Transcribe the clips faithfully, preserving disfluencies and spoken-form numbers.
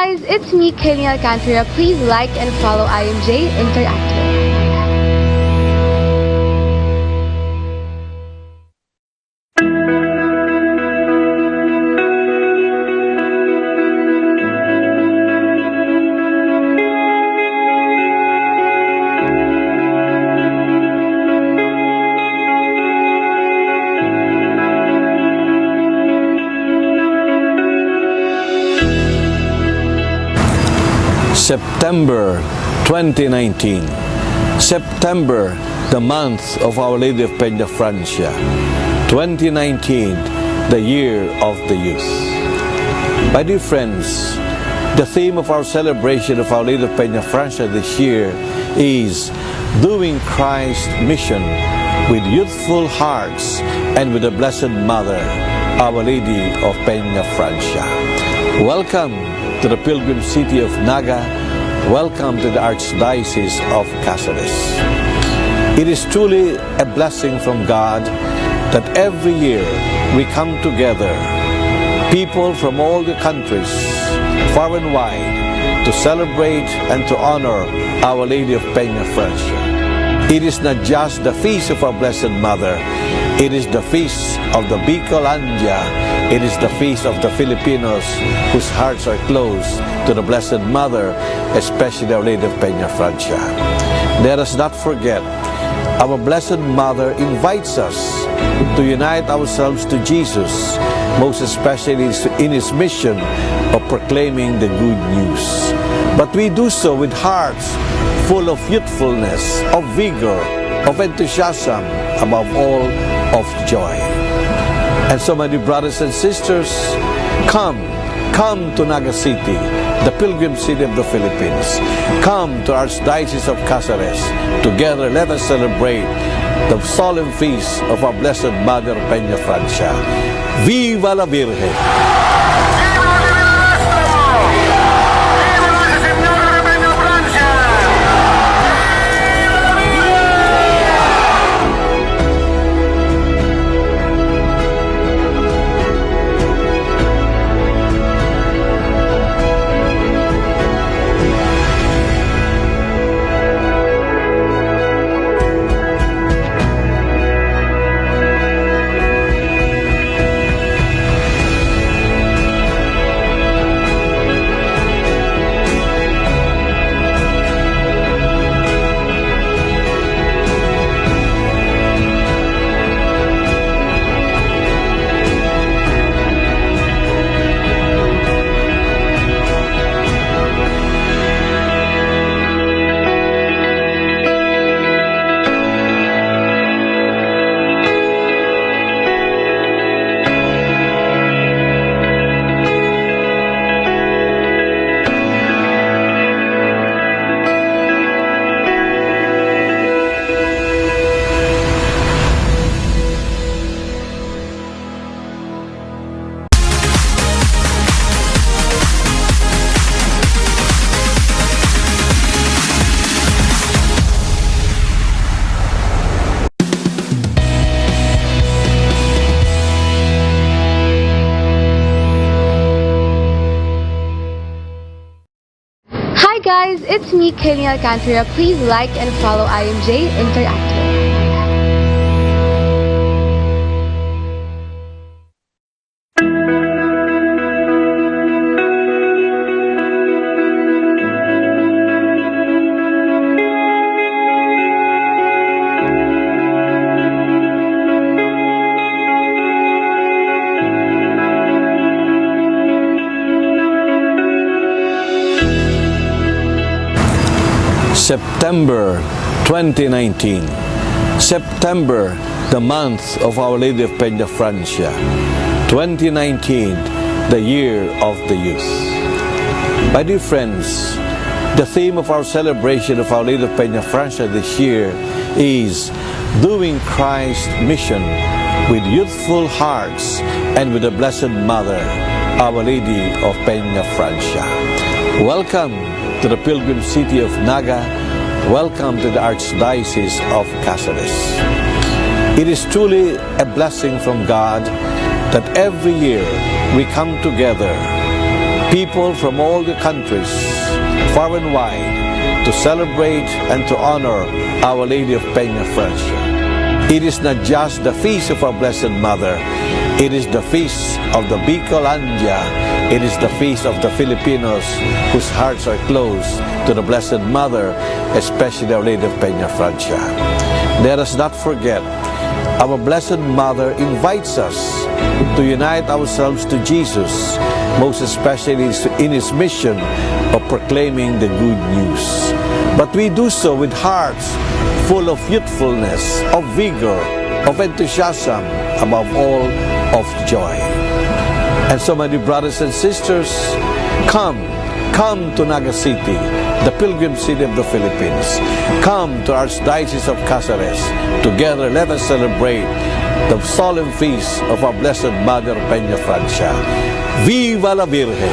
Guys, it's me, Kenny Alcantara. Please like and follow I M J Interactive. September twenty nineteen. September, the month of Our Lady of Peñafrancia. Twenty nineteen, the year of the youth. My dear friends, the theme of our celebration of Our Lady of Peñafrancia this year is doing Christ's mission with youthful hearts and with the Blessed Mother, Our Lady of Peñafrancia. Welcome to the pilgrim city of Naga. Welcome to the Archdiocese of Caceres. It is truly a blessing from God that every year we come together, people from all the countries, far and wide, to celebrate and to honor Our Lady of Peñafrancia. It is not just the feast of our Blessed Mother, it is the feast of the Bicolandia, it is the feast of the Filipinos whose hearts are close to the Blessed Mother, especially Our Lady of Peñafrancia. Let us not forget, our Blessed Mother invites us to unite ourselves to Jesus, most especially in his mission of proclaiming the good news. But we do so with hearts full of youthfulness, of vigor, of enthusiasm, above all, of joy. And so, my dear brothers and sisters, come, come to Naga City, the pilgrim city of the Philippines. Come to Archdiocese of Caceres. Together, let us celebrate the solemn feast of our Blessed Mother, Peñafrancia. Viva la Virgen! Hi guys, it's me, Kenny Alcantara. Please like and follow I M J Interactive. September twenty nineteen. September, the month of Our Lady of Peñafrancia. Twenty nineteen, the year of the youth. My dear friends, the theme of our celebration of Our Lady of Peñafrancia this year is doing Christ's mission with youthful hearts and with the Blessed Mother, Our Lady of Peñafrancia. Welcome to the pilgrim city of Naga. Welcome to the Archdiocese of Caceres. It is truly a blessing from God that every year we come together, People from all the countries, far and wide, to celebrate and to honor Our Lady of Peñafrancia. It is not just the feast of our Blessed Mother, it is the feast of the Bicolandia, it is the feast of the Filipinos whose hearts are close to the Blessed Mother, especially Our Lady of Peñafrancia. Let us not forget, our Blessed Mother invites us to unite ourselves to Jesus, most especially in his mission of proclaiming the good news. But we do so with hearts full of youthfulness, of vigor, of enthusiasm, above all, of joy. And so, my dear brothers and sisters, come, come to Naga City, the pilgrim city of the Philippines. Come to Archdiocese of Caceres. Together, let us celebrate the solemn feast of our Blessed Mother Peñafrancia. Viva la Virgen!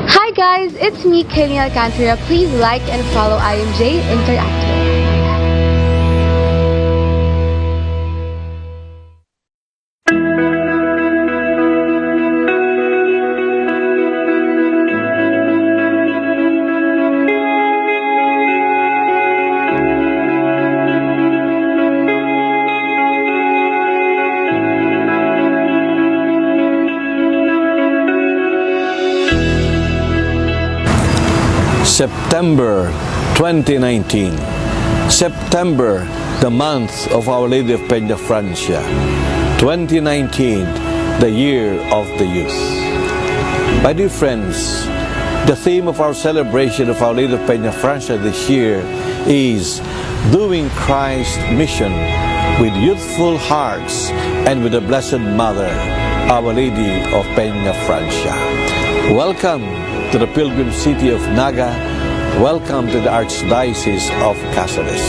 Hi guys, it's me, Kenny Alcantara. Please like and follow I M J Interactive. September twenty nineteen. September, the month of Our Lady of Peñafrancia. Twenty nineteen, the year of the youth. My dear friends, the theme of our celebration of Our Lady of Peñafrancia this year is doing Christ's mission with youthful hearts and with the Blessed Mother, Our Lady of Peñafrancia. Welcome to the pilgrim city of Naga. Welcome to the Archdiocese of Caceres.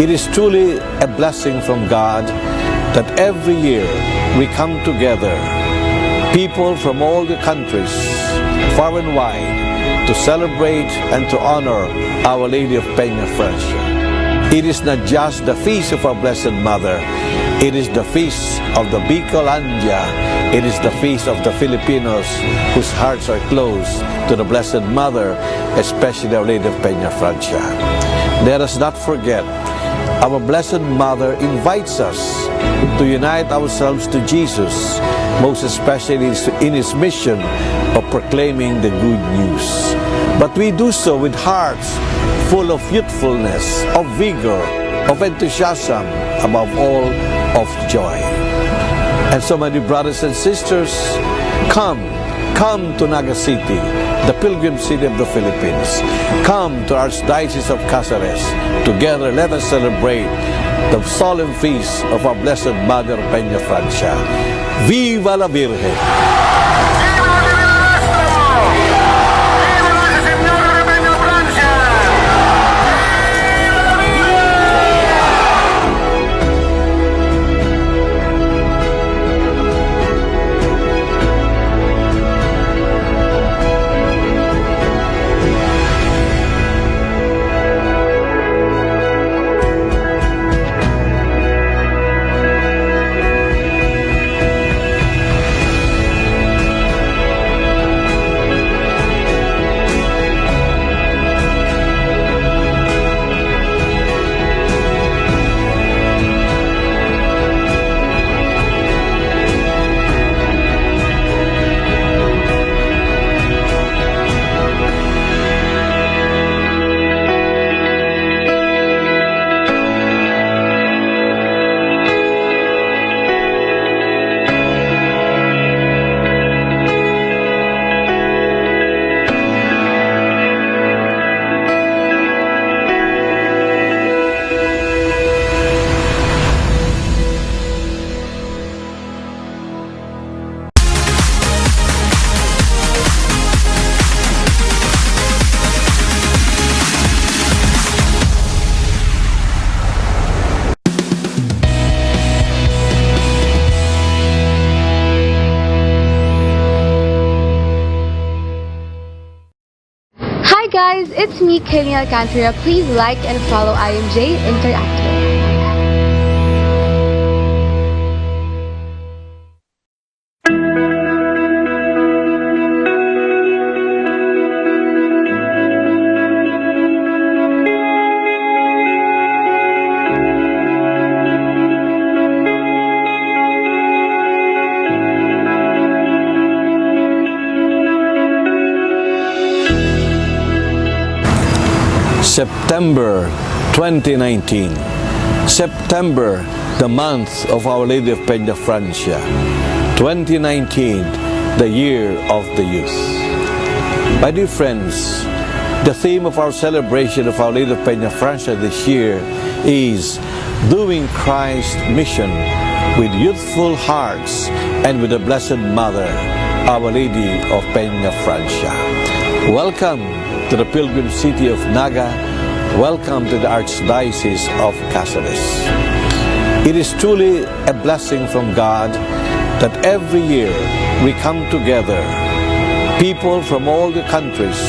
It is truly a blessing from God that every year we come together, people from all the countries, far and wide, to celebrate and to honor Our Lady of Peñafrancia. It is not just the feast of our Blessed Mother, it is the feast of the Bicolandia, it is the feast of the Filipinos whose hearts are close to the Blessed Mother, especially Our Lady of Peñafrancia. Let us not forget, our Blessed Mother invites us to unite ourselves to Jesus, most especially in his mission of proclaiming the good news. But we do so with hearts full of youthfulness, of vigor, of enthusiasm, above all, of joy. And so, my dear brothers and sisters, come, come to Naga City, the pilgrim city of the Philippines. Come to Archdiocese of Caceres. Together, let us celebrate the solemn feast of our Blessed Mother Peñafrancia. Viva la Virgen! Guys, it's me, Kenny Alcantara. Please like and follow I M J Interactive. September twenty nineteen. September, the month of Our Lady of Peñafrancia. Twenty nineteen, the year of the youth. My dear friends, the theme of our celebration of Our Lady of Peñafrancia this year is doing Christ's mission with youthful hearts and with the Blessed Mother, Our Lady of Peñafrancia. Welcome to the pilgrim city of Naga. Welcome to the Archdiocese of Caceres. It is truly a blessing from God that every year we come together, people from all the countries,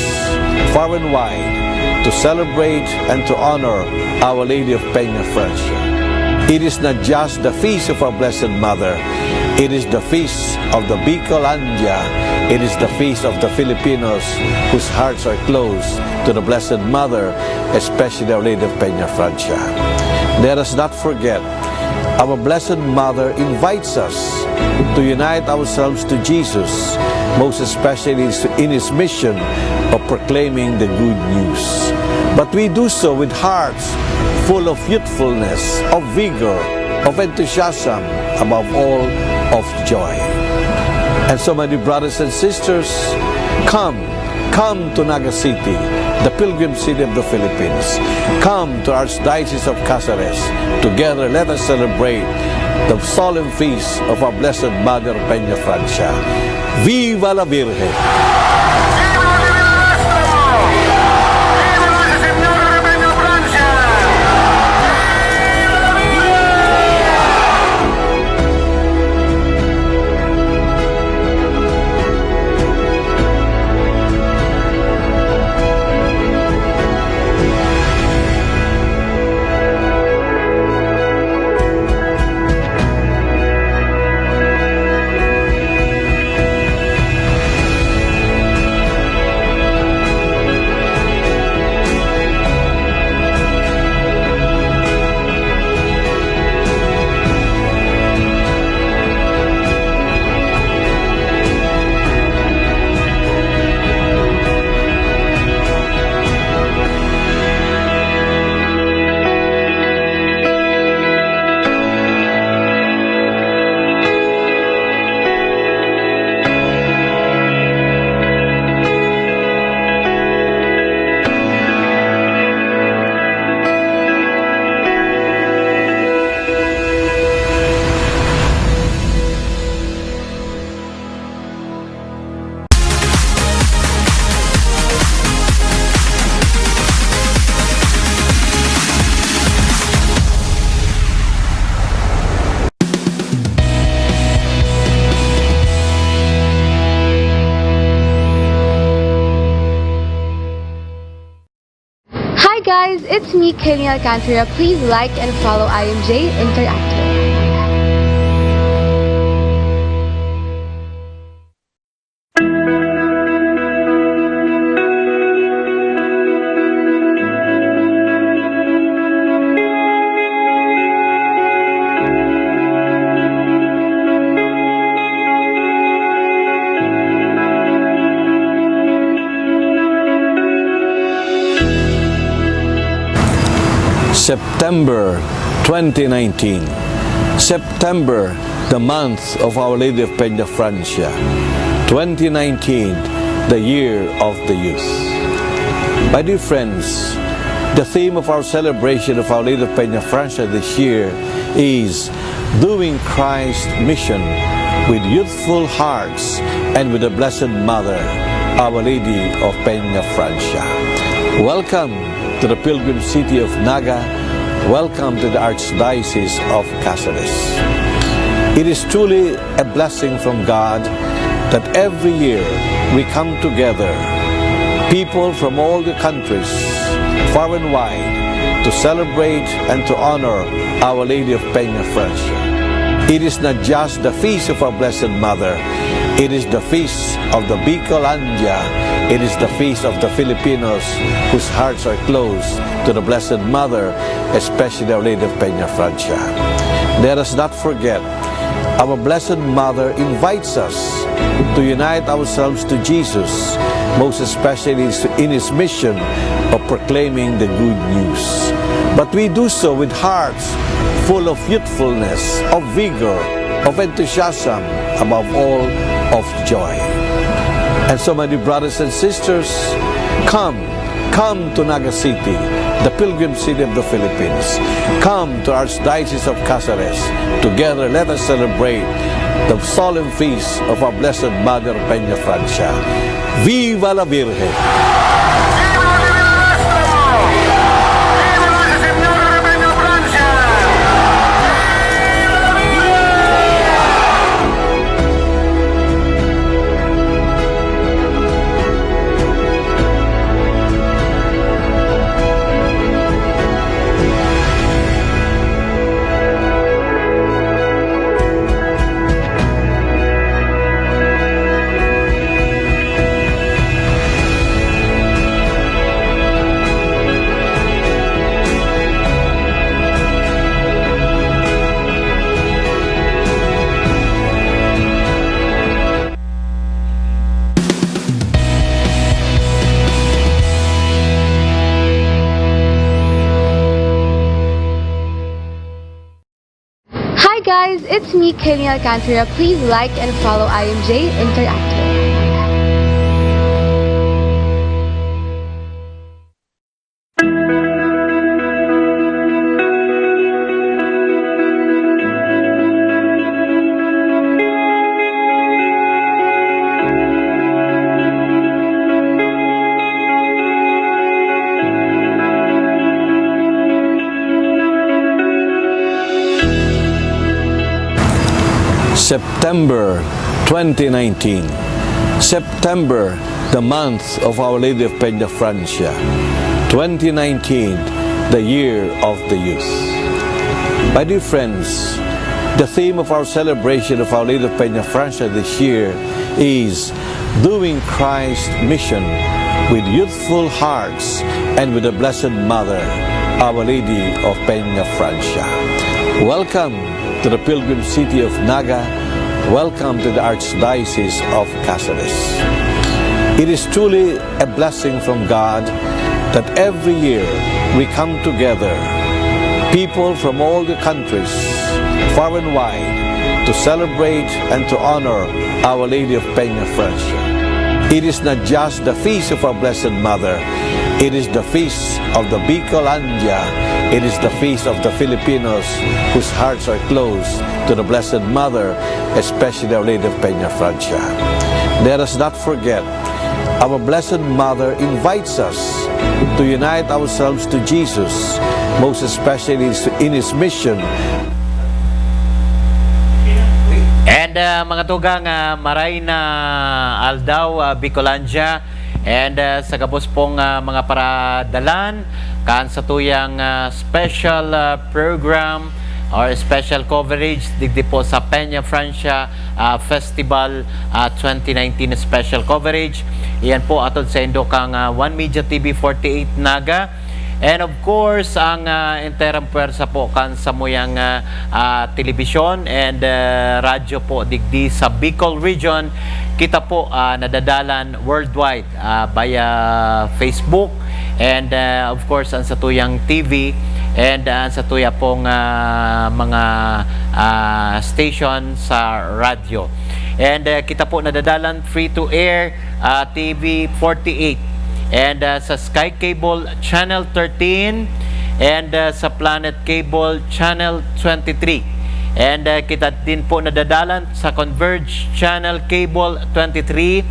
far and wide, to celebrate and to honor Our Lady of Peñafrancia. It is not just the feast of our Blessed Mother, it is the feast of the Bicolandia, it is the feast of the Filipinos whose hearts are close to the Blessed Mother, especially Our Lady of Peñafrancia. Let us not forget, our Blessed Mother invites us to unite ourselves to Jesus, most especially in his mission of proclaiming the good news. But we do so with hearts full of youthfulness, of vigor, of enthusiasm, above all, of joy. And so, my dear brothers and sisters, come, come to Naga City, the pilgrim city of the Philippines. Come to Archdiocese of Caceres. Together, let us celebrate the solemn feast of our Blessed Mother, Peñafrancia. Viva la Virgen! Hi guys, it's me, Kenny Alcantara. Please like and follow I M J Interactive. September twenty nineteen. September, the month of Our Lady of Peñafrancia. Twenty nineteen, the year of the youth. My dear friends, the theme of our celebration of Our Lady of Peñafrancia this year is doing Christ's mission with youthful hearts and with the Blessed Mother, Our Lady of Peñafrancia. Welcome to the pilgrim city of Naga. Welcome to the Archdiocese of Caceres. It is truly a blessing from God that every year we come together, People from all the countries, far and wide, to celebrate and to honor Our Lady of Peña Francia. It is not just the feast of our Blessed Mother, it is the feast of the Bicolandia, it is the feast of the Filipinos whose hearts are close to the Blessed Mother, especially Our Lady of Peña Francia. Let us not forget, our Blessed Mother invites us to unite ourselves to Jesus, most especially in his mission of proclaiming the good news. But we do so with hearts full of youthfulness, of vigor, of enthusiasm, above all, of joy. And so, my dear brothers and sisters, come, come to Naga City, the pilgrim city of the Philippines. Come to Archdiocese of Caceres. Together, let us celebrate the solemn feast of our Blessed Mother Peña Francia. Viva la Virgen! Hi guys, it's me, Kayleen Alcantara. Please like and follow I M J Interactive. September twenty nineteen. September, the month of Our Lady of Peña Francia. Twenty nineteen, the year of the youth. My dear friends, the theme of our celebration of Our Lady of Peña Francia this year is doing Christ's mission with youthful hearts and with the Blessed Mother, Our Lady of Peña Francia. Welcome to the pilgrim city of Naga. Welcome to the Archdiocese of Caceres. It is truly a blessing from God that every year we come together, people from all the countries, far and wide, to celebrate and to honor Our Lady of Peña Francia. It is not just the feast of our Blessed Mother, it is the feast of the Bicolandia, it is the feast of the Filipinos whose hearts are close to the Blessed Mother, especially Our Lady of Peña Francia. Let us not forget, our Blessed Mother invites us to unite ourselves to Jesus, most especially in His mission. And uh, mga tugang, uh, maray na aldaw, uh, Bicolandia. And uh, sa gabos pong uh, mga paradalan, kan satuyang uh, special uh, program or special coverage digdi po sa Peña Francia uh, Festival uh, twenty nineteen special coverage. Iyan po atod sa indo kang uh, One Media T V forty-eight Naga. And of course, ang uh, enterang pwersa po kan samuyang uh, uh, telebisyon and uh, radyo po digdi sa Bicol Region, kita po uh, nadadalan worldwide uh, via Facebook and uh, of course ang satuyang T V and uh, ang satuya pong uh, mga uh, station sa radyo. And uh, kita po nadadalan free to air uh, T V forty-eight and uh, sa Sky Cable Channel thirteen and uh, sa Planet Cable Channel twenty-three. And uh, kita din po nadadalan sa Converge Channel Cable twenty-three,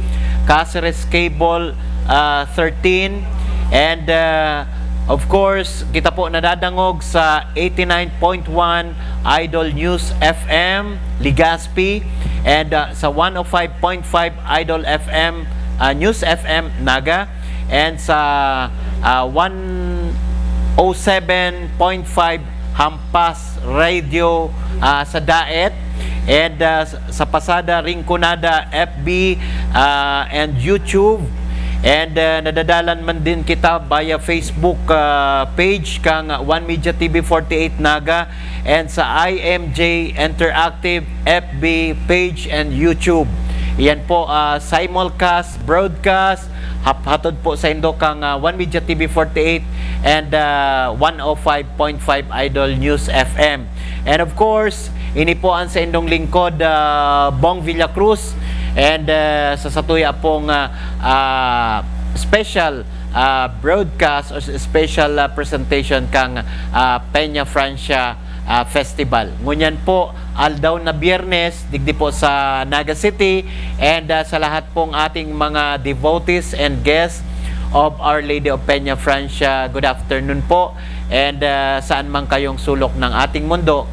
Caceres Cable uh, thirteen, and uh, of course, kita po nadadangog sa eighty-nine point one Idol News F M Legazpi and uh, sa one oh five point five Idol F M uh, News F M Naga. and sa, ah, one oh seven point five Hampas Radio, ah, sa Daet, and, ah, sa Pasada, Rinconada, F B, ah, and YouTube. And, ah, nadadalan man din kita via Facebook, ah, page kang One Media T V forty-eight Naga and sa I M J Interactive F B page and YouTube. Iyan po, ah, simulcast, broadcast, hap-, hatod po saindo kang, ah, One Media T V forty-eight and, ah, one oh five point five Idol News F M. And of course, ini po ang saindong lingkod, ah, Bong Villacruz, and, ah, sa satuya pong, ah, ah, special, ah, broadcast or special, ah, presentation kang, ah, Peña Francia, ah, Festival. Ngunyan po, aldaw na Biyernes, digdi po sa Naga City, and, ah, sa lahat pong ating mga devotees and guests of Our Lady of Peña Francia, good afternoon po. And, ah, saan man kayong sulok ng ating mundo,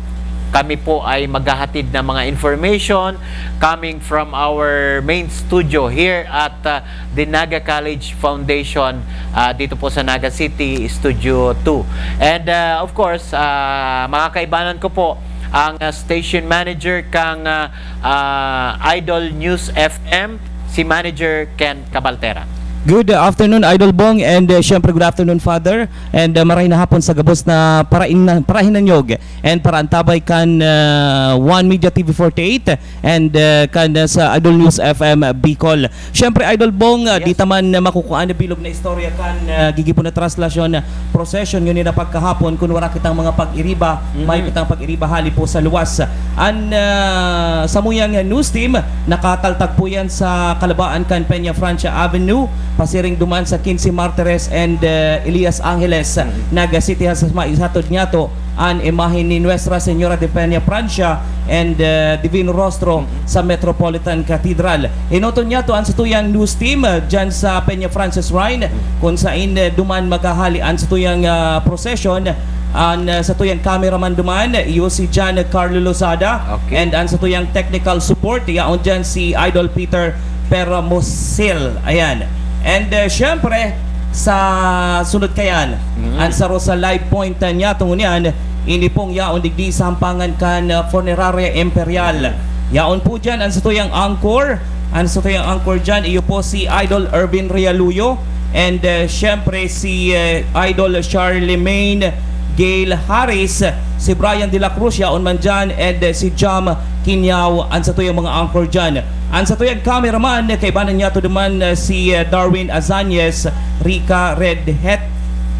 kami po ay maghahatid ng mga information coming from our main studio here at, ah, the Naga College Foundation, ah, dito po sa Naga City, Studio two. And, ah, of course, ah, mga kaibanan ko po, ang, ah, station manager kang, ah, ah, Idol News F M, si Manager Ken Cabaltera. Good afternoon, Idol Bong, and, uh, syempre, good afternoon, Father. And, uh, maray na hapon sa gabos na parain-, parahinanyog and paraantabay kan, uh, One Media T V forty-eight and, uh, kan, uh, sa Idol News F M Bicol. Syempre, Idol Bong, uh, Yes. di ta man, uh, makukuha na bilog na istorya kan, uh, gigipon na traslasyon, uh, procession, yun yung napagkahapon, kun wala kitang mga pag-iriba, Mhm. may kitang pag-iriba hali po sa luwas. An, ah, samuyang news team, nakataltag po yan sa kalabaan kan Peña Francia Avenue, pasiring duman sa Quince Martires and, ah, Elias Angeles. Mhm. Naga City has ma-, isatod niya to an imahe ni Nuestra Señora de Peña Francia and, ah, Divino Rostro Mhm. sa Metropolitan Cathedral. Hinoton niya to an satuyang news team, ah, dyan sa Peña Francia Shrine, Mhm. kung sain, ah, duman maghahali an satuyang, ah, procession. An, ah, satuyang cameraman duman, iyo si John Carlo Lozada. Okay. And an satuyang technical support, yaon dyan si Idol Peter Permusil. Ayan. And, ah, syempre, sa sunod kayan, Mm. an saro sa live point, ah, niya tungod niyan, ini pong yaon digdi sa hampangan kan, ah, Funeraria Imperial. Yaon po dyan an satuyang anchor. An satuyang anchor dyan, iyo po si Idol Ervin Realuyo. And, ah, syempre, si, ah, Idol Charlemagne Gail Harris, si Brian de la Cruz, yaon man dyan, and, ah, si Jam Quiñao, an satuyang mga anchor dyan. An satuyang cameraman, kaibanan niya to duman, ah, si, ah, Darwin Azañez, Rica Redhet,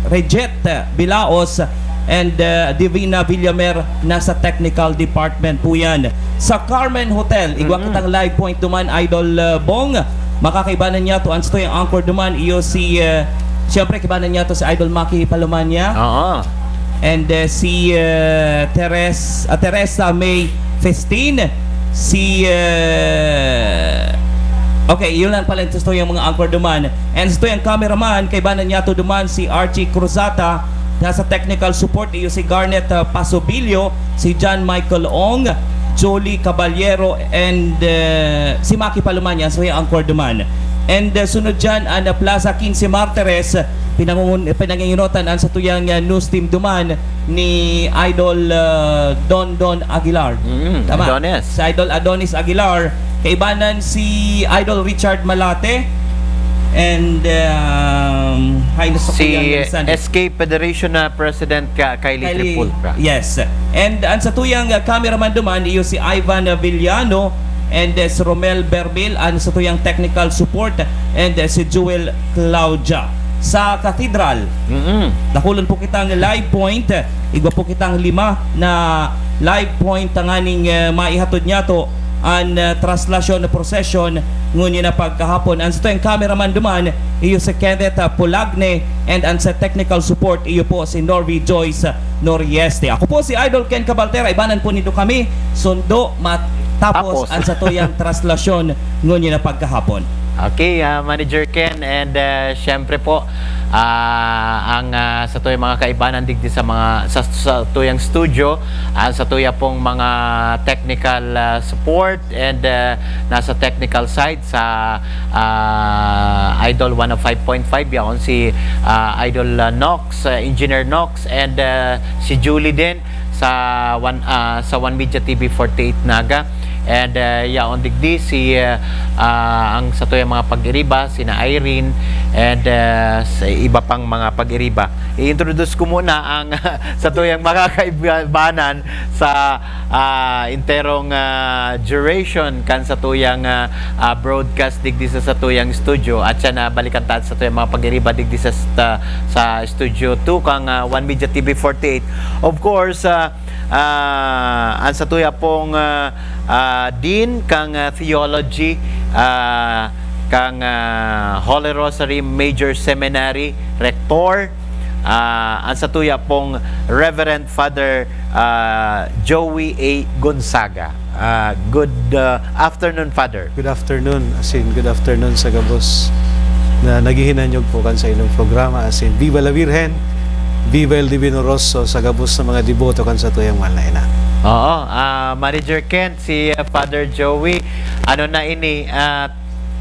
Rejet, ah, Bilaos, and, ah, Divina Villamer, nasa technical department po yan. Sa Carmen Hotel, igwa Mm. kitang live point duman, Idol, ah, Bong. Makakaibanan niya to, an satuyang anchor duman, iyo si, ah, siyempre, kaibanan niya to si Idol Maki Palomania. Oo. And, ah, si, ah, Teres-, ah, Teresa May Festin, si, ah, okay, yun lang pala, ito yung mga anchor duman. And ito yung cameraman, kaibanan niya to duman, si Archie Cruzata, nasa technical support, iyo si Garnet, ah, Pasobilio, si John Michael Ong, Jolie Caballero, and, ah, si Maki Palumanya, so yung anchor duman. And, ah, sunod dyan, ang, ah, Plaza Quince Martires, pinangungun-, pinanginginotan ang satuyang, ah, news team duman ni Idol, ah, Don Don Aguilar. Mm, Tama. Adonis. Si Idol Adonis Aguilar, kaibanan si Idol Richard Malate, and, um, hay, nasa Si kuyang San- S K Federation na President ka, Kylie Kylie, Tripulcra. Yes. And ang satuyang, ah, cameraman duman, iyo si Ivan, ah, Villano, and, ah, si Romel Bermil, ang satuyang technical support, and, ah, si Jewel Claudia. Sa Cathedral, Mm-mm. dakulon po kitang live point, igwa po kitang lima na live point tanganing, ah, maihatod niyato an, ah, traslasyon na prosesyon ngunyan na pagkahapon. Ang satuyang cameraman duman, iyo si Kenneth, ah, Pulagne, and ang sa technical support, iyo po si Norby Joyce, ah, Norieste. Ako po si Idol Ken Cabaltera, ibanan po nindo kami, sundo matapos Tapos. ang satuyang traslasyon ngunyan na pagkahapon. Okay, ah, Manager Ken, and, ah, syempre po, ah, ang, ah, satuyang mga kaibanan digdi sa mga, sa, satuyang studio, ang satuya pong mga technical, ah, support and, ah, nasa technical side sa, ah, Idol one oh five point five, yaon si, ah, Idol, ah, Nox, ah, Engineer Nox, and, ah, si Julie din sa One, ah, sa One Media T V forty-eight Naga. And, ah, yaon digdi si, ah, ah, ang satuyang mga pag-iriba, sina Irene, and, ah, sa iba pang mga pag-iriba. I-introduce ko muna ang satuyang mga kaibanan sa, ah, enterong, ah, duration kan satuyang, ah, ah, broadcast digdi sa satuyang studio. At siya na balikan ta satuyang mga pag-iriba digdi sa sta-, sa Studio two kan, ah, One Media T V forty-eight. Of course, ah, ah, ang satuya pong, ah, ah, Dean kan, ah, Theology, ah, kan, ah, Holy Rosary Major Seminary, Rector, ah, ang satuya pong Reverend Father, ah, Joey A Gonzaga. Ah, good, ah, afternoon, Father. Good afternoon, asin good afternoon sa gabos na naghihinanyog po kan sa inyong programa, asin Viva la Virgen, Viva el Divino Rosso sa gabos na mga deboto kan satuyang mahal na ina. Oo, ah, Manager Kent, si, ah, Father Joey, ano na ini, ah,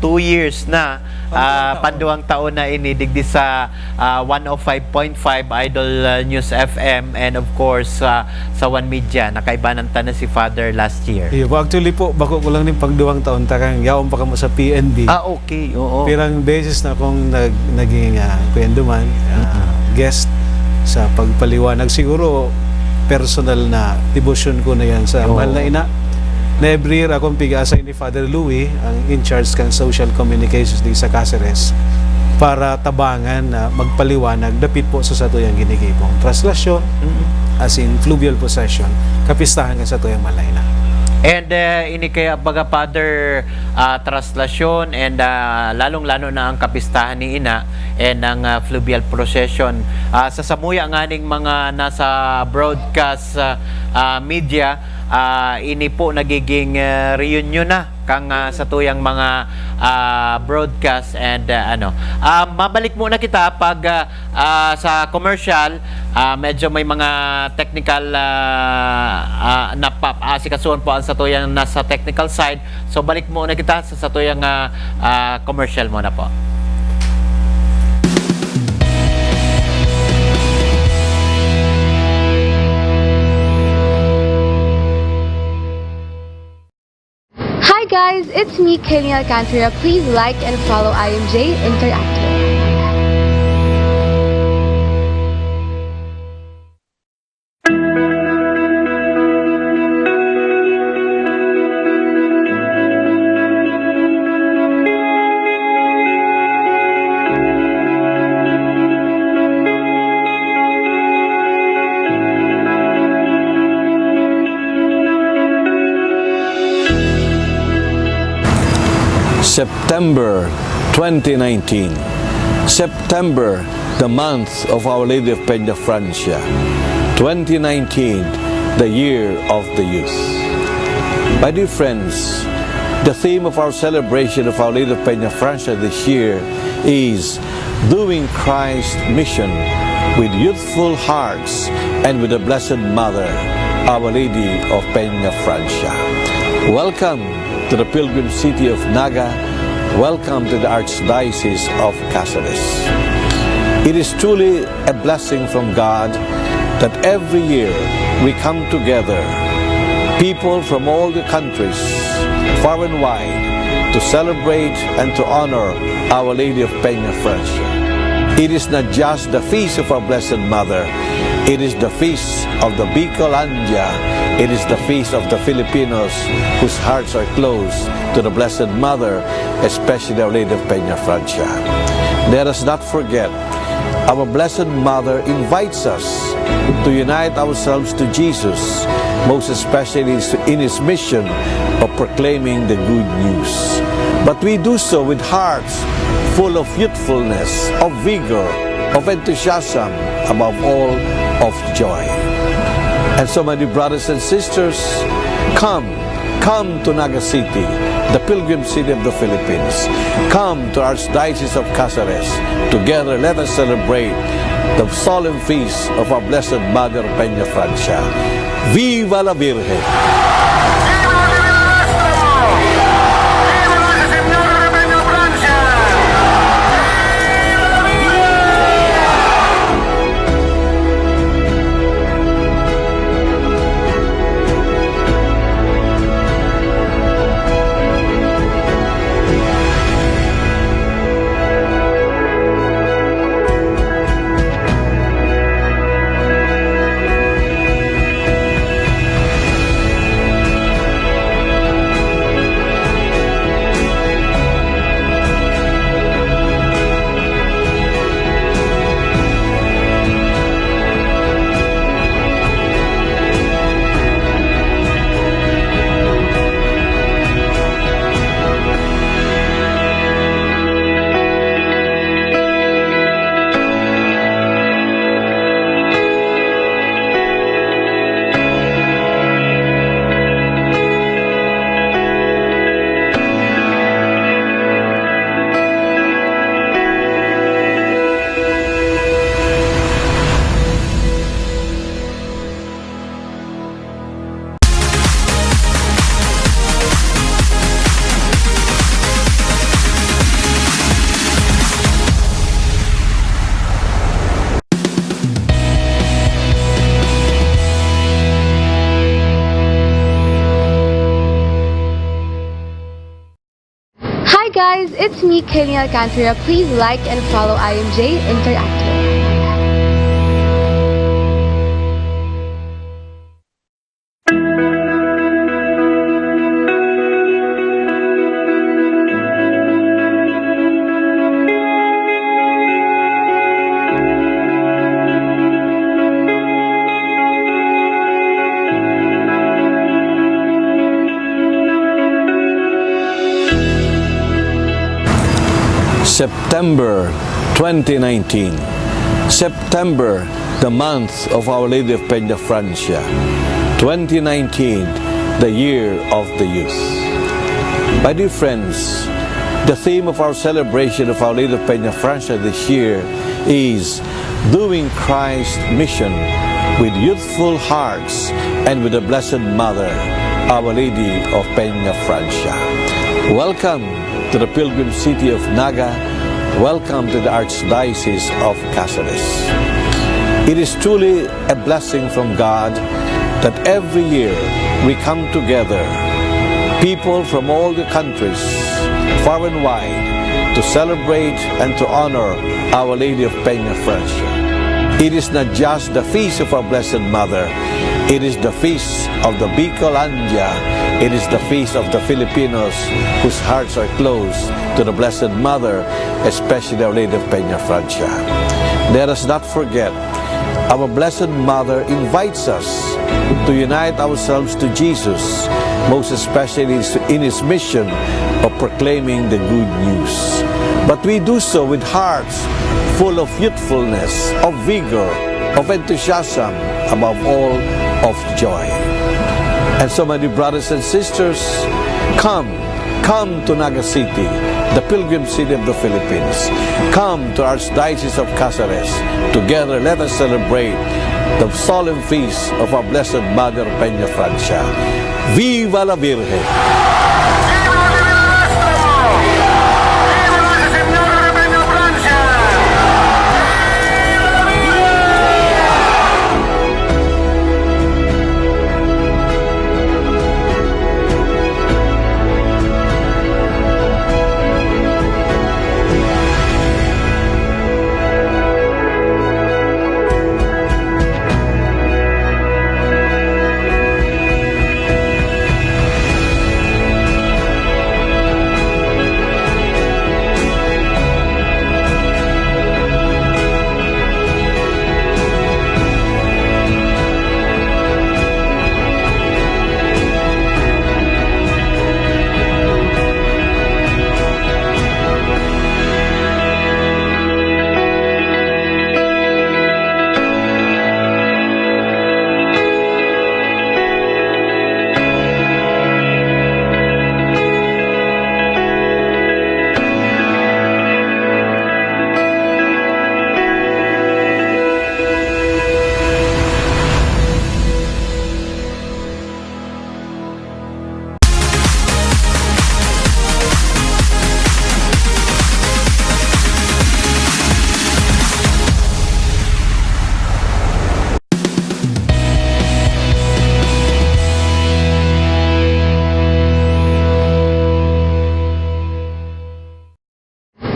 two years na, ah, panduang taon na ini digdi sa, ah, one oh five point five Idol, ah, News F M, and of course, ah, sa One Media. Nakaibanan ta na si Father last year. Iyo po, actually po, bako ko lang nin pagduwang taon, takang yaon pa kamo sa P N B. Ah, okay, oo. Pirang beses na akong nag-, naging, ah, kuyan duman, ah, Mm-mm. guest sa pagpaliwanag. Siguro, personal na debosyon ko na yan sa Oo. mahal na ina. Na every year akong piga-assign ni Father Louis, ang in charge kan social communications di sa Caceres, para tabangan na magpaliwanag dapit po sa satuyang ginigibong traslasyon, Mm. as in fluvial procession, kapistahan kan satuyang mahal na ina. And, uh, ini kaya, baga, Father, uh, traslasyon and, uh, lalong-lalo na ang kapistahan ni Ina and ang, uh, fluvial procession. Uh, sa samuya nganing mga nasa broadcast, uh, uh, media, ah, ini po nagiging, ah, reunion na kang, ah, satuyang mga, ah, broadcast and, ah, ano. Ah, mabalik muna kita pag, ah, ah, sa commercial, ah, medyo may mga technical, ah, ah, na pa-, asikasuhan po ang satuyang nasa technical side. So, balik muna kita sa satuyang, ah, ah, commercial muna po. Hi guys, it's me, Kayleen Alcantara. Please like and follow I M J Interactive. September twenty nineteen. September, the month of Our Lady of Peña Francia. Twenty nineteen, the year of the youth. My dear friends, the theme of our celebration of Our Lady of Peña Francia this year is doing Christ's mission with youthful hearts and with the Blessed Mother, Our Lady of Peña Francia. Welcome to the pilgrim city of Naga. Welcome to the Archdiocese of Caceres. It is truly a blessing from God that every year we come together, people from all the countries, far and wide, to celebrate and to honor Our Lady of Peña Francia. It is not just the feast of our Blessed Mother, it is the feast of the Bicolandia, it is the feast of the Filipinos whose hearts are close to the Blessed Mother, especially Our Lady of Peña Francia. Let us not forget, our Blessed Mother invites us to unite ourselves to Jesus, most especially in his mission of proclaiming the good news. But we do so with hearts full of youthfulness, of vigor, of enthusiasm, above all, of joy. And so, my dear brothers and sisters, come, come to Naga City, the pilgrim city of the Philippines. Come to Archdiocese of Caceres. Together, let us celebrate the solemn feast of our Blessed Mother, Peña Francia. Viva la Virgen! It's me, Kenny Alcantara. Please like and follow I M J Interactive. September twenty nineteen. September, the month of Our Lady of Peñafrancia. Twenty nineteen, the year of the youth. My dear friends, the theme of our celebration of Our Lady of Peñafrancia this year is doing Christ's mission with youthful hearts and with the Blessed Mother, Our Lady of Peñafrancia. Welcome to the pilgrim city of Naga. Welcome to the Archdiocese of Caceres. It is truly a blessing from God that every year we come together, people from all the countries, far and wide, to celebrate and to honor Our Lady of Peñafrancia. It is not just the feast of our Blessed Mother, it is the feast of the Bicolandia, it is the feast of the Filipinos whose hearts are close to the Blessed Mother, especially Our Lady of Peñafrancia. Let us not forget, our Blessed Mother invites us to unite ourselves to Jesus, most especially in his mission of proclaiming the good news. But we do so with hearts full of youthfulness, of vigor, of enthusiasm, above all, of joy. And so, my dear brothers and sisters, come, come to Naga City, the pilgrim city of the Philippines. Come to Archdiocese of Caceres. Together, let us celebrate the solemn feast of our Blessed Mother, Peñafrancia. Viva la Virgen!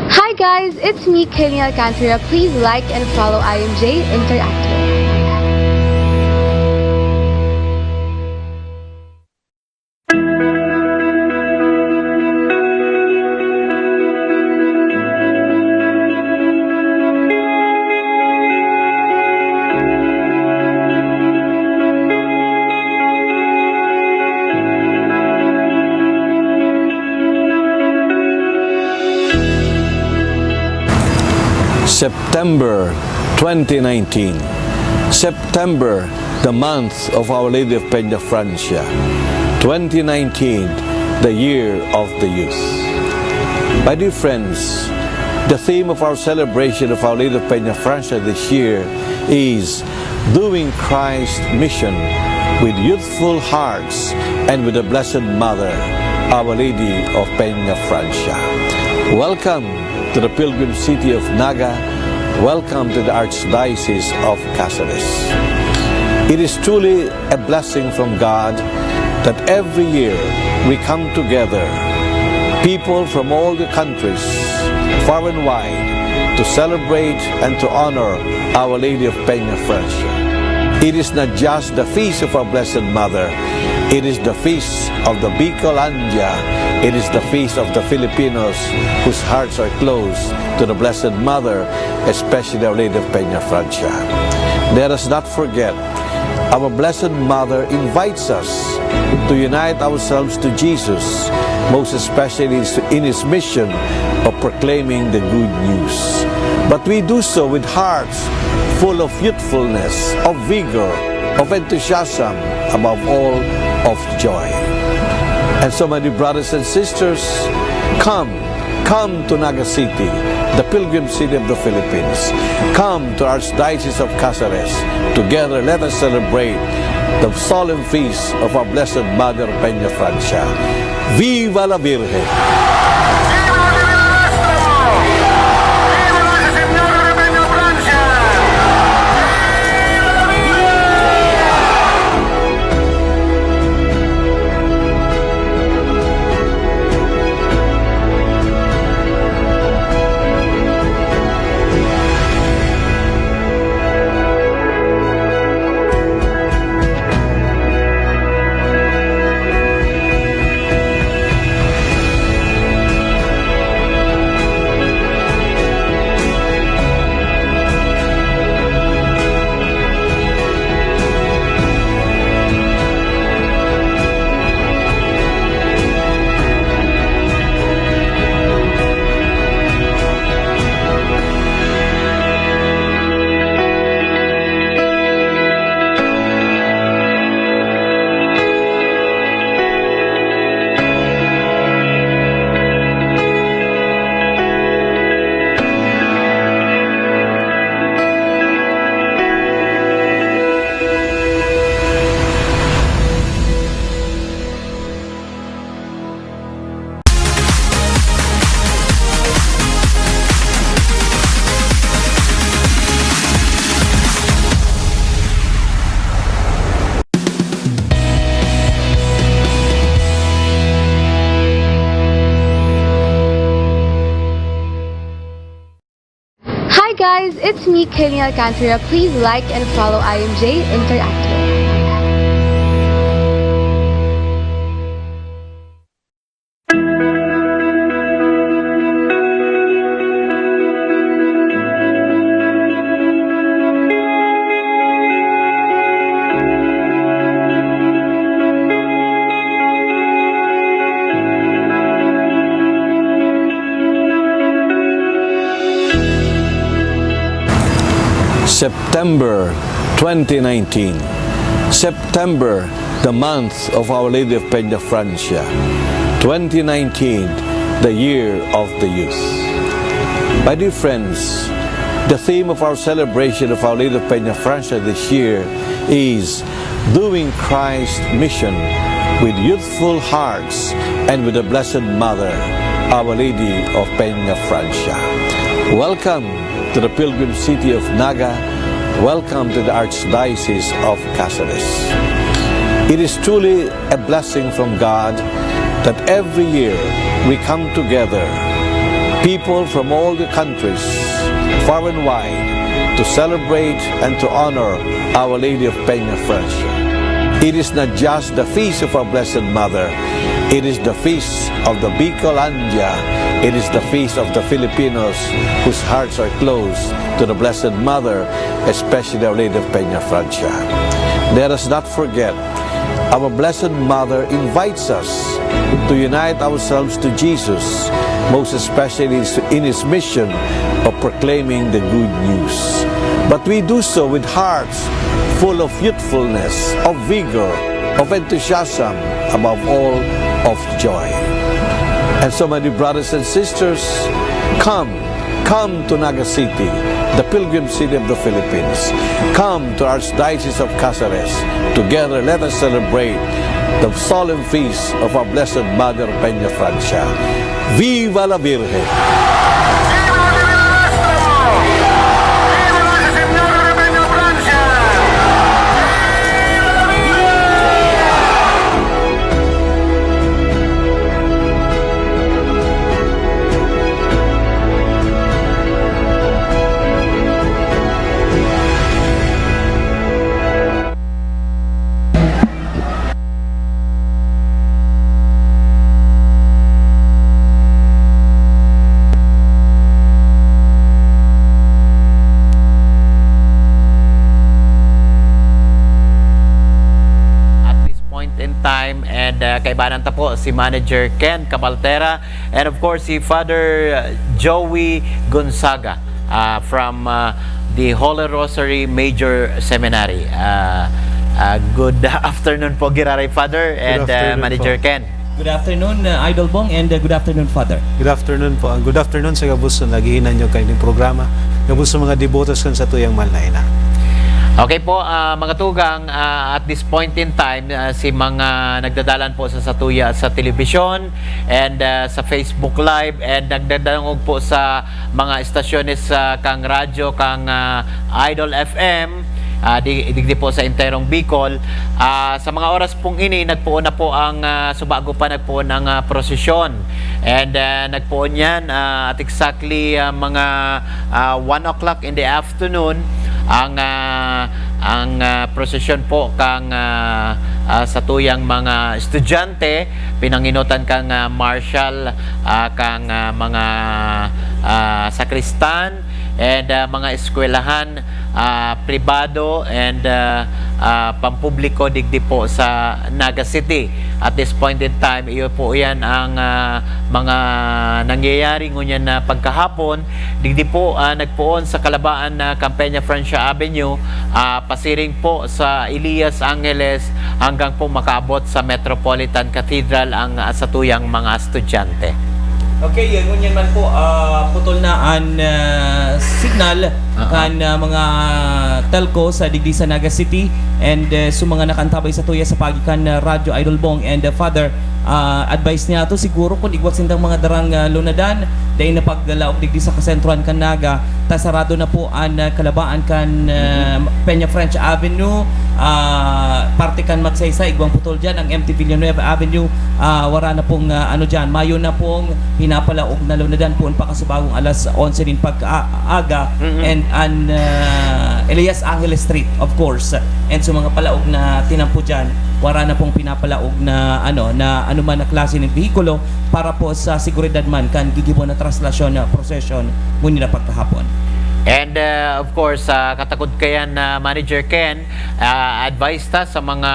Hi guys, it's me, Kenny Alcantara. Please like and follow I M J Interactive. September twenty nineteen. September, the month of Our Lady of Peñafrancia. Twenty nineteen, the year of the youth. My dear friends, the theme of our celebration of Our Lady of Peñafrancia this year is doing Christ's mission with youthful hearts and with the Blessed Mother, Our Lady of Peñafrancia. Welcome to the pilgrim city of Naga. Welcome to the Archdiocese of Caceres. It is truly a blessing from God that every year we come together, people from all the countries, far and wide, to celebrate and to honor Our Lady of Peñafrancia. It is not just the feast of our Blessed Mother, it is the feast of the Bicolandia, it is the feast of the Filipinos whose hearts are close to the Blessed Mother, especially Our Lady of Peñafrancia. Let us not forget, our Blessed Mother invites us to unite ourselves to Jesus, most especially in his mission of proclaiming the good news. But we do so with hearts full of youthfulness, of vigor, of enthusiasm, above all, of joy. And so, my dear brothers and sisters, come, come to Naga City, the pilgrim city of the Philippines. Come to Archdiocese of Caceres. Together, let us celebrate the solemn feast of our Blessed Mother Peñafrancia. Viva la Virgen! Hi guys, it's me, Kenny Alcantara. Please like and follow I M J Interactive. September twenty nineteen. September, the month of Our Lady of Peñafrancia. Twenty nineteen, the year of the youth. My dear friends, the theme of our celebration of Our Lady of Peñafrancia this year is doing Christ's mission with youthful hearts and with the Blessed Mother, Our Lady of Peñafrancia. Welcome to the pilgrim city of Naga. Welcome to the Archdiocese of Caceres. It is truly a blessing from God that every year we come together, people from all the countries, far and wide, to celebrate and to honor Our Lady of Peñafrancia. It is not just the feast of our Blessed Mother, it is the feast of the Bicolandia, it is the feast of the Filipinos whose hearts are close to the Blessed Mother, especially Our Lady of Peñafrancia. Let us not forget, our Blessed Mother invites us to unite ourselves to Jesus, most especially in his mission of proclaiming the good news. But we do so with hearts full of youthfulness, of vigor, of enthusiasm, above all, of joy. And so, my dear brothers and sisters, come, come to Naga City, the pilgrim city of the Philippines. Come to Archdiocese of Caceres. Together, let us celebrate the solemn feast of our Blessed Mother Peñafrancia. Viva la Virgen! Uh, kaibanan ta po si Manager Ken Cabaltera and of course si Father Joey Gonzaga uh, from uh, the Holy Rosary Major Seminary. Uh, uh, good afternoon po, Giraray Father and uh, Manager Ken. Good afternoon, uh, Idol Bong, and uh, good afternoon, Father. Good afternoon po. Good afternoon sa gabos na naghihinan nyo kayo ng programa. Gabos sa mga debotos kan sa tuyang mahal na ina. Okay po, uh, mga tugang, uh, at this point in time, uh, si mga nagdadalan po sa satuya sa telebisyon and uh, sa Facebook Live and nagdadangog po sa mga estasyones uh, kang radyo, kang uh, Idol F M, uh, di, digdi po sa enterong Bicol. Uh, sa mga oras pong ini, nagpoon na po ang uh, subago pa, nagpoon ang uh, prosesyon. And uh, nagpoon yan uh, at exactly uh, mga uh, one o'clock in the afternoon ang uh, ang uh, prosesyon po kang uh, uh, satuyang mga estudyante, pinanginutan kang uh, marshal, uh, kang uh, mga uh, sakristan and uh, mga eskwelahan uh, pribado and uh, uh, pampubliko digdi po sa Naga City. At this point in time, iyo po yan ang uh, mga nangyayari ngunyan na pagkahapon. Digdi po uh, nagpoon sa kalabaan na Campenia Francia Avenue, uh, pasiring po sa Elias Angeles hanggang po makaabot sa Metropolitan Cathedral ang uh, satuyang mga estudyante. Okay, ngunyan man po, uh, putol na an uh, signal uh-huh. kan uh, mga telco sa digdi sa Naga City and uh, sa mga nakantabay sa tuya sa pagi kan uh, Radyo Idol Bong and uh, Father, uh, advice niya to siguro kung igwat sindang mga darang uh, lunadan, dahil na paglaog digdi sa kasentruhan kan Naga, ta sarado na po an uh, kalabaan kan uh, Peña French Avenue, uh, parte kan Magsaysay, igwang putol dyan, ang M T Villanueva Avenue, uh, wara na pong uh, ano dyan, mayo na pong pinapalaog na lunadan poon pakasubagong alas onse nin pag-aaga, mm-hmm. and an uh, Elias Angeles Street, of course, and sa mga palaog na tinampo dyan, wara na pong pinapalaog na ano na anuman na klase ng vehikulo para po sa seguridad man kan gigibo na traslasyon na prosesyon ngunyan na pagkahapon. And uh, of course, uh, katakod kayan na uh, Manager Ken, uh, advice ta sa mga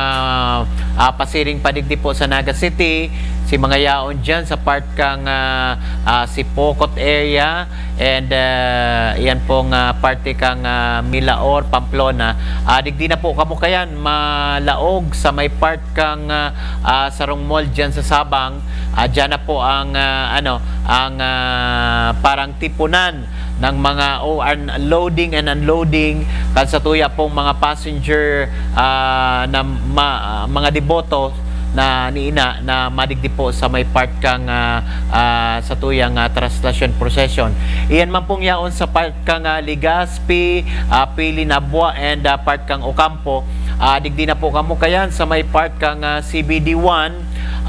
uh, pasiring padigdi po sa Naga City, si mga yaon dyan sa part kang uh, uh, Sipocot area, and uh, yan pong uh, parte kang uh, Milaor, Pamplona. Uh, digdi na po kamo kayan, malaog sa may part kang uh, uh, Sarong Mall dyan sa Sabang. Uh, dyan na po ang uh, ano, ang uh, parang tipunan ng mga o unloading and unloading kan sa tuya pong mga passenger uh, na ma, uh, mga deboto na niina na madigdi po sa may part kang uh, uh, sa tuyang uh, traslasyon procession. Iyan man pong yaon sa part kang uh, Legazpi, uh, Pili Nabua and uh, part kang Ocampo. Uh, digdi na po kamo kayan sa may part kang uh, C B D one,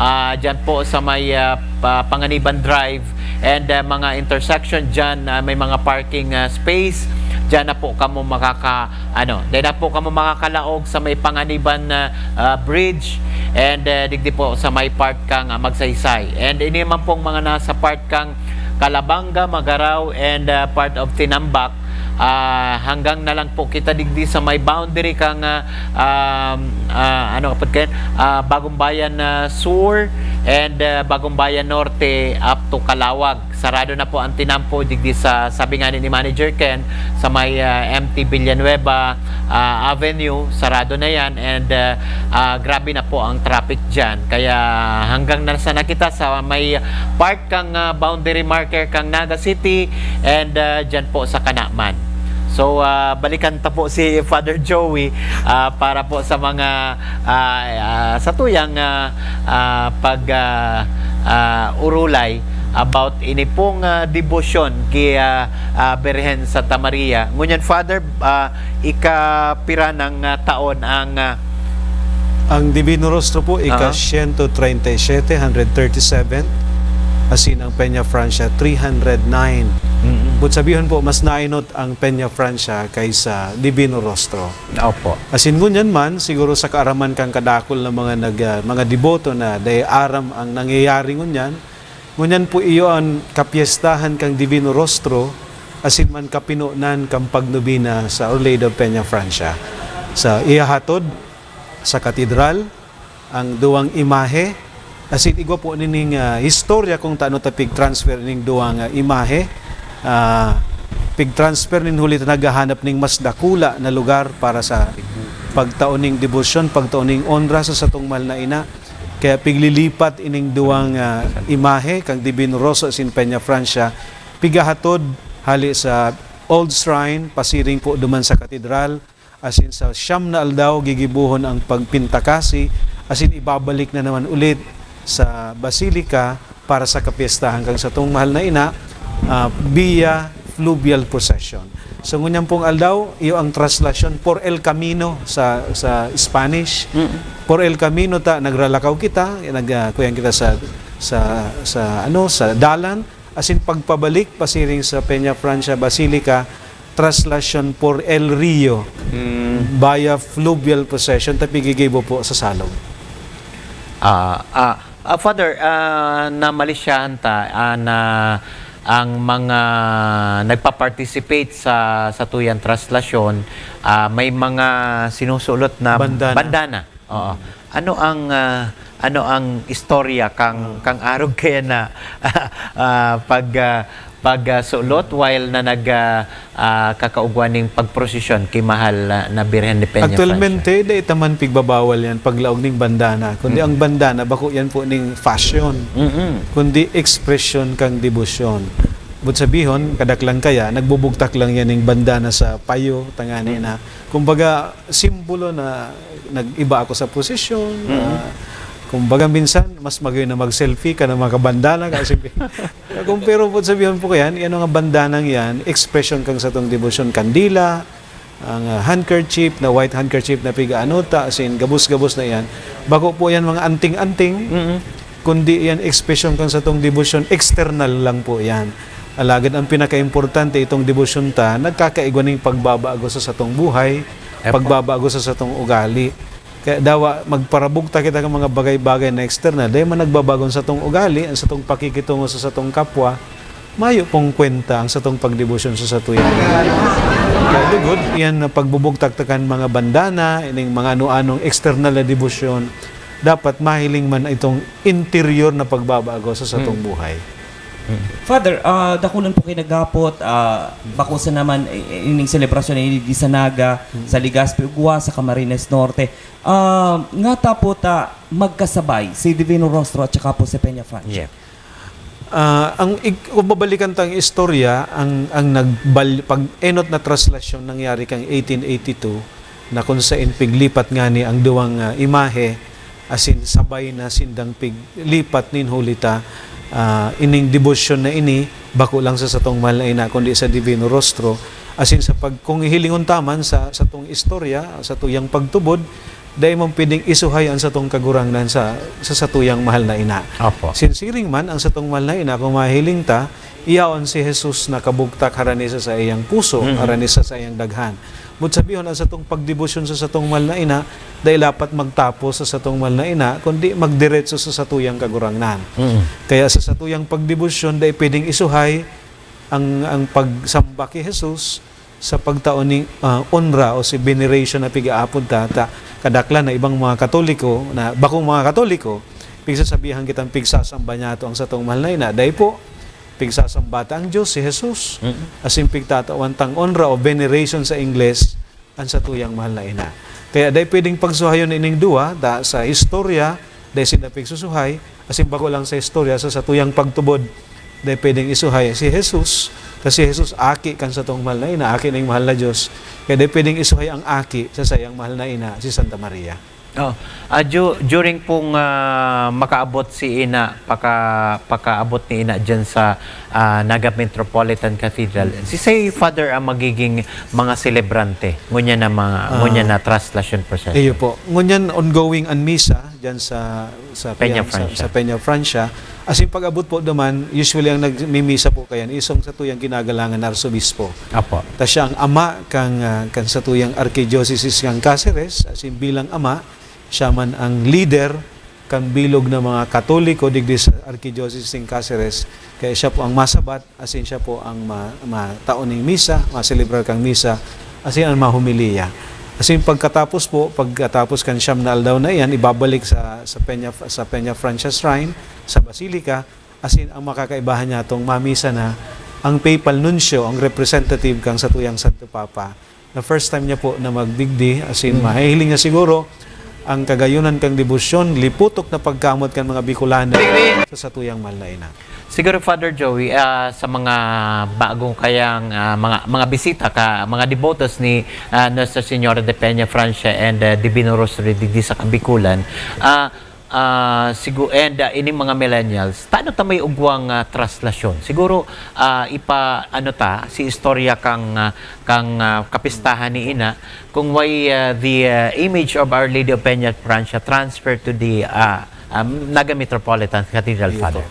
uh, dyan po sa may uh, Panganiban Drive and uh, mga intersection dyan, uh, may mga parking uh, space. Dyan na po kamo makaka ano, dyan na po kamo makakalaog sa may Panganiban uh, uh, Bridge and uh, digdi po sa may part kang uh, Magsaysay. And ini man pong mga nasa part kang Calabanga, Magarao and uh, part of Tinambac, uh, hanggang na lang po kita digdi sa may boundary kang uh, um, uh, ano kapag uh, Bagumbayan uh, Sur and uh, Bagumbayan Norte up to Calawag. Sarado na po ang tinampo digdi sa, sabi nga ni Manager Ken, sa may uh, M T Villanueva uh, Avenue, sarado na yan and uh, uh, grabe na po ang traffic dyan. Kaya hanggang nasa na kita sa may part kang uh, boundary marker kang Naga City and uh, dyan po sa Kanaman. So, uh, balikan ta po si Father Joey uh, para po sa mga uh, uh, sa tuyang uh, uh, pag uh, uh, urulay about ini pong uh, debosyon ki uh, uh, Birhen Santa Maria. Ngunyan, Father, uh, ikapira ng uh, taon ang uh, Ang Divino Rostro po, ika siyento treinta y siete, hundred thirty-seven, asin ang Peña Francia, three hundred nine. Mm-hmm. But sabihon po, mas nainot ang Peña Francia kaysa Divino Rostro. Opo. Asin ngunyan man, siguro sa kaaraman kang kadakol na mga nag, uh, mga deboto na dai aram ang nangyayari ngunyan, ngunyan po iyo an kapyestahan kang Divino Rostro, asin man kapinonan kang pagnobena sa Our Lady of Peña Francia. Sa ihahatod sa katedral, ang duwang imahe, asin igwa po nining, ah, istorya kung taano ta pig-transfer ning duwang, ah, imahe. Ah, pig-transfer nin huli ta naghahanap ning mas dakula na lugar para sa pagtao ning debosyon, pagtao ning onra sa satong mahal na ina. Kaya piglilipat ining duwang, ah, imahe, kang Divino Rostro asin Peñafrancia, pigahatod hali sa Old Shrine, pasiring po duman sa katedral, asin sa siyam na aldaw gigibohon ang pagpintakasi, asin ibabalik na naman ulit sa Basilica para sa kapyestahan kang satong mahal na ina, ah, via fluvial procession. So, ngunyan pong aldaw, iyo ang traslasyon por el camino sa, sa Spanish. Mm. Por el camino ta, nagralakaw kita, nag, ah, kuyan kita sa, sa, sa, ano, sa dalan, asin pagpabalik, pasiring sa Peñafrancia Basilica, traslasyon por el rio, Mm. via fluvial procession, ta pigigibo po sa salog. Ah, ah, ah, Father, ah, namalisyahan ta, ah, na ang mga nagpa-participate sa, sa tuyang traslasyon, ah, may mga sinusulot na Bandana. bandana. Oo. Ano ang, ah, ano ang istorya kang, kang arog kaya na, ah, pag, ah, pag, ah, sulot while na nag, ah, ah, kakaugwa ning pagprosesyon ki mahal, ah, na Birhen de Peña, Actualmente, Francia? Dai ta man pigbabawal yan, paglaog ning bandana. Kundi Mm. ang bandana, bako yan po ning fashion. Mm-mm. Kundi ekspresyon kang debosyon. But sabihon, kadaklan kaya, nagbubugtak lang yan ning bandana sa payo, tangani Mm. na. Kumbaga, simbolo na nag-iba ako sa posisyon. Mm. Ah, kumbaga, minsan, mas magayon na mag-selfie ka na makabandana ka. Kasi, kung pero po, sabihon po ko yan, yan mga bandanang yan, ekspresyon kang satong debosyon, kandila, ang, ah, handkerchief, na white handkerchief na piga-ano ta, as in, gabos-gabos na yan. Bako po yan mga anting-anting, Mm. kundi yan ekspresyon kang satong debosyon, external lang po yan. Alagad ang pinakaimportante, itong debosyon ta, nagkakaigwa ning pagbabago sa satong buhay, Epo. pagbabago sa satong ugali. Kaya dawa magparabugtak kita kan mga bagay-bagay na external, dai man nagbabago ang satong ugali, ang satong pakikitungo sa satong kapwa, mayo pong kwenta ang satong pagdebosyon sa satuya. Kaya lugod, yan na pagbubugtak ta kan mga bandana, ining mga ano-anong external na debosyon, dapat mahiling man itong interior na pagbabago sa satong Hmm. buhay. Hmm. Father, ah, dakulan po kayo nagapot, ah, bako sa naman, eh, eh, ining selebrasyon na ini di sa Naga, Hmm. sa Legazpi Ugwa, sa Camarines Norte. Ah, ngata po ta magkasabay si Divino Rostro at saka po si Peña Francia. Yeah. Ah, ang ig-, kung babalikan ta ang istorya, ang, ang nagbal-, pag-enot na traslasyon nangyari kang eighteen eighty-two, na kung sain piglipat ngani ang duwang, ah, imahe, asin sabay na sindang piglipat nin huli ta, ah, ining debosyon na ini, bako lang sa satong mahal na ina, kundi sa Divino Rostro, asin sa pag-, kung hihilingon ta man sa, satong istorya, sa tuyang pagtubod, dai man pwedeng isuhay ang satong Kagurangnan sa, sa satuyang mahal na ina. Opo. Sinsiring man ang satong mahal na ina, kung mahiling ta, iyaon si Jesus na kabugtak harani sa saiyang puso, Mm. harani sa saiyang daghan. But sabihon, ang satong pagdebosyon sa satong mahal na ina, dai dapat magtapos sa satong mahal na ina, kundi magdiretso sa satuyang Kagurangnan. Mm. Kaya sa satuyang pagdebosyon, dai pwedeng isuhay ang, ang pagsamba ki Jesus sa pagtao ni, ah, onra o si veneration na pigaapod ta, ta kadaklan na ibang mga Katoliko, na bakong mga Katoliko, pigsasabihan kitang pigsasamba niyato ang satong mahal na ina. Dai po, pigsasamba ta ang Diyos, si Jesus. Mm. Asin pigtatawan tang onra o veneration sa Ingles, ang satuyang mahal na ina. Kaya dai pwedeng pagsuhayon ining duwa, ta sa istorya, dai sinda pigsusuhay, asin bako lang sa istorya, sa satuyang pagtubod, dai pwedeng isuhay si Jesus, ta si Jesus aki kan satong mahal na ina, aki ning mahal na Diyos. Kaya dai pwedeng isuhay ang aki sa saiyang mahal na ina, si Santa Maria. Oh, ah, du-, during pong, ah, makaabot si ina, paka-, pakaabot ni ina diyan sa, ah, Naga Metropolitan Cathedral, Mm. si say Father ang magiging mga selebrante, ngunyan na mga, Ah. ngunyan na traslasyon procession. Iyo po. Ngunyan ongoing an misa diyan sa, sa Peña Pian-, sa, Francia. sa Peña Francia. As in, pag-abot po duman, usually ang nagmimisa po kayan is ang satuyang ginagalangan na arsobispo. Apo. Ta siya ang ama kang, ah, kang satuyang Archdiocese kang Caceres, as in, bilang ama, siya man ang leader kan bilog na mga Katoliko digdi sa Archdiocese nin Caceres. Kaya siya po ang masabat, asin siya po ang ma-, matao ning misa, maselebrar kang misa, asin ang mahumiliya. Asin pagkatapos po, pagkatapos kan siyam na aldaw na iyan, ibabalik sa, sa Peña, sa Peña Francia Shrine, sa Basilica, asin ang makakaibahan niya itong mamisa na ang papal nuncio, ang representative kang satuyang Santo Papa, na first time niya po na magdigdi, asin mahihiling niya siguro ang kagayunan kang debosyon, liputok na pagkamoot kan mga Bicolano sa satuyang mahal na ina. Siguro, Father Joey, ah, sa mga bago kayang, ah, mga, mga bisita ka, mga debotos ni, ah, Nuestra Señora de Peña Francia and, ah, Divino Rosary digdi sa Kabikulan, ah, ah, sigu-, and, ah, ining mga millennials, tano ta may ugwang, ah, traslasyon? Siguro, ah, ipa-, ano ta, si istorya kang, ah, kang, ah, kapistahan ni Ina, kung why, ah, the, ah, image of Our Lady of Peña Francia transfer to the, ah, um, Naga Metropolitan Cathedral, Iyo po. Father.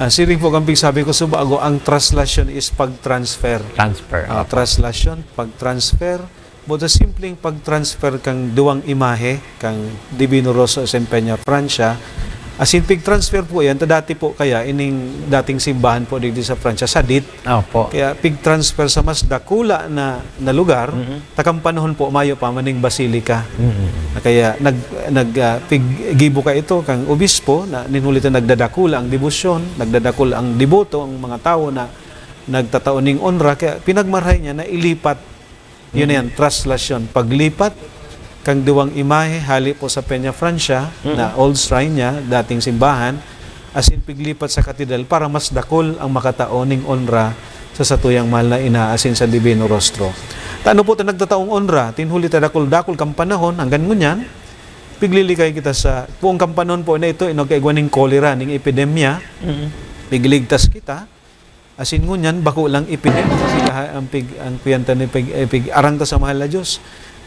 Ah, siring po kan pigsabi ko, so bago ang traslasyon is pag-transfer. Transfer, Ah, opo. Traslasyon, pag-transfer. Buta simpleng pag-transfer kang duwang imahe, kang Divino Rosary sa Peña Francia. Asin pig-transfer po yan, ta dati po kaya, ining dating simbahan po digdi sa Francia, sadit. Opo. Kaya pig-transfer sa mas dakula na, na lugar, Mm-mm. ta kan panahon po, mayo pa maning basilika. Mm-mm. Kaya nag-, nag-, ah, pig-, gibo ka ito, kang obispo, na ninhuli ta nagdadakula ang debosyon, nagdadakula ang deboto, ang mga tawo na nagtatao ning onra, kaya pinagmarahay niya na ilipat. Yun na Mm. yan, traslasyon, paglipat kang duwang imahe hale po sa Peña Francia, Mm. na old shrine niya, dating simbahan, asin piglipat sa katedral para mas dakul ang makatao ning onra sa satuyang mahal na ina asin sa Divino Rostro. Ta ano po ta nagtataong onra, tinhuli ta dakul-dakul kan panahon, hanggan ngunyan, piglilikay kita sa, poon kan panahon po na ito, inong kaigwa ning kolera, ning epidemya, Mm. pigligtas kita, asin ngunyan, bako lang epidemya, sila ang pig-, ang piyanta ni pig-, eh, pig-arang ta sa mahal na Diyos.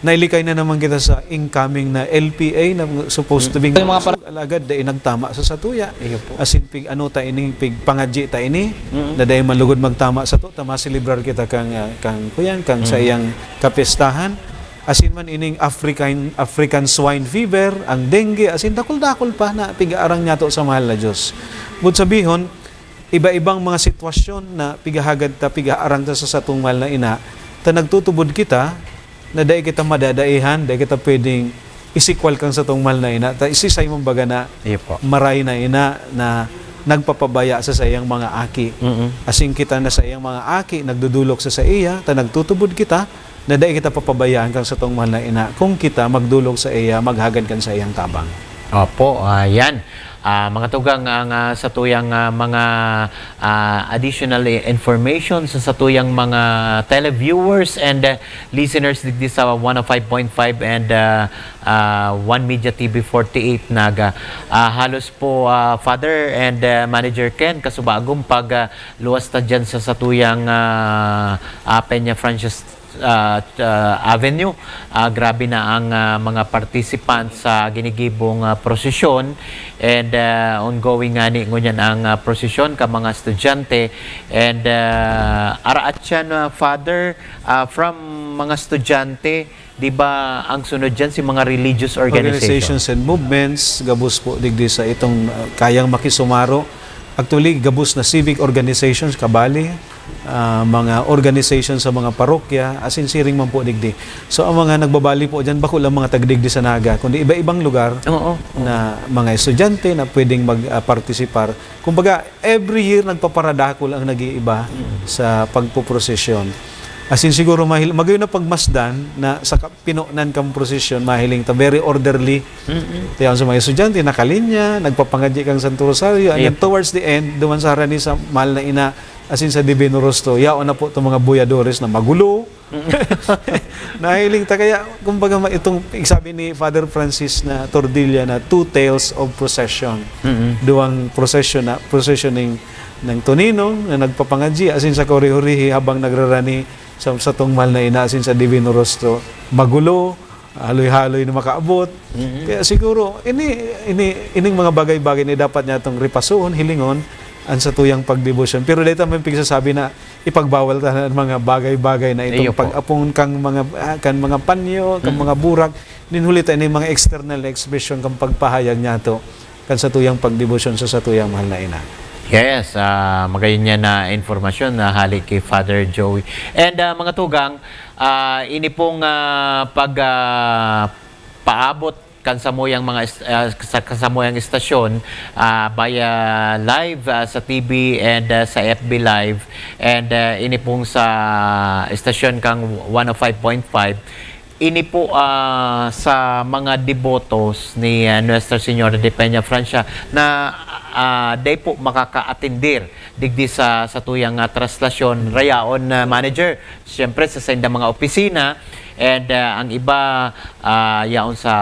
Nailikay na naman kita sa incoming na L P A na supposed to be Mm. Yung mga par- alagad, dai nagtama sa satuya. Iyo po. Asin pig-ano ta ini, pigpangadji ta ini, Mm. na dai man lugod magtama sato, ta maselebrar kita kang, ah, kang kuyan, kang Mm. sa iyang kapistahan. Asin man ining African, African swine fever, ang dengue, asin dakul-dakul pa na pig-aarang niyato sa mahal na Diyos. But sabihon, iba-ibang mga sitwasyon na pigahagad ta, pigaarang ta sa satong mahal na ina, ta nagtutubod kita na dai kita madadaihan, dai kita pwedeng isikwal kang satong mahal na ina. Ta isisay man baga na Iyo po. maray na ina na nagpapabaya sa saiyang mga aki. Mm-mm. Asin kita na saiyang mga aki, nagdudulok sa saiya, ta nagtutubod kita na dai kita papabayaan kang satong mahal na ina kung kita magdulok sa iya, maghagad kan saiyang tabang. Opo, ah, yan. Ah, mga tugang, ang, ah, satuyang, ah, mga, ah, additional i-, information sa satuyang mga televiewers and, ah, listeners digdi sa one oh five point five and, ah, ah, One Media T V forty-eight Naga. Ah, halos po, ah, Father and, ah, Manager Ken, kasubagong pag, ah, luwas ta dyan sa satuyang, ah, ah, Peña Francis ah, ah, Avenue. Ah, grabe na ang, ah, mga participants sa ginigibong, ah, prosesyon and, ah, ongoing ngani ngunyan ang, ah, prosesyon ka mga estudyante and, ah, araat siya na, Father, ah, from mga estudyante, di ba ang sunod dyan si mga religious organization? Organizations and movements, gabos po digdi sa itong, ah, kayang makisumaro. Actually, gabos na civic organizations, kabali, ah, mga organization sa mga parokya, asin siring man po digdi. So, ang mga nagbabali po dyan, bako lang mga tagdigdi sa Naga, kundi iba-ibang lugar Oo, oo. na mga estudyante na pwedeng mag, ah, partisipar. Kumbaga, every year nagpaparadakol ang nag-iiba Mm. sa pagpoprosesyon. Asin siguro mahil-, magayon na pagmasdan na sa ka-, pinonan kang prosesyon, mahiling ta, very orderly. Mm-mm. Kaya sa mga estudyante, nakalinya, nagpapangadji kang Santo Rosario, and then Yep. towards the end, duman sa harani sa mahal na ina, asin sa Divino Rostro, yaon na po itong mga buyadores na magulo. Mm. Nahiling ta, kaya, kumbaga, ma-, itong sabi ni Father Francis na Tordilla na two tales of procession. Mm-mm. Duwang procession na, procession ning, ng tuninong na nagpapangadji, asin sa kahuri-hurihi habang nagrarani sa, satong mahal na ina, asin sa Divino Rostro, magulo, haloy-haloy na makaabot. Mm-hmm. Kaya siguro, ini, ini, ining mga bagay-bagay na dapat niya itong ripasoon, hilingon, ang satuyang pagdebosyon. Pero dito may pigsasabi na ipagbawal ta ang mga bagay-bagay na itong Iyo po. pag-apon kang mga, ah, kan mga panyo, kan Mm-hmm. mga burak, ninhuli ta ini mga external na ekspresyon kang pagpahayag niya to, kan satuyang pagdebosyon sa satuyang mahal na ina. Yes, ah, magayon yan na informasyon na hali ki Father Joey. And, ah, mga tugang, ah, ini pong, ah, pag, ah, paabot kan samuyang mga est-, ah, sa kasamuyang istasyon, ah, via live, ah, sa T V and, ah, sa F B Live, and, ah, ini pong sa istasyon kang one oh five point five, ini po, ah, sa mga debotos ni, ah, Nuestra Señora de Peña Francia na, ah, dai po makakaatendir digdi sa satuyang, ah, traslasyon, rayaon, ah, manager, siyempre sa saindang mga opisina, and, ah, ang iba, ah, yaon sa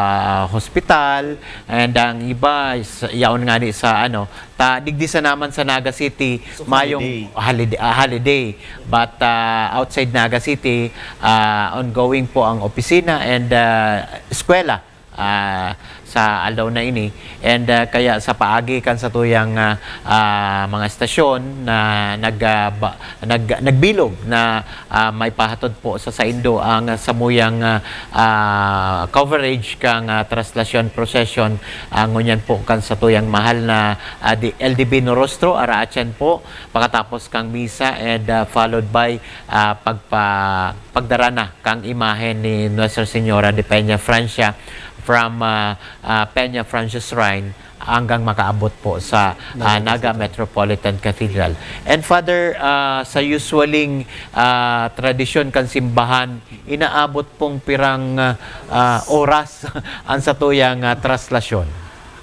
hospital, and ang iba is yaon ngani sa ano, ta digdi sa naman sa Naga City, So, mayong holiday. holiday, ah, holiday. But, ah, outside Naga City, ah, ongoing po ang opisina and, ah, eskwela, ah, sa aldaw na ini. And, ah, kaya sa paagi kan satuyang, ah, ah, mga estasyon na nag, ah, ba-, nag-, nagbilog na, ah, maipahatod po sa saindo ang samuyang, ah, ah, coverage kang, ah, traslasyon procession, ah, ngunyan po kan satuyang mahal na, ah, di-, L D B Norostro, araatyan po, pakatapos kang misa and, ah, followed by, ah, pagpa-, pagdara na kang imahen ni Nuestra Señora de Peña Francia from, ah, ah, Peña Francia Shrine hanggang makaabot po sa, ah, Naga Naga Cathedral. Metropolitan Cathedral. And Father, ah, sa usualing, ah, tradisyon kan simbahan, inaabot pong pirang, ah, ah, oras ang satuyang, ah, traslasyon?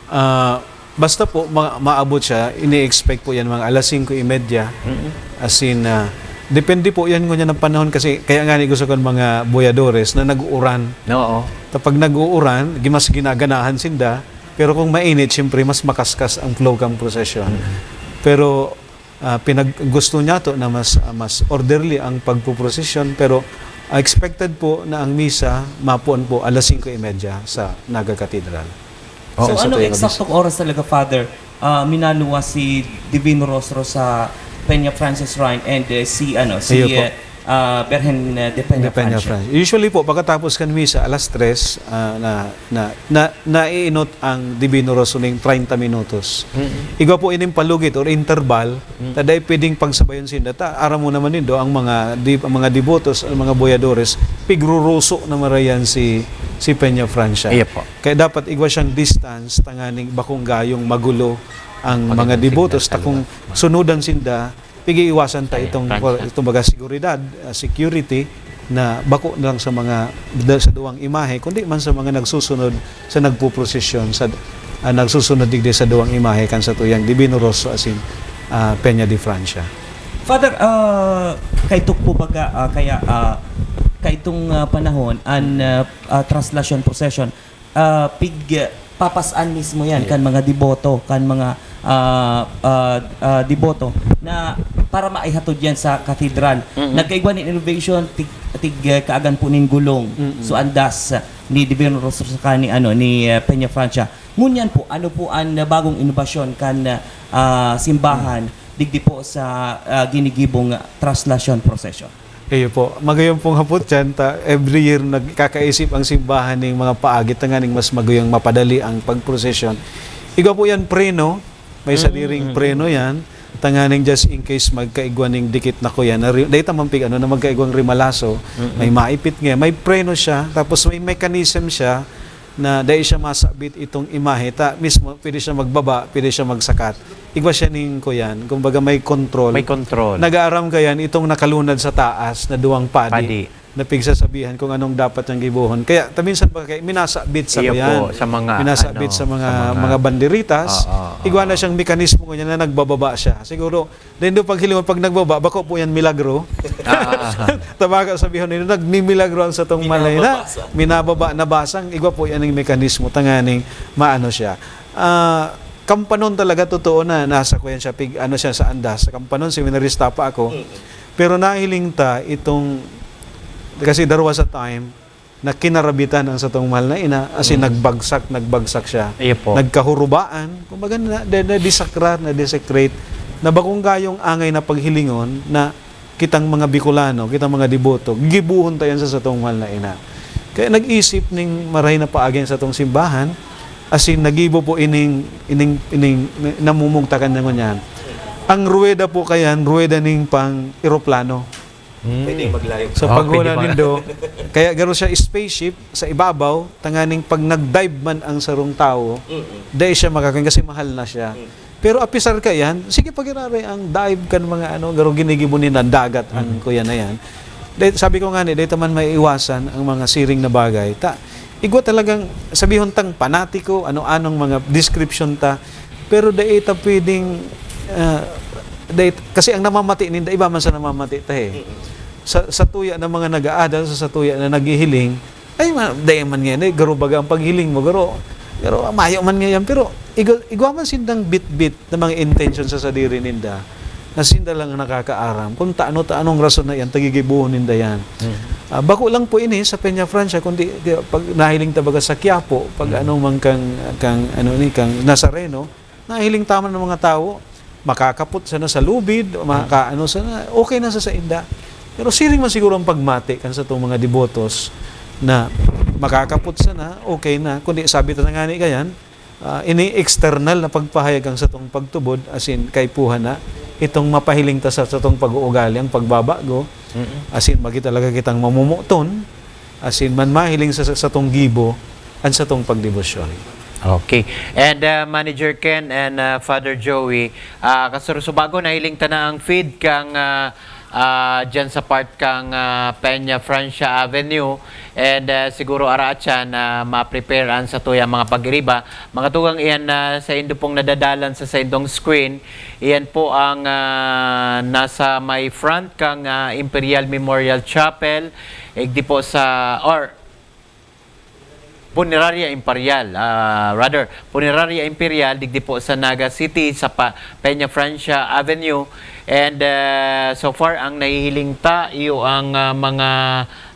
Ah, basta po ma-, maabot siya, ini-expect po yan mga alas singko y media. Mm. As in, ah, depende po yan ngunyan ng panahon kasi kaya nga ni gusto ko ng mga boyadores na nag-uuran. Oo. Kapag nag-uuran, gi-, mas ginaganahan sinda, pero kung mainit, siyempre, mas makaskas ang flow kang prosesyon. Mm. Pero, ah, pinag-, gusto niya to na mas, ah, mas orderly ang pagpuprosesyon, pero, ah, expected po na ang misa mapuon po alas singko y media sa Naga Cathedral. Oo. So, Sa anong tuwing eksakto oras talaga, Father, ah, minaluwas si Divino Rostro sa Peña Francis Shrine and, eh, si, ano, si, Ayun po. eh, ah, Birhen, eh, de Peña De Peña Francia? Francia. Usually po, pagkatapos kan misa, alas tres, ah, na, na, na, naiinot ang Divino Rostro ning treinta minutos. Mm-mm. Igwa po ining palugit or interval, Mm. ta dai pwedeng pagsabayon sinda. Ta, aram mo naman nindo, ang mga di-, ang mga debotos, ang mga boyadores, pigruruso na marayan si, si Peña Francia. Iya po. Kaya dapat igwa siyang distance, tanganing bakong gayong magulo ang Pag-, mga sige, debotos. Ta talaga. Kung sunudan sinda, pig-iiwasan ta Ay, itong, Francia. itong baga seguridad, ah, security, na bako na lang sa mga, da-, sa duwang imahe, kundi man sa mga nagsusunod sa nagpuprosesyon, sa, ah, nagsusunod digdi sa duwang imahe kan satuyang Divino Rostro asin, ah, Peña de Francia. Father, ah, kaitok po baga, ah, kaya, ah, kaitong, ah, panahon, an, ah, ah, traslasyon procession, ah, pig-, papas-an mismo yan Yeah. kan mga deboto, kan mga, ah, ah, ah, deboto na para maihatod yan sa katedral. Mm-mm. Nagkaigwa nin innovation, tig-, tig-, ah, kaagan po nin gulong. Mm-mm. So, andas, ah, ni Divino Rostro saka ni, ano, ni, ah, Peña Francia. Ngunyan po, ano po an, ah, bagong inobasyon kan, ah, simbahan Mm. digdi po sa, ah, ginigibong traslasyon procession? Iyo po. Magayon pong hapot yan, ta every year nagkakaisip ang simbahan ning mga paagi tanganing mas maguyang mapadali ang pagprosesyon. Igwa po yan preno, may Mm, sadiring mm, preno mm. yan. Tanganing just in case magkaigwa ning dikit na kuya, na ri-, dahil tamang pig-, ano, na magkaigwang rimalaso, Mm, mm. may maipit nga, may preno siya, tapos may mechanism siya na dahil siya masabit itong imahe, ta mismo, pwede siya magbaba, pwede siya magsakat. Igwa siya ning kuyan, kumbaga may control. May control. Nag-aaram kayan itong nakalunad sa taas na duwang padi, Padi. na pigsasabihan kung anong dapat niyang gibohon. Kaya, ta minsan ba kay minasabit sa Iyo kuyan. po, sa mga, Minasabit ano, sa mga, sa mga mga banderitas. Oo, oo, Igwa na oo. siyang mekanismo niya na nagbababa siya. Siguro, then doon paghilingon, pag nagbaba, bako po yan milagro. Ah. Tabaga sabihin nila, nagmimilagro ang satong malay na. Binababa sa Minababa, nabasang. Igwa po yan ang mekanismo. Tanganing maano siya. Ah, kampanon talaga, totoo na, nasa kuyan siya, pig, ano siya sa andas. Sa kampanon, seminarista pa ako. Mm. Pero nahiling ta itong, kasi there was a time na kinarabitan ang satong mahal na ina, as in, Mm. nagbagsak, nagbagsak siya. Iyo po. Nagkahurubaan, kumbaga, na, na, na-desakrar, na-desecrate, na bakong gayong angay na paghilingon na kitang mga Bicolano, kitang mga deboto, gigibohon ta yan sa satong mahal na ina. Kaya nag-isip ning maray na paagi ang satong simbahan, as in, nagibo po ining, ining, ining namumugtakan na ngunyan. Ang ruweda po kayan, ruweda ning pang-eroplano. Pwede maglayo. Sa Ah, paghuna pwede ba? nindo, kaya garo siya spaceship sa ibabaw, tanganing pag nag-dive man ang sarong tawo, Mm-mm. dai siya makakain kasi mahal na siya. Pero apisar ka yan, sige pagiraray ang dive kan mga ano, garo ginigibo nila dagat ang kuya na yan. Dahil sabi ko nga ni, dahil taman may iwasan ang mga siring na bagay. Ta, igwa talagang sabihon tang panatiko, ano-anong mga description ta, pero dai ta pwedeng, ah, dai, kasi ang namamati ninda, iba man sa namamati ta eh. Sa, sa tuya ng mga nag-aadal, sa, sa tuya na naghihiling, ay, ma, dai man nga, eh, garo baga ang paghiling mo, garo, garo, mayo man nga yan, pero igwa, igwa man sindang bitbit na mga intention sa sadiri ninda, na sinda lang ang nakakaaram kung taano-taanong rason na yan, tagigibuhon ninda yan. Ah, bako lang po ini sa Peña Francia, kundi di, pag nahiling ta baga sa Quiapo, pag anong man kang, kang, ano ni, kang Nazareno, nahiling ta man ng mga tawo, makakapot sana sa lubid, makaano sana, okay na sa sainda. Pero siring man siguro ang pagmati kan sa itong mga debotos na makakapot sana, okay na. Kundi sabi ta na nga ni kayan, ah, ini external na pagpahayag ang satong pagtubod, asin kaipuhan na itong mapahiling ta sa satong pag-uugali, ang pagbabago, asin magi talaga kitang mamumuton, asin man mahiling sa, sa satong gibo, ang satong pagdebosyon. Okay. And uh, Manager Ken and uh, Father Joey, uh, kasursubago, nahiling ta na ang feed kang uh, uh, dyan sa part kang uh, Peña Francia Avenue. And uh, siguro araat siya na ma-prepare ang sa tuyang mga pag-iriba. Mga tugang iyan na sa indo pong nadadalan sa saindong screen, iyan po ang uh, nasa may front kang uh, Imperial Memorial Chapel, igdi po sa, or Punerarya Imperial, ah, rather, Punerarya Imperial, digdi po sa Naga City, sa pa, Peña Francia Avenue. And ah, so far, ang nahihiling ta, iyo ang ah, mga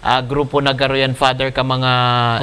ah, grupo na garo yan, Father, ka mga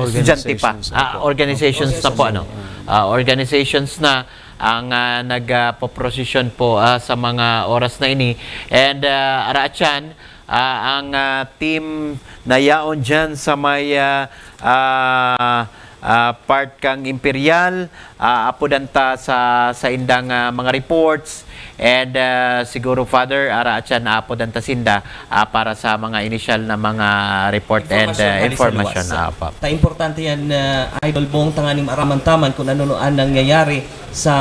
estudyante pa. Organizations, Ah, opo. organizations na po, ano? Ah, organizations na ang ah, nagpaprosesyon po ah, sa mga oras na ini. And ah, araat siyan, ah, ang ah, team na yaon dyan sa may ah, ah, ah, part kang Imperial, ah, apodan ta sa saindang ah, mga reports, and ah, siguro, Father, araat siyan, apodan ta sinda ah, para sa mga initial na mga report and ah, Informasyon, information. malisaluwas. Apo. Ta importante yan, ah, Idol Bong, tanganing maaraman ta man kung ano ang nangyayari sa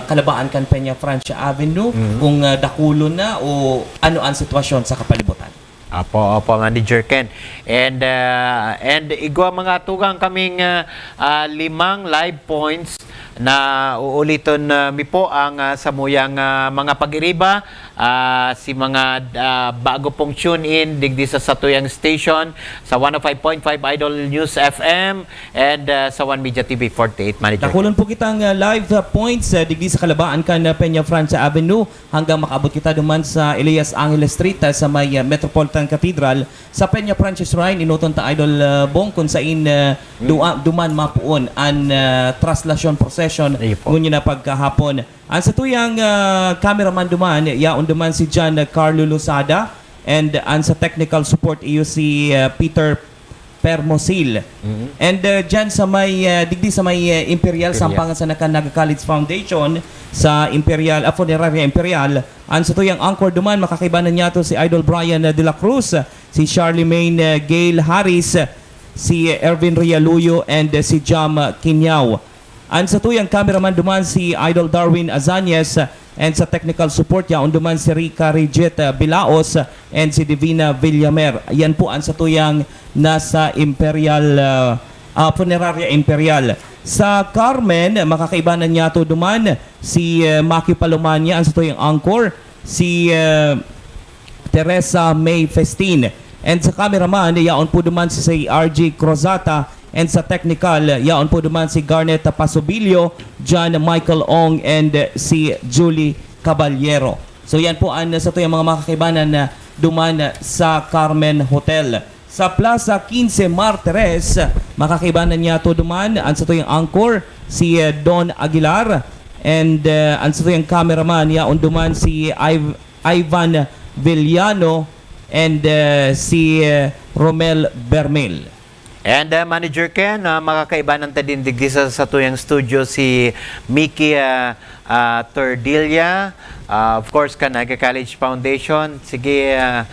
kalabaan kan Peña Francia Avenue, kung ah, dakulon na o ano ang sitwasyon sa kapalibutan. Apo, apo, Manager Ken. And ah, and igwa, mga tugang, kaming ah, ah, limang live points na uuliton ah, mi po ang ah, samuyang ah, mga pag-iriba, ah, si mga ah, bago pong tune in digdi sa satuyang station sa one oh five point five Idol News F M and ah, sa One Media T V forty-eight, Manager. Dakulon po kitang ah, live ah, points ah, digdi sa kalabaan kan ah, Peña Francia Avenue hanggang makaabot kita duman sa Elias Angeles Street ah, sa may ah, Metropolitan Cathedral sa Peña Francia Shrine. Inoton ta, Idol ah, Bong, kung sain ah, dua- duman mapuon an ah, traslasyon procession Iyo po. ngunyan na pagkahapon. Ang satuyang ah, cameraman duman, yaon duman si John Carlo Lozada, and ang sa technical support iyo si ah, Peter Permosil. And uh, dyan sa may, uh, digdi sa may uh, Imperial, sampangan sa Nakan Naga College Foundation, sa Imperial, uh, Funeraria Imperial, ang satuyang anchor duman, makakaibanan niya to si Idol Brian uh, de la Cruz, si Charlemagne uh, Gail Harris, si Ervin Rialuyo, and uh, si Jam uh, Quiñao. Ang satuyang cameraman duman si Idol Darwin Azañez, and sa technical support yaon duman si Rica Regit, uh, Bilaos, uh, and si Divina Villamer. Yan po ang satuyang nasa Imperial, uh, uh, Funeraria Imperial. Sa Carmen, makakaibanan niya to duman si uh, Maki Palomania, ang satuyang anchor, si uh, Teresa May Festin. And sa cameraman, yaon po duman si, si R G Crozata. And sa technical, yaon po duman si Garnet Pasobilio, John Michael Ong, and si Julie Caballero. So yan po ang satuyang mga makakaibanan na duman sa Carmen Hotel. Sa Plaza quince Martires, makakaibanan niya to duman ang satuyang anchor, si uh, Don Aguilar, and uh, ang satuyang cameraman, yaon duman si Iv- Ivan Villano and uh, si uh, Romel Bermil. And uh, Manager Ken, uh, makakaibanan ta din digdi sa satuyang studio si Mickey uh, ah, Tordilla, ah, of course, kan Naga College Foundation. Sige, ah,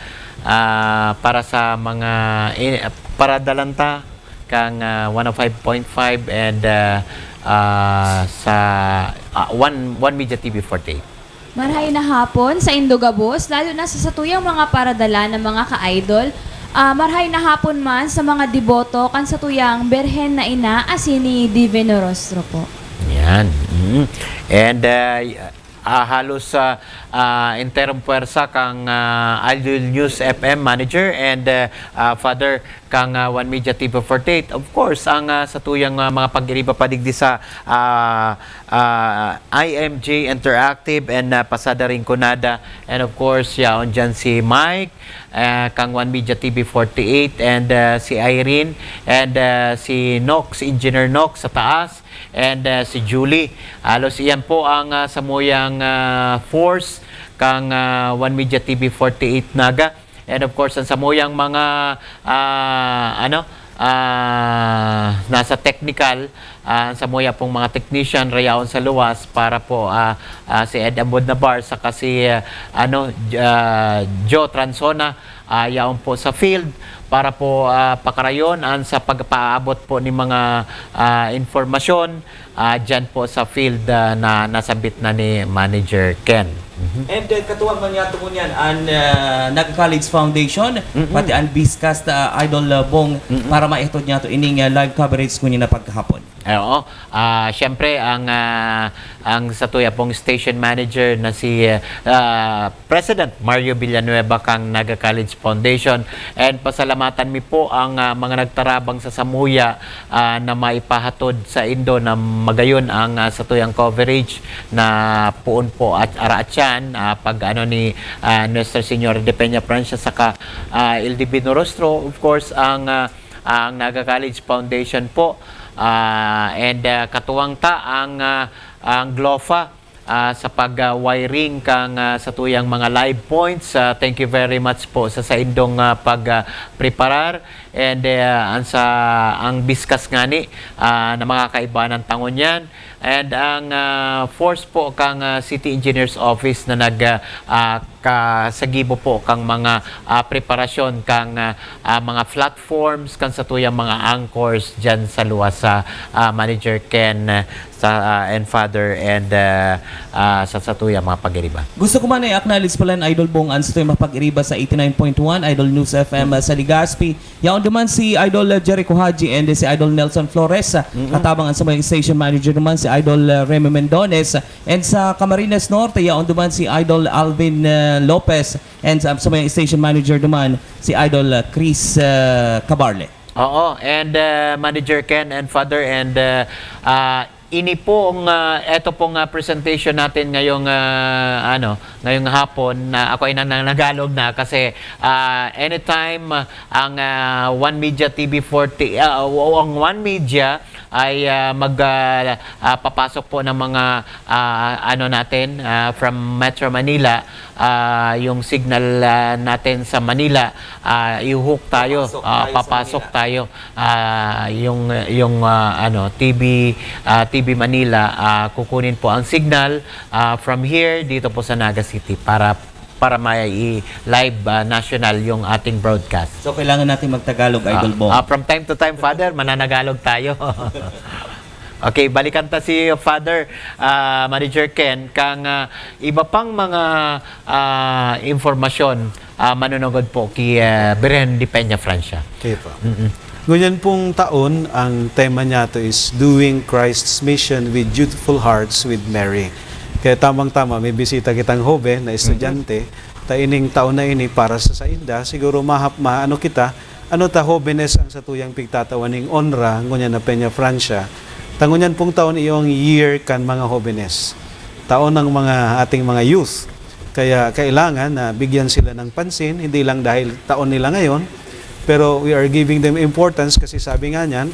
ah, para sa mga, eh, paradalan ta kang, ah, one oh five point five and, ah, ah, sa, ah, One, One Media T V forty-eight. Marhay na hapon sa indo gabos, lalo na sa satuyang mga paradalan na mga ka-idol. Ah, marhay na hapon man sa mga deboto kan satuyang Birhen na Ina asin ni Divino Rostro po. Yan. Mm. And, ah, y-, ah, halos, ah, ah, enterong puwersa kang, ah, Idol News F M manager and, ah, ah, father kang, ah, One Media T V forty-eight. Of course, ang, ah, satuyang, ah, mga pag-iriba pa digdi sa, ah, ah, I M J Interactive and, ah, Pasada Rinconada. And of course, yaon dyan si Mike, ah, kang One Media T V forty-eight, and, ah, si Irene, and, ah, si Nox, Engineer Nox sa taas, and, ah, si Julie. Halos iyan po ang, ah, samuyang, ah, force kang, ah, One Media T V forty-eight Naga. And of course, ang samuyang mga, ah, ano, ah, nasa technical, ah, ang samuya pong mga technician, rayaon sa luwas para po, ah, ah, si Ed Ambod Nabar saka si, ah, ano, J-, ah, Joe Transona, ah, yaon po sa field para po, ah, pakarayon an sa pagpaabot po ni mga, ah, informasyon, ah, dyan po sa field, ah, na nasabit na ni Manager Ken. Mhm. And, uh, katuwang man niya tungon yan, an, uh, Naga College Foundation, Mm-mm. pati an Bizcast, uh, Idol, uh, Bong, Mm-mm. para maitod niya to ining, uh, live coverage ngunyan na pagkahapon. Eh, oo. Ah, siyempre, ang, ah, ang satuya pong station manager na si, ah, President Mario Villanueva kang Naga College Foundation. And pasalamatan mi po ang, ah, mga nagtarabang sa samuya, ah, na maipahatod sa indo na magayon ang, ah, satuyang coverage na poon po at araatyan, ah, pag ano ni, ah, Nuestra Señora de Peña Francia saka, ah, L D B Norostro. Of course, ang, ah, ang Naga College Foundation po, ah, and, ah, katuwang ta ang, ah, ang glofa, ah, sa pag, ah, wiring kang, ah, satuyang mga live points. Ah, thank you very much po sa saindong, ah, pag, ah, preparar. And, ah, ang sa, ang Bizcast ngani, ah, na makakaibanan tangon yan. And ang, ah, force po kang, ah, City Engineers Office na nag, ah, ah, ka, sa gibo po kang mga, ah, preparasyon kang, ah, ah, mga platforms kan satuyang mga anchors dyan sa luwas sa, ah, Manager Ken, ah, sa, ah, and Father and, ah, ah, sa satuyang mga pag-iriba. Gusto ko man i-acknowledge pala an Idol Bong an satuyang mga pag-iriba sa eighty-nine point one, Idol News F M, ah, sa Legazpi. Yaon duman si Idol, ah, Jericho Haji and si Idol Nelson Flores, ah, Mm-mm. katabang an samuyang station manager duman si Idol, ah, Remy Mendones, and sa Camarines Norte, yaon duman si Idol Alvin, ah, Lopez, and sa, samuyang station manager duman si Idol, ah, Chris, ah, Cabarle. Oo, and, ah, Manager Ken and Father, and, ah, ah, ini pong, ah, eto pong, ah, presentation natin ngayong, ah, ano, ngayong hapon, na ako ay nang-, nang-, Nagalog na kasi, ah, anytime, ah, ang, ah, One Media T V forty, ah, o ang One Media ay, ah, mag, ah, ah, papasok po ng mga, ah, ano natin, ah, from Metro Manila, ah, yung signal, ah, natin sa Manila, ah, ihuhuk tayo, Papasok ah, tayo sa papasok Manila. tayo. Ah, yung, yung, ah, ano, T V, ah, T V Manila, ah, kukunin po ang signal, ah, from here dito po sa Naga City para, para may i-live, ah, national yung ating broadcast. So, kailangan natin magtagalog, Ah, Idol Bong. ah, from time to time, Father, mananagalog tayo. Okay, balikan ta si Father, ah, Manager Ken, kang, ah, iba pang mga, ah, impormasyon, ah, manunungod po ki, ah, Birhen de Peña Francia. Okay po. Mm-mm. Ngunyan pong taon, ang tema niya to is Doing Christ's Mission with Youthful Hearts with Mary. Kaya tamang-tama, may bisita kitang hoben na estudyante, Mm-mm. ta ining taon na ini para sa sainda, siguro mahap-, maano kita, ano ta, hobenes ang satuyang pigtatawan ning onra, ngunyan na Peña Francia. Ta ngunyan pong taon, iyo ang year kan mga hobenes. Taon ng mga, ating mga youth. Kaya kailangan na bigyan sila ng pansin, hindi lang dahil taon nila ngayon, pero we are giving them importance kasi sabi nga niyan,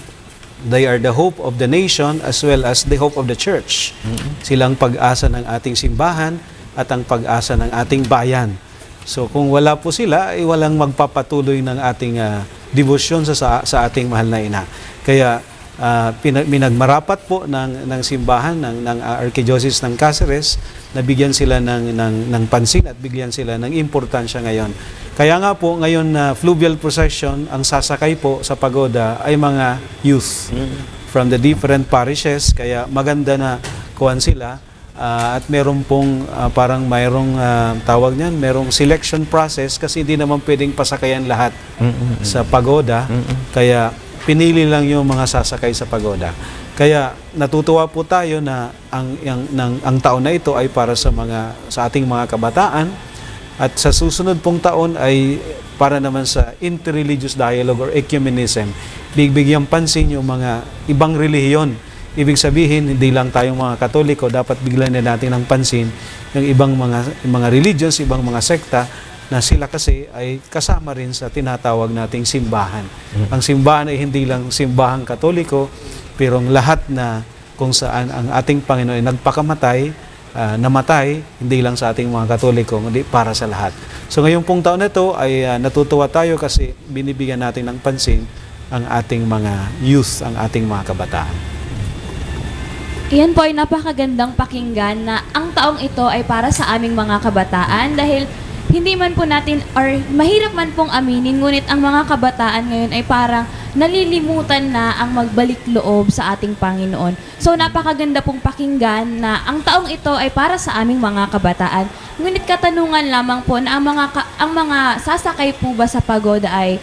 they are the hope of the nation as well as the hope of the church. Mm-hmm. Silang pag-asa ng ating simbahan at ang pag-asa ng ating bayan. So, kung wala po sila, ay walang magpapatuloy ng ating, ah, debosyon sa, sa, sa ating mahal na ina. Kaya, ah, pina-, minagmarapat po ng, ng simbahan, ng, ng, ah, Archdiocese ng Caceres, nabigyan sila ng, ng, ng pansin at bigyan sila ng importansya ngayon. Kaya nga po, ngayon na fluvial procession, ang sasakay po sa pagoda ay mga youth from the different parishes, kaya maganda na kuwan sila. Ah, at meron pong, ah, parang mayroong, ah, tawag niyan, merong selection process kasi hindi naman pwedeng pasakayan lahat sa pagoda. Kaya pinili lang yung mga sasakay sa pagoda. Kaya natutuwa po tayo na ang, ang, ng, ang taon na ito ay para sa mga, sa ating mga kabataan. At sa susunod pong taon ay para naman sa interreligious dialogue or ecumenism. Bibigyan pansin yung mga ibang relihiyon. Ibig sabihin, hindi lang tayong mga Katoliko, dapat bigyan na natin ng pansin yung ibang mga, mga religions, ibang mga sekta na sila kasi ay kasama rin sa tinatawag nating simbahan. Ang simbahan ay hindi lang simbahang Katoliko, pero ang lahat na kung saan ang ating Panginoon ay nagpakamatay, ah, namatay, hindi lang sa ating mga Katoliko, kundi para sa lahat. So ngayong pong taon na ito ay, ah, natutuwa tayo kasi binibigyan natin ng pansin ang ating mga youth, ang ating mga kabataan. Iyan po ay napakagandang pakinggan na ang taong ito ay para sa aming mga kabataan dahil hindi man po natin or mahirap man pong aminin, ngunit ang mga kabataan ngayon ay parang nalilimutan na ang magbalik loob sa ating Panginoon. So napakaganda pong pakinggan na ang taong ito ay para sa aming mga kabataan. Ngunit katanungan lamang po na ang mga, ka- ang mga sasakay po ba sa pagoda ay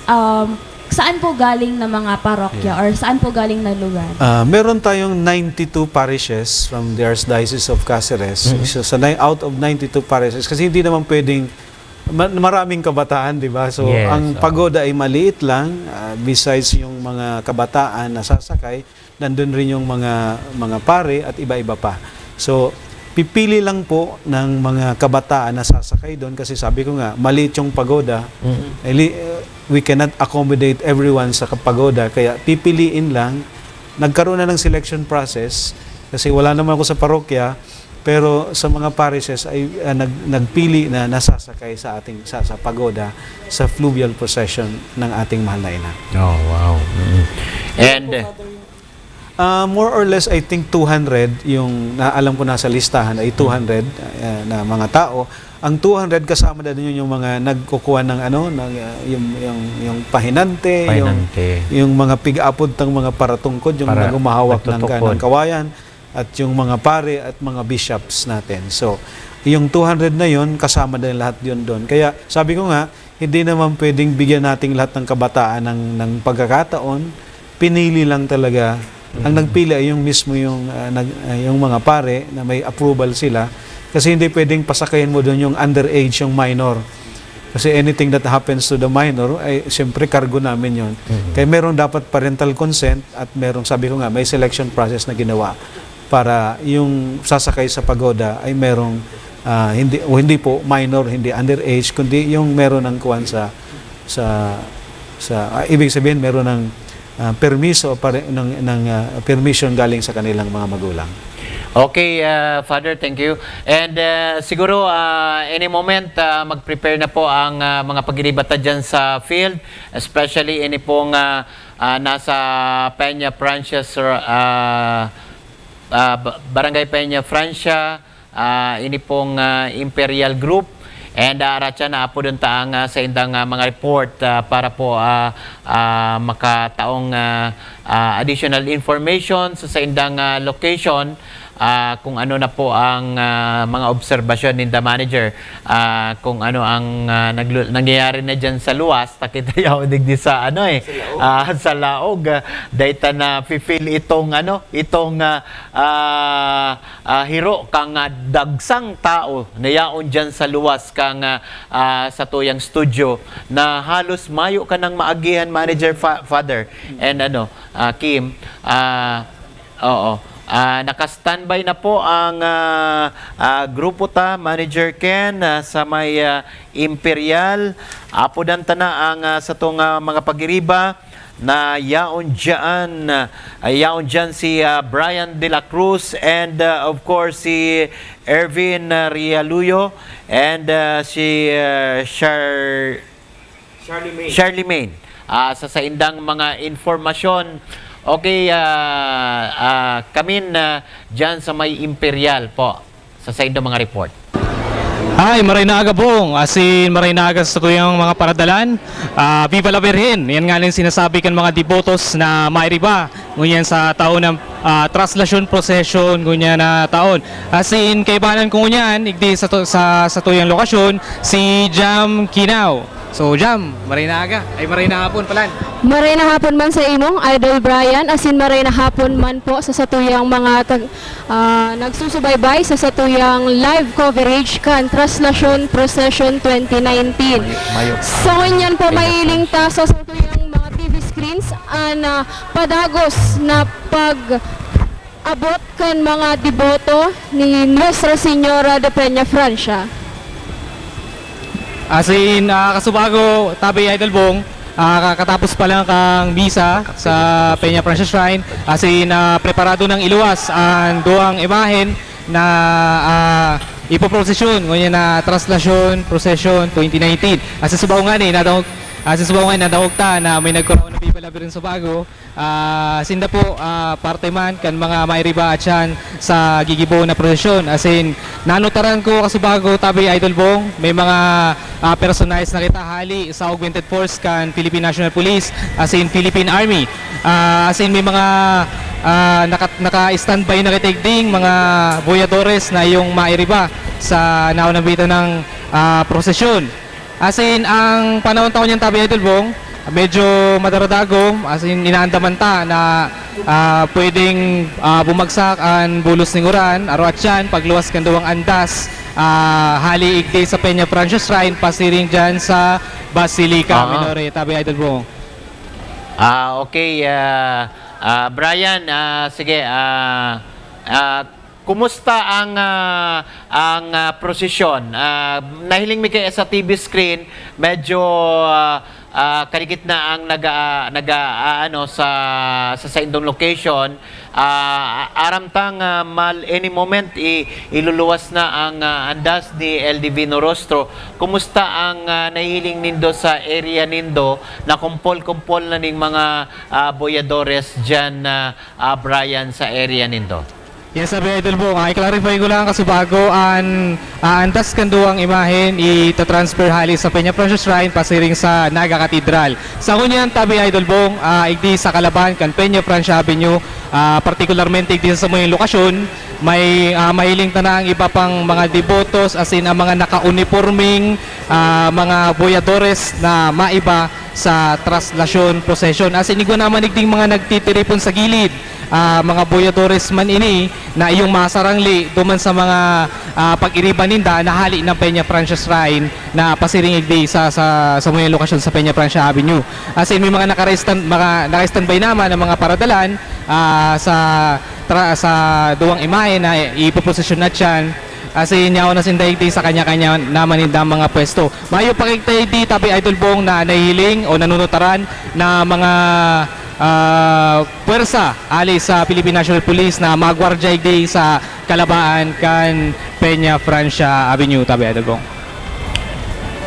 um, saan po galing na mga parokya or saan po galing na lugar? Ah, meron tayong ninety-two parishes from the Archdiocese of Caceres. So, sa ni- out of ninety-two parishes, kasi hindi naman pwedeng ma- maraming kabataan, di ba? So, Yes, ang oo. pagoda ay maliit lang. Ah, besides yung mga kabataan na sasakay, nandun rin yung mga mga pare at iba-iba pa. So, pipili lang po ng mga kabataan na sasakay doon kasi sabi ko nga, maliit yung pagoda. Eh, li- uh, we cannot accommodate everyone sa pagoda, kaya pipiliin lang. Nagkaroon na ng selection process kasi wala naman ako sa parokya, pero sa mga parishes ay ah, nag, nagpili na nasasakay sa ating sa, sa pagoda sa fluvial procession ng ating mahal na ina. Oh, wow. Mm. And uh, Ah, more or less, I think two hundred yung na alam ko nasa listahan ay two hundred ah, na mga tao. Ang two hundred kasama na din yun yung mga nagkukuha ng ano, ng, ah, yung, yung, yung pahinante, Pahinante. yung, yung mga pig-apod tang mga paratungkod, yung Para- nagumahawak ng, nagtutukod. ng kawayan, at yung mga pare at mga bishops natin. So, yung two hundred na yun, kasama na lahat yun doon. Kaya sabi ko nga, hindi naman pwedeng bigyan nating lahat ng kabataan ng, ng pagkakataon, pinili lang talaga. Ang nagpili ay yung mismo yung, ah, nag- ah, yung mga pare na may approval sila. Kasi hindi pwedeng pasakayin mo doon yung underage, yung minor. Kasi anything that happens to the minor, ay siyempre cargo namin yon. Kaya meron dapat parental consent at meron, sabi ko nga, may selection process na ginawa para yung sasakay sa pagoda ay merong ah, hindi o hindi po minor, hindi underage, kundi yung meron ng kuwan sa sa sa ah, ibig sabihin meron ng ah, permiso pare, ng ng ah, permission galing sa kanilang mga magulang. Okay, uh, Father, thank you. And uh, siguro uh, any moment uh, mag-prepare na po ang uh, mga pagiribata dyan sa field, especially ini pong uh, uh, nasa Peña Francia, uh, uh, Ba- Barangay Peña Francia, uh, ini pong uh, Imperial Group. And uh, Racha, naapod unta ang uh, sa indang uh, mga report uh, para po uh, uh, makataong uh, uh, additional information sa saindang uh, location, ah, kung ano na po ang ah, mga obserbasyon ninda, manager, ah, kung ano ang ah, naglu- nangyayari na diyan sa luwas, takita yaw digdi sa ano eh, ah, sa laog, ah, dahil ta na feel itong ano, itong ah, ah, ah, hiro kang ah, dagsang tao na yaon diyan sa luwas kang ah, ah, sa tuyang studio na halos mayo ka nang maagihan, manager, fa- father, and ano, ah, Kim, ah, Oo. Ah, naka-standby na po ang ah, ah, grupo ta, Manager Ken, ah, sa may ah, Imperial. Apodan ta na ang ah, satong ah, mga pagiriba na yaon dyan, ah, yaon dyan si ah, Brian De La Cruz and ah, of course si Ervin ah, Realuyo and ah, si ah, Char- Charlemagne. Charlemagne. ah, sa saindang mga informasyon. Okay, ah, ah, kamin, ah, dyan sa may Imperial po, sa saindang mga report. Ay, maray na aga, Bong. Asin, maray na aga sa tuyang mga paradalan. Ah, Viva la Virgen! Yan nga nin sinasabi kan mga debotos na mairiba ngunyan sa taon ng, ah, traslasyon procession ngunyan na taon. Asin, kaibanan ko ngunyan, igdi sa, tu- sa, sa tuyang lokasyon, si Jam Kinao. So, Jam, maray na aga. Ay, maray na hapon, palan. Maray na hapon man sa imong Idol Brian, asin maray na hapon man po sa satuyang mga tag- ah, nagsusubaybay sa satuyang live coverage kan Traslasyon Procession twenty nineteen. Mayo, mayo. Sa ngunyan po, Kaya mahiling ta sa satuyang mga T V screens an, ah, padagos na pag-abot kan mga deboto ni Nuestra Señora de Peña Francia. Asin, ah, kasubago, tabi Idol Bong, ah, kakatapos pa lang kang misa sa Peña Francia Shrine, asin, ah, preparado nang iluwas ang duwang imahen na, ah, ipoprosesyon ngunyan na Traslasyon Procession twenty nineteen. Asin subago ngani, nadangog, asin subago ngani, nadangog ta na may nagkuraw na Viva la Virgen Subago. Ah, sinda po, ah, parte man kan mga mairiba at siyan sa gigibo na prosesyon. Asin, nanotaran ko kasubago, tabi Idol Bong, may mga, ah, personahe na kita hali sa Augmented Force kan Philippine National Police, asin Philippine Army. Ah, asin may mga, ah, naka, naka-standby na kita igding mga boyadores na yung mairiba sa naunang bita ng, ah, prosesyon. Asin ang panahon taon niyan, tabi Idol Bong, medyo madaradagom, asin inaandaman ta na, ah, pwedeng, ah, bumagsak an bulos ning uran, aro at siyan, pagluwas kan duwang andas, ah, hali igdi sa Peña Francia Shrine, pasiring diyan sa Basilica Minore, tabi Idol Bong. Ah, okay, ah, ah, Brian, ah, sige, ah, ah, kumusta ang, ah, ang, ah, prosesyon? Ah, nahiling mi kaya sa T V screen, medyo, ah, ah, kadikit na ang naga-, naga-, ah, ano, sa, sa saindong location. Ah, aram tang, ah, mal-, any moment, i-, iluluwas na ang, ah, andas ni L D V Norostro. Kumusta ang, ah, nahihiling nindo sa area nindo? Nakumpol-kumpol na ning mga, ah, boyadores diyan, ah, ah, Brian, sa area nindo? Yes, sabi Idol Bong, ah, i-clarify ko lang kasubago an, ah, andas kan duwang imahen itatransfer hali sa Peña Francia Shrine pasiring sa Naga Cathedral. Sa ngunyan, tabi Idol Bong, ah, igdi sa kalaban kan Peña Francia Avenue, ah, partikularmente igdi sa samuyang lokasyon, may, ah, mahiling ta na ang iba pang mga debotos, asin ang mga nakaunipormeng, ah, mga boyadores na maiba sa traslasyon prosesyon. Asin igwa naman igding mga nagtitiripon sa gilid, ah, mga boyadores man ini na iyong masarangli duman sa mga, ah, pag-iriba ninda na hali ng Peña Francia Shrine na pasiring igdi sa, sa, sa may lokasyon sa Peña Francia Avenue. Asin may mga nakarestan-, mga naka-standby naman ang mga paradalan, ah, sa tra-, sa duwang imahe na ipoprosesyon na tiyan. Asin yaon na sinda igdi sa kanya-kanya naman nindang mga pwesto. Mayo pa kita igdi, tabi Idol Bong, na nahihiling o nanunutaran na mga, ah, pwersa ali sa Philippine National Police na magwardya igdi sa kalabaan kan Peña Francia Avenue, tabi Idol Bong.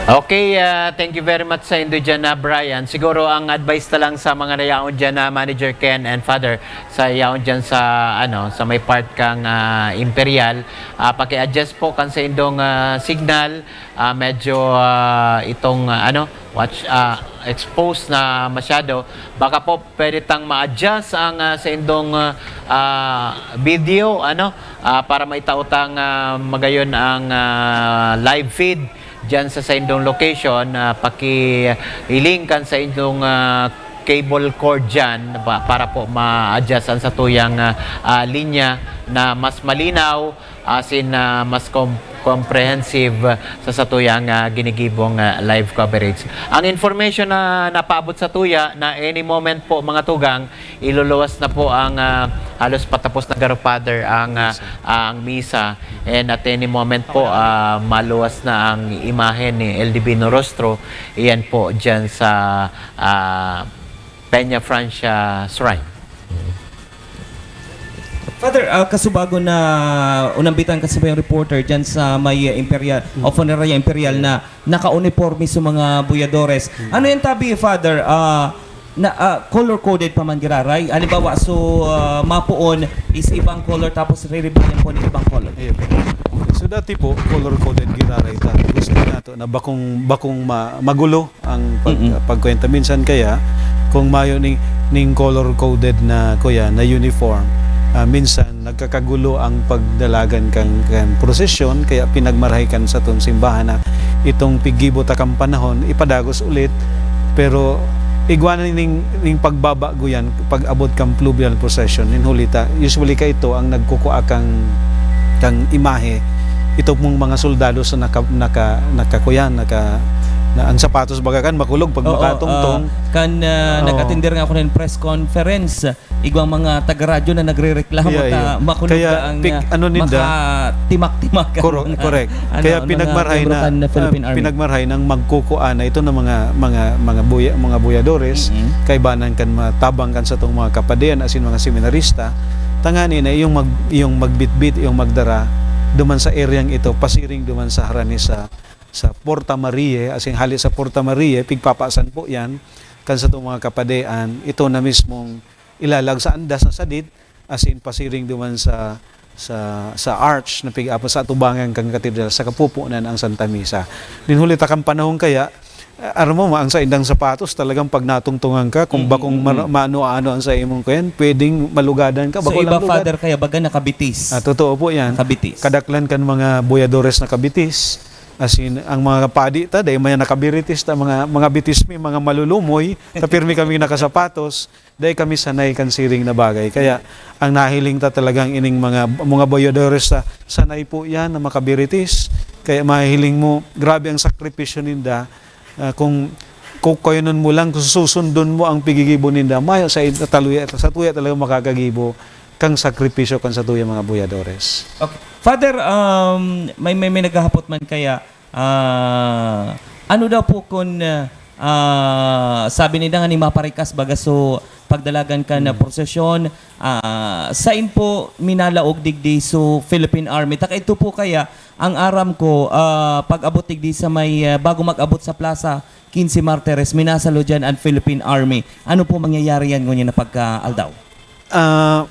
Okay, ah, thank you very much sa indo dyan na Brian. Siguro ang advice na lang sa mga nayaon dyan na Manager Ken and Father, sa yaon dyan sa, ano, sa may part kang, ah, Imperial, ah, paki-adjust po kan sa indong, ah, signal, ah, medyo, ah, itong, ah, ano, watch, ah, exposed na masyado. Baka po pwede tang ma-adjust ang, ah, sa indong, ah, ah, video, ano, ah, para maitao tang, ah, magayon ang, ah, live feed diyan sa, sa indong location. Ah, pakihiling kan sa indong, ah, cable cord diyan pa-, para po ma-adjust ang satuyang, ah, ah, linya na mas malinaw, asin, ah, mas com-, comprehensive sa satuyang, ah, ginigibong, ah, live coverage. Ang information na napaabot sa tuya na any moment po, mga tugang, iluluwas na po ang, ah, halos patapos na garo, Father, ang, ah, ang misa. And at any moment po, ah, maluwas na ang imahen ni L D V Norostro. Iyan po dyan sa, ah, Peña Francia Shrine. Father, ah, kasubago na unambitan ka sa mga reporter dyan sa may, ah, Imperial, o Funeraria Imperial na naka-uniforme sa mga buyadores. Ano yan tabi, Father? Ah, na, ah, color-coded pa man giraray? Halimbawa, so, ah, mapoon is ibang color tapos re-reveal yan po ng ibang color. Ayun. So dati po, color-coded giraray ta. Gusto nato na bakong, bakong ma- magulo ang pag, Mm-mm. pagkwenta. Minsan kaya, kung mayo ning, ning color-coded na, kuya, na uniform, ah, minsan nagkakagulo ang pagdalagan kan, kan prosesyon, kaya pinagmarahay kan satong simbahan na itong piggibo ta kan panahon, ipadagos ulit. Pero igwa na ning, ning pagbabago yan, pag-abot kan fluvial procession, nin huli ta, usually ka ito ang nagkukua kang, kang imahe, ito pong mga soldado sa naka, naka, nakakuyan, naka, na, ang sapatos baga kan makulog pag Oo, makatungtong. ah, kan, ah, Oo. nag-attender nga ako ng press conference, igwang mga taga-radyo na nagrereklamo Yeah, ta yeah. makulog Kaya ka ang, pig-, ah, ano ninda? Makatimak-timak ang Correct, mga, correct. ano, Kaya mga pinagmarhay miyembro na, kan Philippine ah, Army. Pinagmarhay ng magkukuana ito ng mga, mga, mga buya, mga buyadores, Mm-mm. kaibanan kan matabang kan satong mga kapadian, asin mga seminarista, tangani na yung mag, yung magbitbit, yung magdara duman sa eryang ito, pasiring duman sa harani sa, sa Porta Marie, asin hali sa Porta Marie, pigpapasan po yan, kan satong mga kapadian, ito na mismong ilalag sa andas na sadit, asin pasiring duman sa, sa, sa arch na pig-apo sa atubangan kan katedral, sa kapupunan ang Santa Misa. Nin huli ta kan panahon kaya, ah, aram mo, ang saindang sapatos talagang pag natungtungan ka, kung Mm, bakong mm, mar- mm. maano-ano ang sa imong kuyan, pwedeng malugadan ka. So, Bako iba, lang lugad. Father, kaya baga nakabitis. Ah, totoo po yan. Nakabitis. Kadaklan kan mga buyadores na kabitis. As in, ang mga padi ta, dahil may nakabiritis ta, mga, mga bitis mi, mga malulumoy, ta pirmi kami nakasapatos, dahil kami sanay kan siring na bagay. Kaya, ang nahiling ta talagang ining mga, mga buyadores ta, sanay po yan na makabiritis. Kaya mahiling mo, grabe ang sakripisyo ninda. Ah, kung kukuyonon mo lang, kung susundon mo ang pigigibo ninda, mayo sa, sa, taluya, sa tuya talaga makakagibo kang sakripisyo kan sa tuya mga buyadores. Okay. Father, um, may, may, may naghahapot man kaya, ah, ano daw po kun, ah, sabi nila nga ni maparikas baga so pagdalagan ka na prosesyon, ah, sain po minalaog digdi so Philippine Army? Taka ito po kaya, ang aram ko, ah, pag-abot digdi sa may, ah, bago mag-abot sa plaza, quince Martires, minasalo dyan ang Philippine Army. Ano po mangyayari yan ngunyan na pagka-aldaw? Ah,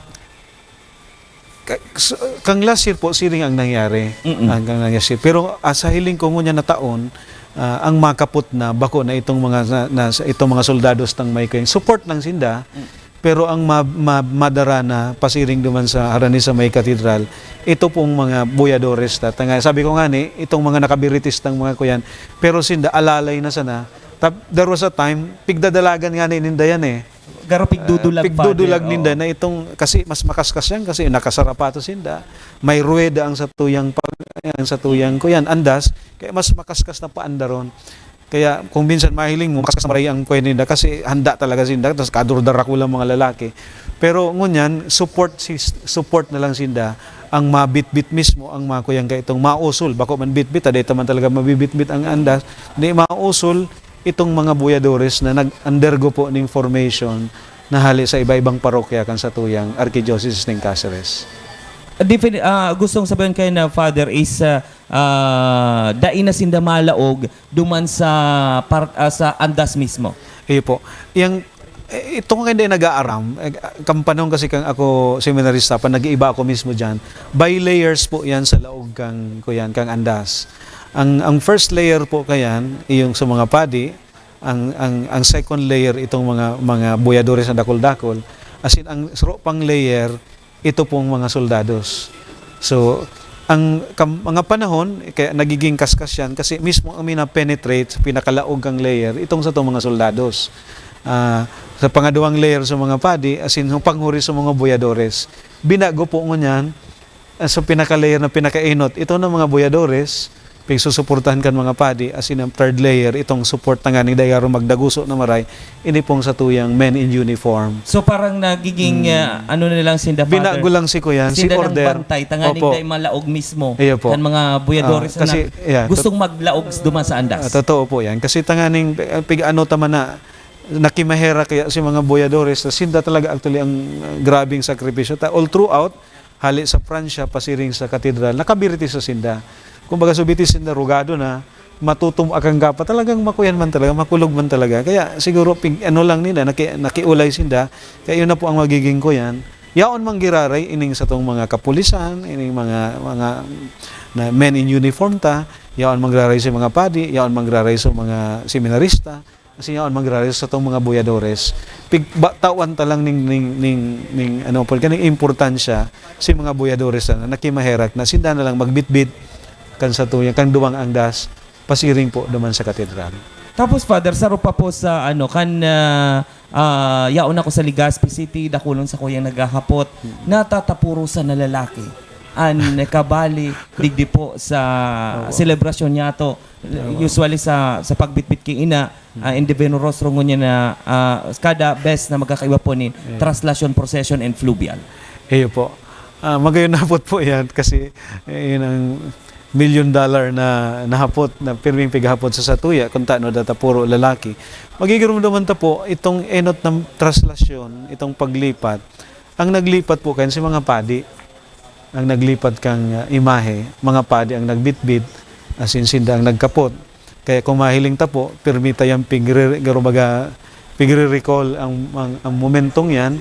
ka- s- kang last year po, siring ang nangyari. Mm-mm. Ang kang last year. Pero, ah, sa hiling ko ngunyan na taon, ah, ang makapot na, bako na itong mga, na, na, sa- itong mga soldados ng may kayang support lang sinda, pero ang ma, ma, madara na pasiring duman sa harani sa may katedral, ito pong mga buyadores ta. Tanga, sabi ko nga ni, itong mga nakabiritis ng mga kuyan, pero sinda alalay na sana. Tap, there was a time, pigdadalagan nga ni ninda yan eh. Garo pigdudulag, Ah, pigdudulag Father, ninda oo. Na itong, kasi mas makaskas yan kasi nakasarapatos sinda. May ruweda ang satuyang pag, ang satuyang kuyan, andas, kaya mas makaskas na paandaron. Kaya kung minsan mahiling mo, makaskas na maray ang kuyan ninda kasi handa talaga sinda, tapos kadurdara ko lang mga lalaki. Pero ngunyan, support, sis- support na lang sinda ang mabitbit mismo ang mga kuyang kaitong mausol. Bako man bitbit, aday ta man talaga mabibitbit ang andas. Di mausol, itong mga buyadores na nag-undergo po ning formation na hali sa iba-ibang parokya kan satuyang Archdiocese ning Caceres. Defin- ah, gustong sabihin kayo na, Father, is ah, ah, dai na sinda malaog duman sa par- ah, sa andas mismo. Iyo po. Yang eh, ito nga hindi nag-aaram, eh, kan panahon kasi kang ako seminarista pa, nag-iiba ako mismo diyan. By layers po yan sa laog kang, kuyan, kang andas. Ang, ang first layer po kayan, yung sa mga padi, ang, ang, ang second layer, itong mga, mga buyadores na dakol-dakol. As in, ang saro pang layer, ito pong mga soldados. So, ang kam- mga panahon, kaya nagiging kaskas yan kasi mismo ang mina-penetrate sa pinakalaog kang layer, itong sa itong mga soldados. Ah, sa pangaduang layer sa mga padi, as in, yung panghuri sa mga buyadores. Binago po ngunyan, ah, sa pinaka-layer na pinakainot, ito ng mga buyadores, pigsusuportahan kan mga padi, as in, ang third layer, itong support na nga ni Dayaro magdaguso na maray, ini pong sa tuyang men in uniform. So parang nagiging ah, ano na lang sinda, Father? Binago lang si Kuyan, si Sinda nang order. Bantay, tanganing Opo. Dai malaog mismo. Iyo po. Kan mga buyadores Ah, kasi, na yeah, gustong maglaog duman sa andas. Ah, totoo po yan. Kasi tanganing, eh, pig-ano ta man na, nakimaherak kaya si mga boyadores, na sinda talaga actually ang, ah, grabeng sakripisyo. Ta-, all throughout, hali sa Pransya, pasiring sa katedral, nakabirti sa sinda. Kumbaga, subiti sinda, rugado na, matutum-, akang gapa, talagang makuyan man talaga, makulog man talaga. Kaya siguro, pig-, ano lang nila, naki-, nakiulay sinda, kaya yun na po ang magiging kuyan. Yaon man giraray ining satong mga kapulisan, ining mga, mga na men in uniform ta, yaon man giraray sa mga padi, yaon man giraray sa mga seminarista, kasi yaon man giraray sa satong mga boyadores. Pig-, ba, tawan ta lang ning, ning, ning, ning, ano po, kaning importansya si mga boyadores na nakimaherak na sinda na lang magbitbit kan satuyang, kan duwang angdas, pasiring po duman sa katedral. Tapos, Father, saro pa po sa, ano, kan, ah, ah, yaon ako sa Legazpi City, dakulon sa kuyang naghahapot. Mm. Natatapurusan na lalaki an kabali digdi po sa Oo. selebrasyon niyato. Oo. Usually sa, sa pagbitbit ki ina, ah, in Divino Rostro ngunyan na, ah, kada bes na magkakaiba po ni Yeah. Traslasyon, Procession, and Fluvial. Iyo po. Ah, magayon na po po yan kasi, eh, yun ang million dollar na nahapot, na pirming pighapot sa satuya, kung tano data puro lalaki. Magigirumdoman ta po, itong enot na traslasyon, itong paglipat, ang naglipat po kayan si mga padi. Ang naglipat kang, ah, imahe, mga padi ang nagbitbit, asin sinda ang nagkapot. Kaya kung mahiling ta po, pirmi ta yang pigre-, garo baga, pigre-recall ang, ang, ang momentong yan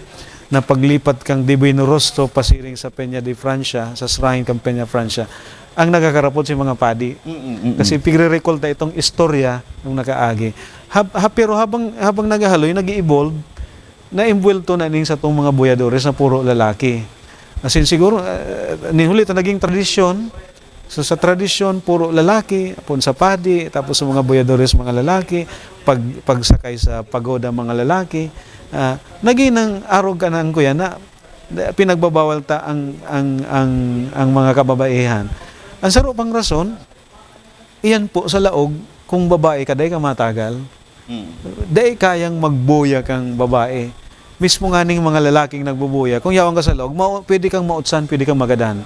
na paglipat kang Divino Rostro pasiring sa Peña de Francia, sa shrine kang Peña Francia, ang nagkakarapot si mga padi. Mm, mm, mm. Kasi pigre-recall ta itong istorya ng nakaagi. Hab-, ha-, pero habang, habang naghahaloy, nag-i-evolve, naimbwelto na ning satong mga boyadores na puro lalaki. As in, siguro, eh, nin huli ito naging tradisyon. So, sa tradisyon, puro lalaki, apon sa padi, tapos sa mga boyadores, mga lalaki, pag, pagsakay sa pagoda, mga lalaki. Ah, naging nang arog ka na ang kuya na, na pinagbabawal ta ang, ang, ang, ang mga kababaihan. Ang saro pang rason, iyan po sa laog, kung babae ka, dai ka matagal. Mm. Dai kayang magboya kang babae. Mismo nga ning mga lalaking nagboboya, kung yaon ka sa laog, mao-, pwede kang mautsan, pwede kang magadan.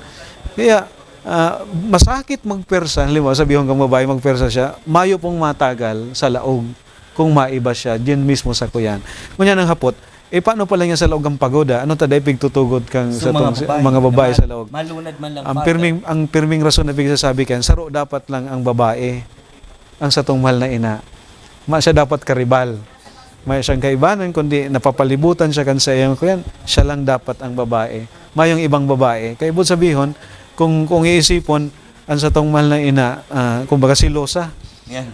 Kaya, ah, masakit magpersa, halimbawa, sabihon kang babae, magpersa siya, mayo pong matagal sa laog kung maiba siya, diyan mismo sa kuyan. Ngunyan ang hapot, eh, paano pala niya sa laog ang pagoda? Ano ta dai pigtutugot kang So, sa mga tong, babae mga babae naman, sa laog? Malunad man lang, Ang Father. pirming, ang pirming rason na pigsasabi kan, saro dapat lang ang babae, ang satong mahal na ina. Ma siya dapat karibal. May siyang kaibanan, kundi napapalibutan siya kan sa iyang kuyan, siya lang dapat ang babae. Mayong ibang babae. Kaya ibig sabihon, kung, kung iisipon, ang satong mahal na ina, ah, kumbaga, selosa. Yan.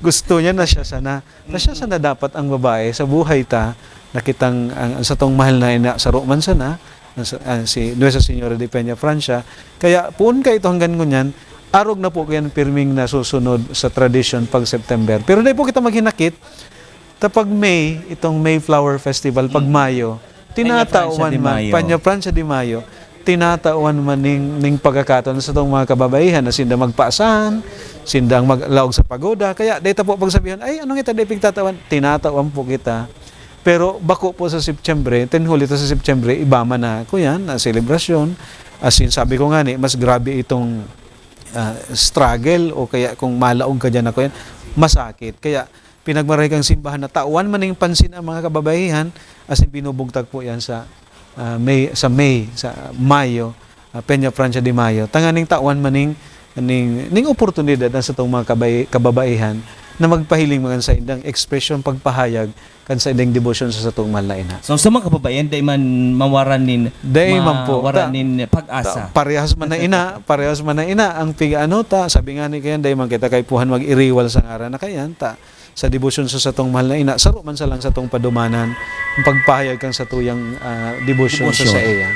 Gusto niya na siya sana. Na siya Mm. sana dapat ang babae sa buhay ta, na kitang, ang, ang satong mahal na ina, saro man sana, ang sa-, ang si Nuestra Señora de Peña Francia. Kaya, poon ka ito hanggang ngunyan, arog na po kayan pirming nasusunod sa tradisyon pag September. Pero dai po kita maghinakit, ta pag May, itong Mayflower Festival, pag Mm. Mayo, Peña Francia tinatawan de man, Mayo. Peña Francia de Mayo, tinatawan man ning, ning pagkakataon sa tong mga kababaihan na sinda magpaasahan, sindang maglaog sa pagoda. Kaya, dai ta po pagsabihan, "Ay, anong ita dai pigtatawan?" Tinatawan po kita. Pero bako po sa Setyembre, ten huli ta sa Setyembre, iba man na, kuyan, na selebrasyon. As in, sabi ko nga ni, mas grabe itong, ah, struggle o kaya kung malaog ka dyan na, kuyan, masakit. Kaya, pinagmaray kang simbahan na tawan man ning pansin ang mga kababaihan, as in, binubugtak po yan sa, ah, May, sa May, sa Mayo, ah, Peña Francia de Mayo. Tanganing tawan man ning, ning, ning oportunidad na sa tong mga kabay-, kababaihan na magpahiling man sa indang ekspresyon, pagpahayag kan sa indang debosyon sa satong mahal na ina. So, sa mga kababaihan, dai man mawaran nin, Dai man po. mawaran Ta-, nin pag-asa. ta-, parehas man na ina, parehas man na ina, ang pig-ano ta, sabi nga ni kayan, dai man kita kaipuhan mag-iriwal sa ngaran na kayan, ta, sa debosyon sa satong mahal na ina, saro man sa lang satong padumanan, ang pagpahayag kan satuyang, ah, debosyon sa Debosyon. sa iya.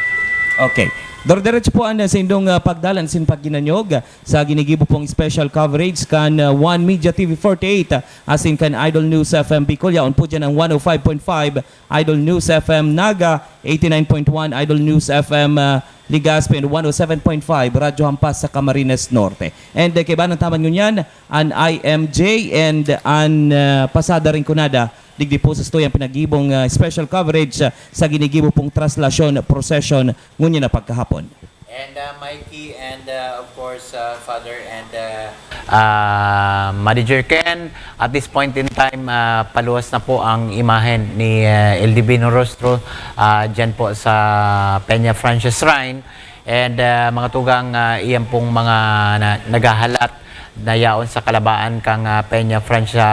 Okay. Dire-diretso po ang, ah, sa indong, ah, pagdalan sin pagginanyog, ah, sa ginigibo pong special coverage kan, ah, One Media T V forty-eight, ah, asin kan Idol News F M Bicol. Yaon po dyan ang one oh five point five Idol News F M Naga, eighty-nine point one Idol News F M, ah, Legazpi, and one oh seven point five Radyo Hampas sa Camarines Norte. And, eh, kaibanan ta man ngunyan, an I M J and an, ah, Pasada Rinconada, digdi po sa studio ang pinagibong, ah, special coverage, ah, sa ginigibo pong traslasyon, prosesyon, ngunyan na pagkahapon. And uh, Mikey and uh, of course uh, Father and uh, uh, Manager Ken, at this point in time, uh, paluwas na po ang imahen ni uh, L D V Norostro uh, dyan po sa Peña Francia Shrine. And uh, mga tugang, uh, iyan pong mga na, naghahalat na yaon sa kalabaan kang uh, Peña Francia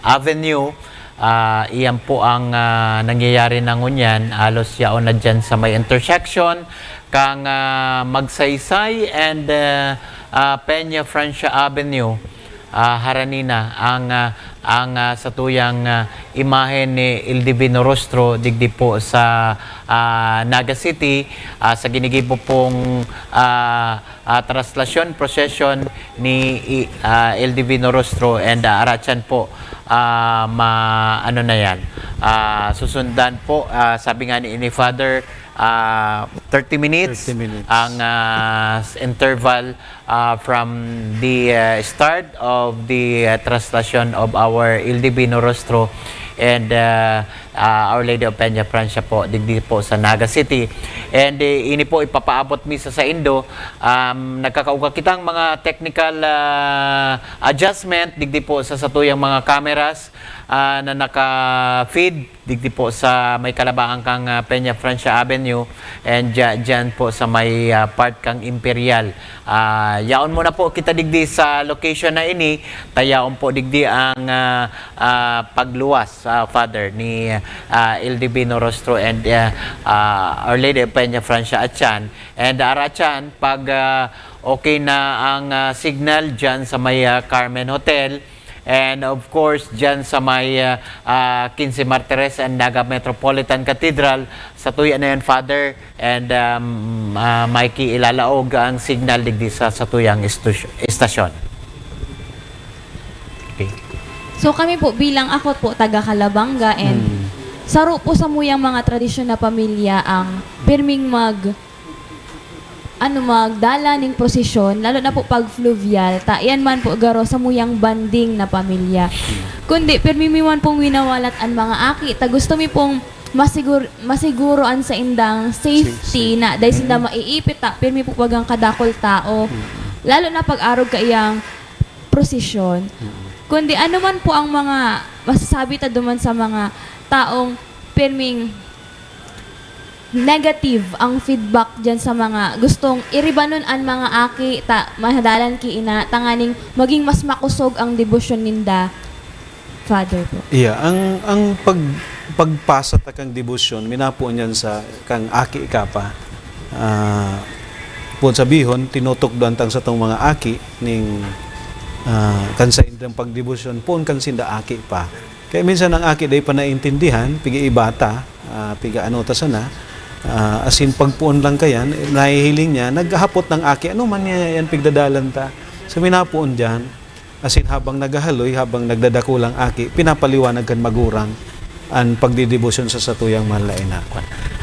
Avenue. Ah, iyan po ang ah, nangyayari na ngunyan. Halos yaon na dyan sa may intersection kang ah, Magsaysay and ah, ah, Peña Francia Avenue. Ah, harani na ang ah, ang ah, satuyang ah, imahen ni L D V Norostro digdi po sa ah, Naga City, ah, sa ginigibo pong ah, ah, traslasyon, procession ni i- ah, L D V Norostro and ah, Arachan po. Ah, ma ano na yan. Ah, susundan po, ah, sabi nga ni, ni Father, ah, thirty minutes Thirty minutes. ang ah, s- interval ah, from the ah, start of the ah, traslasyon of our L D V Norostro and ah, ah, Our Lady of Peña Francia po, digdi po sa Naga City. And eh, ini po ipapaabot mi sa saindo. Um, nagkakauga kitang mga technical ah, adjustment digdi po sa satuyang mga cameras ah, na naka-feed digdi po sa may kalabaan kang ah, Peña Francia Avenue and dya, dyan po sa may ah, part kang Imperial. Ah, yaon muna po kita digdi sa location na ini, ta yaon po digdi ang ah, ah, pagluwas, ah, Father, ni ah, L D V Norostro and ah, ah, Our Lady of Peña Francia Achan. And Arachan, pag ah, okay na ang ah, signal dyan sa may ah, Carmen Hotel, and of course, dyan sa may ah, ah, Quince Martires and Naga Metropolitan Cathedral, sa tuya na yan, Father, and um, ah, Mikey, ilalaog ang signal digdi sa satuyang istus- istasyon. Okay. So kami po bilang ako po taga Calabanga and Hmm. saro po samuyang mga tradisyon na pamilya ang pirming mag ano magdala ning prosesyon, lalo na po pag fluvial, ta iyan man po garo samuyang banding na pamilya. Kundi pirmi mi man pong winawalat an mga aki, ta gusto mi pong masigur masiguro an saindang safety Safe, safe. na dahil sinda maiipit ta pirmi po bagang kadakol tao. Lalo na pag arog kaiyang prosesyon. Kundi ano man po ang mga masasabi ta duman sa mga taong pirming negative ang feedback diyan sa mga gustong iribanon an mga aki ta mahadalan ki ina tanganing maging mas makosog ang debosyon ninda, Father po. Iya, ang ang pag pagpasa ta kang debosyon, minapoon yan sa kang aki ka pa. Ah, puon sabihon, tinutukdoan tang satong mga aki ning ah, kan saindang pagdebosyon, poon kan sinda aki pa. Kaya minsan ang aki dai pa naintindihan, piga iba ta, ah, piga ano ta sana, ah, asin pagpoon lang kayan, nahihiling niya, naghahapot ng aki, ano man niya yan pigdadalan ta? So minapoon diyan, asin habang naghahaloy, habang nagdadakulang aki, pinapaliwanag kan magurang an pagdedebosyon sa satuyang mahal na ina.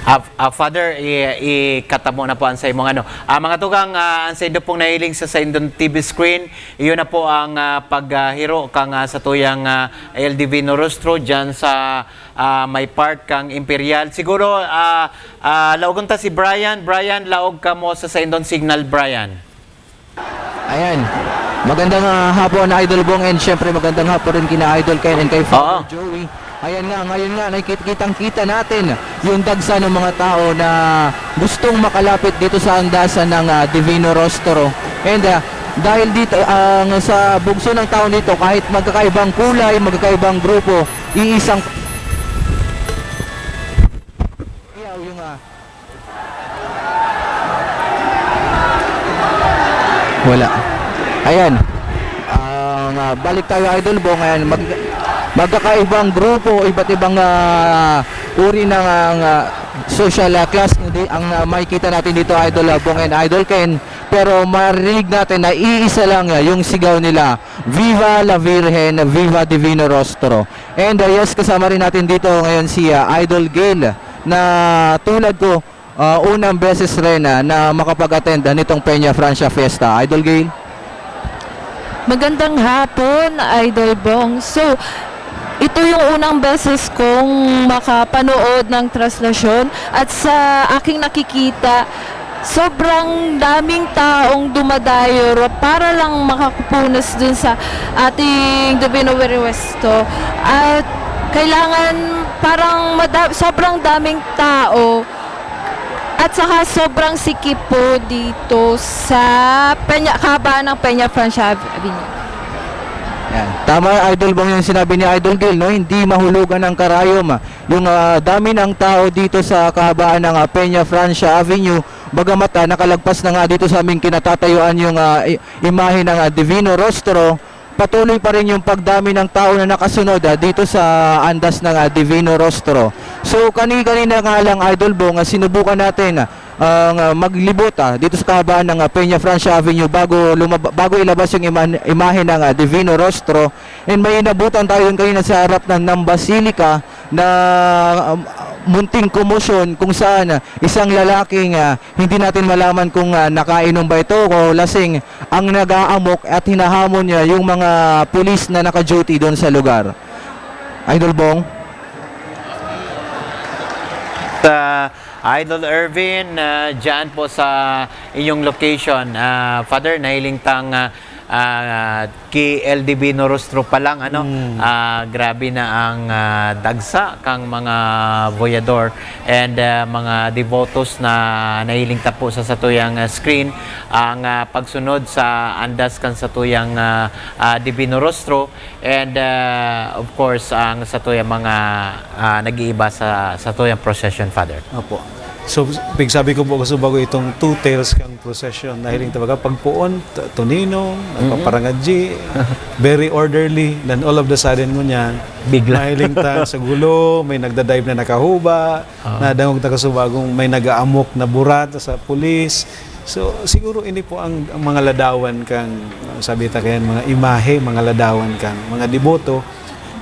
Ah, ah, Father, i- ikatamo na po ang sa imong ano. Ah, mga tugang, ah, ang saindo pong nahiling sa saindong T V screen, iyon na po ang ah, paghiro kang ah, satuyang ah, L D V Norostro dyan sa ah, may part kang Imperial. Siguro, ah, ah, laogon ta si Brian. Brian, laog ka mo sa saindong signal, Brian. Ayan. Magandang ah, hapon, Idol Bong, and syempre magandang hapon rin kina Idol Ken and kay Father Oo. Joey. Ayan nga, ngayon nga, nakikitang-kita natin yung dagsa ng mga tao na gustong makalapit dito sa andasan ng ah, Divino Rostro. And ah, dahil dito, ang sa bugso ng tao dito, kahit magkakaibang kulay, magkakaibang grupo, iisang Iyaw yung ah, Wala. Ayan. Ang ah, balik tayo, Idol Bong. Ayan, mag, magkakaibang grupo, iba't ibang ah, uri ng ang, ah, social ah, class. Hindi, ang ah, makikita natin dito, Idol ah, Bong and Idol Ken. Pero marinig natin na iisa lang ah, yung sigaw nila, "Viva la Virgen, Viva Divino Rostro." And ah, yes, kasama rin natin dito ngayon si ah, Idol Gail na tulad ko, ah, unang beses rin ah, na makapag-attend ah, nitong Peña Francia Fiesta. Idol Gail? Magandang hapon, Idol Bong. So, ito yung unang beses kong makapanood ng traslasyon at sa aking nakikita, Sobrang daming taong dumadayo ro-, para lang makapupunas dun sa ating Divino Resto. At kailangan, parang mada-, sobrang daming tao at saka sobrang sikip po dito sa Peña, kahabaan ng Peña Francia Avenue. Yan. Tama, Idol Bong, yung sinabi ni Idol Gil, no? Hindi mahulugan ng karayom, ah, yung, ah, dami ng tao dito sa kahabaan ng, ah, Peña Francia Avenue. Bagamat, ah, nakalagpas na nga dito sa aming kinatatayuan yung, ah, i-, imahe ng, ah, Divino Rostro, patuloy pa rin yung pagdami ng tao na nakasunod, ah, dito sa andas ng, ah, Divino Rostro. So, kani-kanina nga lang, Idol Bong, ah, sinubukan natin, ah, ang, ah, maglibot, ah, dito sa kahabaan ng, ah, Peña Francia Avenue bago lumab-, bago ilabas yung ima-, imahe ng, ah, Divino Rostro. And may inabutan tayo dun kanina sa harap ng, ng Basilica na, um, munting komosyon kung saan, ah, isang lalaking, ah, hindi natin malaman kung, ah, nakainom ba ito o lasing ang nag-aamok at hinahamon niya yung mga pulis na naka-duty doon sa lugar. Idol Bong? Sa Idol Ervin, ah, dyan po sa inyong location. Ah, Father, nahiling tang, ah, ah, ki L D B Norostro pa lang, ano, ah, grabe na ang, ah, dagsa kang mga voyador and, ah, mga devotos na nahiling ta po sa satuyang, ah, screen ang, ah, pagsunod sa andas kan satuyang, ah, ah, Divino Rostro. And, ah, of course, ang satuyang mga, ah, nag-iiba sa satuyang procession, Father. Opo. So, pigsabi ko po, gusto bago itong two tales kang procession. Nahiling talaga, pagpuon, t- tunino, nagpaparangadji, very orderly, then all of the sudden ngunyan, Bigla. Nahiling ta sa gulo, may nagdadive na nakahuba, nadangog ta kasubagong may nag-aamok na burat sa pulis. So, siguro ini po ang, ang mga ladawan kang, sabi ta kayan, mga imahe, mga ladawan kang mga deboto.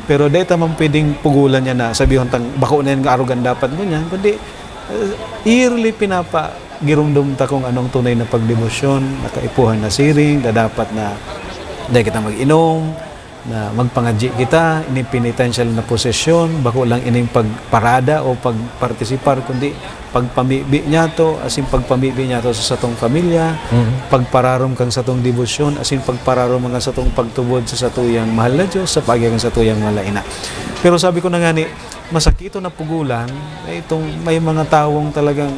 Pero dai ta man pwedeng pugulan niya na sabihon tang bako na yan nga arugan dapat ngunyan, kundi, eh, yearly pinapagirumdom ta kung anong tunay na pagdebosyon, nakaipuhan na siring, dadapat na dai kita mag-inom, na magpangadji kita, ini penitential na posesyon, bako lang ining pagparada o pagpartisipar, kundi pagpamibi niyato, asin pagpamibi niyato sa satong pamilya, pagpararom kang satong debosyon, asin pagpararom kan satong pagtubod sa satuyang mahal na Dios, sa paagi kan satuyang mahal na ina. Pero sabi ko na ngani, masakiton na pugulan, eh, itong may mga tawong talagang,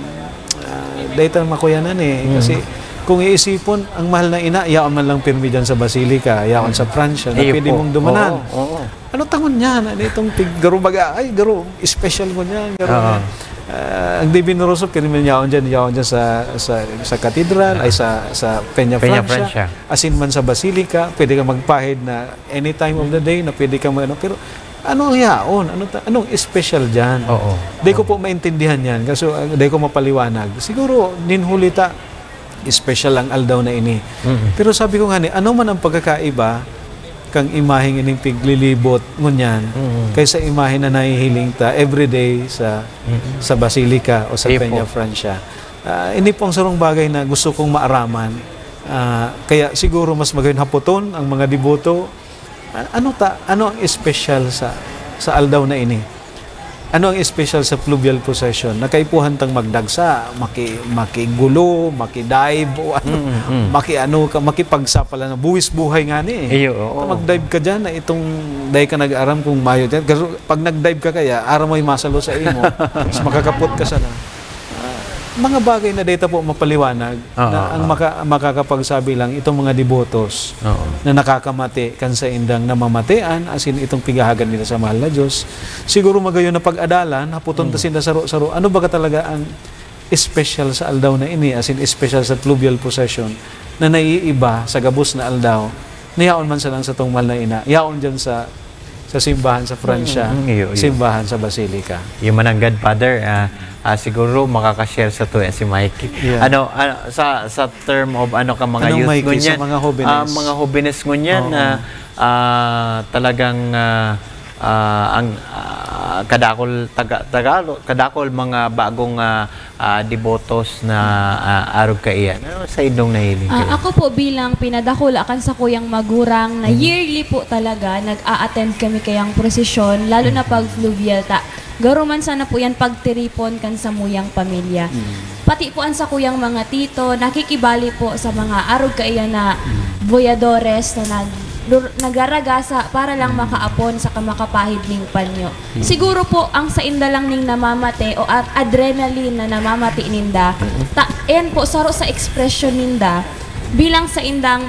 ah, dai ta makuyanan eh. Kasi kung iisipon, ang mahal na ina, yaon man lang pirmi dyan sa Basilica, yaon sa Francia, na Iyo pwede po. mong dumanan. Oo, oo. Ano tangon niya? Ano itong pig-, garo baga? Ay, garo, special mo niya. Garo Oo. niya. Ah, ang Divino Rostro, pirmi yaon dyan, yaon dyan sa, sa, sa katedral, ay sa, sa Peña, Peña Francia. Francia. Asin man sa Basilica, pwede ka magpahid na any time of the day na pwede ka mag-, ano. Pero ano ang yaon? Ano ta-, anong special dyan? Oo. Di ko po maintindihan yan. Kaso, ah, di ko mapaliwanag. Siguro, ninhuli ta, special ang aldaw na ini. Mm. Pero sabi ko nga ni, ano man ang pagkakaiba kang imaheng ining piglilibot ngunyan Mm. kaysa imahe na nahihiling ta everyday sa Mm. sa Basilica o sa Iyo po. Peña Francia? Ah, ini pong sarong bagay na gusto kong maaraman. Ah, kaya siguro mas magayon hapoton ang mga deboto. A-, ano ta, ano ang espesyal sa sa aldaw na ini? Ano ang espesyal sa fluvial procession? Nakaipuhan tang magdagsa, maki-, makigulo, makidive, o ano, Mm, mm. makiano ka, makipagsapala na buwis buhay nga ni. Iyo, oo. Magdive ka dyan, na itong dai ka nag-aram kung mayo dyan. Pero pag nag-dive ka kaya, aram mo yung masalo sa imo, mas makakapot ka sana. Ah, mga bagay na data po mapaliwanag Oo, na ang oo. maka-, makakapagsabi lang itong mga debotos Oo. na nakakamati kan saindang namamatean, asin itong pigahagan nila sa mahal na Diyos. Siguro magayon na pag-adalan, haputon ta sinda saro-saro, ano ba ka talaga ang espesyal sa aldaw na ini, asin espesyal sa fluvial procession na naiiba sa gabos na aldaw, na yaon man sa lang sa tong mahal na ina, yaon dyan sa sa simbahan sa Francia, Mm, iyo, iyo. simbahan sa Basilica. Yung mananggad, Father, ah, ah, siguro makaka-share sa tuya si Mike. Yeah. Ano, ano, sa sa term of ano ka mga Anong youth Mike, ngunyan, sa mga hobenes? Ah, mga hobenes ngunyan Oo. na ah, talagang ah, ah, ang ah, kadakol taga, Tagalog, kadakol mga bagong ah, ah, debotos na ah, arog kaiyan. Ano sa indong nahiling kayo? Ah, ako po bilang pinadakula kan sakuyang magurang na yearly po talaga nag-a-attend kami kayang prosesyon, lalo na pag fluvial ta. Garo man sana po yan pagtiripon kan samuyang pamilya. pati po ang sakuyang mga tito, nakikibali po sa mga arog kaiyan na voyadores na nag-, lur-, nagaragasa para lang makaapon sa kamakapahid ning panyo. Siguro po, ang sainda lang ning namamate o a-, adrenaline na namamati ninda, ta-, yan po, saro sa ekspresyon ninda bilang saindang,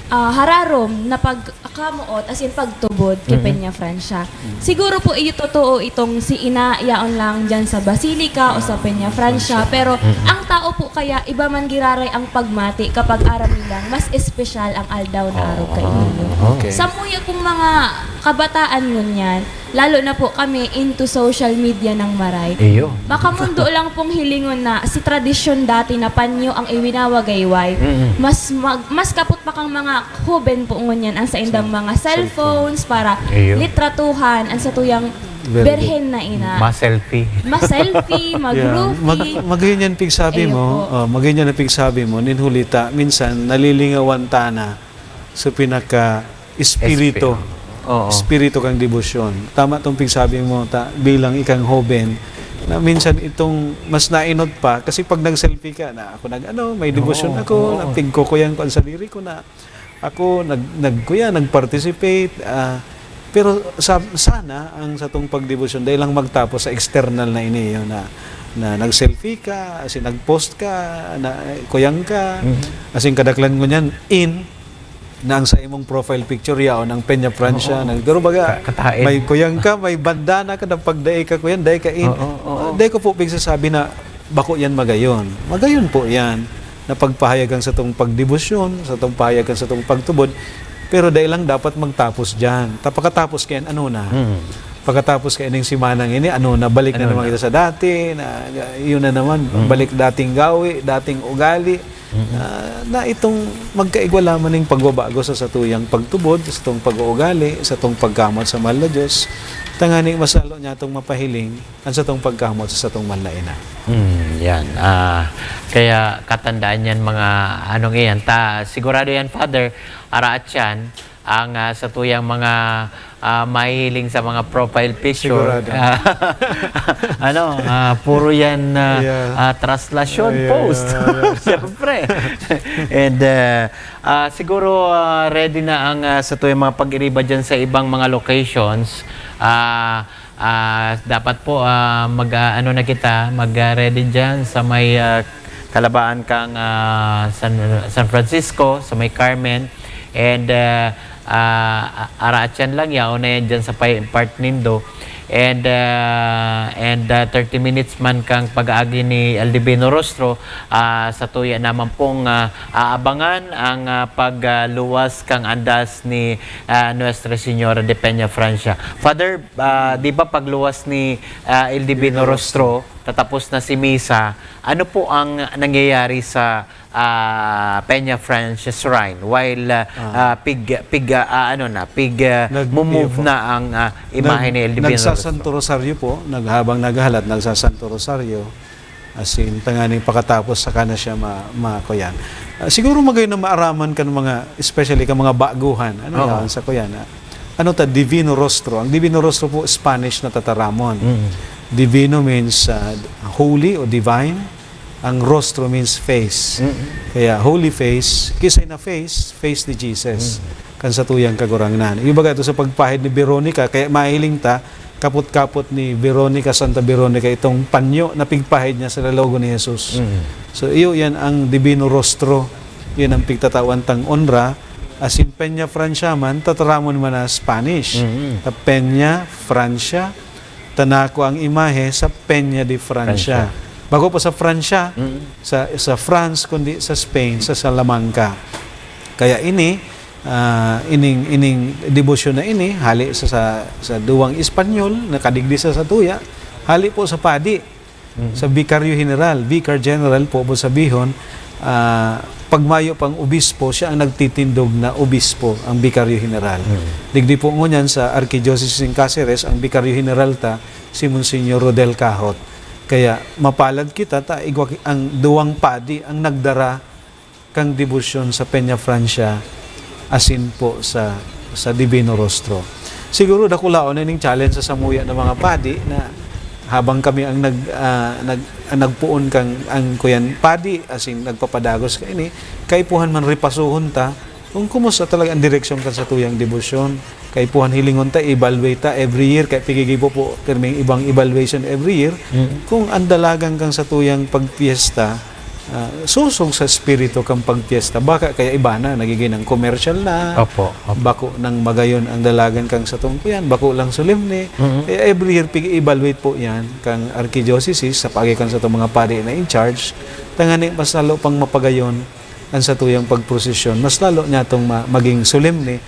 ah, hararom na pag-, kamoot, as in pagtubod kay Peña Francia. Siguro po, iyo totoo itong si Ina yaon lang diyan sa Basilica o sa Peña Francia, pero ang tao po kaya iba man giraray ang pagmati kapag aram nilang mas espesyal ang aldaw na araw kaiyan. Okay. Sa muya pong mga kabataan ngunyan, lalo na po kami into social media ng maray. Iyo. Makamundo lang pong hilingon na si tradisyon dati na panyo ang iwinawagayway, mas mag-, mas kapot pa kang mga hoben po ngunyan ang saindang mga cellphones para litratuhan ang satuyang Very good. Berhen na ina. Ma-selfie. Ma-selfie, Yeah. mag-roofie. Mag-, magayon yan pigsabi Ayun mo. po. Oh, magayon yan ang pigsabi mo. Nin hulita, minsan, nalilingawan ta na sa pinaka-espiritu. Espiritu. Oo. Espiritu kang debosyon. Tama tong pigsabi mo, ta, bilang ikang hoben, na minsan itong mas nainot pa, kasi pag nag-selfie ka, na ako nag-ano, may debosyon Oo, ako, oo. na pigkukuyan ko ang sadiri ko, na ako nag-, nag-, kuya, nag-participate, ah, pero sa-, sana ang satong pagdebosyon, dai lang magtapos sa external na ini, yun na, na nag-selfie ka, as in, nag-post ka, na, kuyang ka, Mhm. as in, kadaklan ngunyan, in, na ang sa imong profile picture, yaon ang Peña Francia, Oo. nag-, pero baga, Ka-, katain. may kuyang ka, may bandana ka, na pag dai ka kuyan, dai ka in. Oo, oo. Dai ko po pigsasabi na bako yan magayon. Magayon po yan, na pagpahayag kan satong pagdebosyon, satong pahayag kan satong pagtubod, pero dai lang dapat magtapos diyan. Ta-, pakatapos kayan, ano na? Mm. Pakatapos kayan ning simanang ini, ano na, balik na Ano naman na? kita sa dati, na, yun na naman, Mm. balik dating gawi, dating ugali. Mm. Ah, na itong magkaigwa lamang ning pagbabago sa satuyang pagtubod, sa satong pag-uugali, sa satong pagkamot sa mahal na Diyos, tanganing mas lalo niya itong mapahiling, ang satong pagkahamot sa satong mahal na ina. Hmm, yan. Ah, kaya katandaan yan, mga anong iyan. Ta, sigurado yan, Father, araat yan, ang, ah, satuyang mga, ah, mahihiling sa mga profile picture. Sigurado. Ah, ano, ah, puro yan, ah, Yeah. ah, traslasyon Yeah, post. yeah, yeah. Siyempre. And, ah, ah, siguro, ah, ready na ang, ah, satuyang mga pag-iriba dyan sa ibang mga locations. Ah, Ah, dapat po, ah, mag, ah, ano na kita, mag, ah, ready diyan sa may, ah, kalabaan kang, ah, San, San Francisco, sa may Carmen. And, ah, ah, araat yan lang, yaon na yan diyan sa pay-, part nindo. And, ah, and, ah, thirty minutes man kang pag-aagi ni El Divino Rostro, ah, sa tuya naman pong, ah, aabangan ang, ah, pag, ah, luwas kang andas ni, ah, Nuestra Señora de Peña Francia. Father, Ah, di ba pagluwas ni, ah, El Divino Divino Rostro, tatapos na si Misa, ano po ang nangyayari sa, ah, Peña Francia Shrine while, ah, Ah. ah, pig, pig, ah, ah, ano na, pig, ah, Nag-, mumove iyo po. na ang, ah, imahe Nag-, ni El Divino Rostro? nagsasanto Rosario po, nag-, habang naghahalat, nagsasanto Rosario. As in, tanganing pakatapos, saka na siya ma-, ma-, kuyan. Ah, siguro magayon na maaraman kan mga, especially kan mga baguhan. Ano Oo. yan sa kuyan, ah? Ano ta, Divino Rostro? Ang Divino Rostro po, Spanish na tataramon. Mm. Divino means, ah, holy o divine. Ang rostro means face. Mm. Kaya, holy face, kisay na face, face ni Jesus. Mm. Kan satuyang Kagurangnan. Yung baga ito sa pagpahid ni Veronica, kaya mahiling ta, kapot-kapot ni Veronica, Santa Veronica, itong panyo na pigpahid niya sa lalawagon ni Jesus. Mm. So, iyo yan ang Divino Rostro. Yun ang pigtatawan tang onra. As in, Peña Francia man, tataramon man na Spanish. Mm. Ta Peña Francia, tanako ang imahe sa Peña de Francia. Francia. Bako pa sa Francia, Mm. sa, sa France, kundi sa Spain, sa Salamanca. Kaya ini, ah, ining, ining debosyon na ini, hali sa, sa, sa duwang Espanyol, nakadigdi sa satuya, hali po sa padi, Mm. sa Vicario General, Vicar General po, po sabihon, ah, pag mayo pang obispo, siya ang nagtitindog na obispo, ang Vicario General. Mm. Digdi po ngunyan sa Archdiocese ng Caceres, ang Vicario General ta, si Monsignor Rodel Cahot. Kaya mapalad kita ta igwa ki-, ang duwang padi ang nagdara kan debosyon sa Peña Francia asin po sa, sa Divino Rostro. Siguro dakulaon na ning challenge sa samuya ng mga padi na, habang kami ang nag-, ah, nag-, ang nagpoon kan, ang kuyan, padi, asin nagpapadagos kaini, kaipuhan man repasuhon ta kung kumusta talaga ang direksyon kan satuyang debosyon. Kaipuhan hilingon ta, evaluate ta every year, kaya pigigibo po pirming ibang evaluation every year. Mm. Kung ang dalagan kan satuyang pagpiesta, ah, sosog sa espiritu kan pagpiesta, baka kaya iba na, nagiging commercial na, Opo, opo. bako nang magayon ang dalagan kan satong kuyan, bako lang solemne. Mm. Kaya every year, pig-evaluate po yan, kang arkidiocese, sa paagi kan satong mga padi na in charge, tanganing mas lalo pang mapagayon ang satuyang pagprosesyon, mas lalo niya itong ma-, maging solemne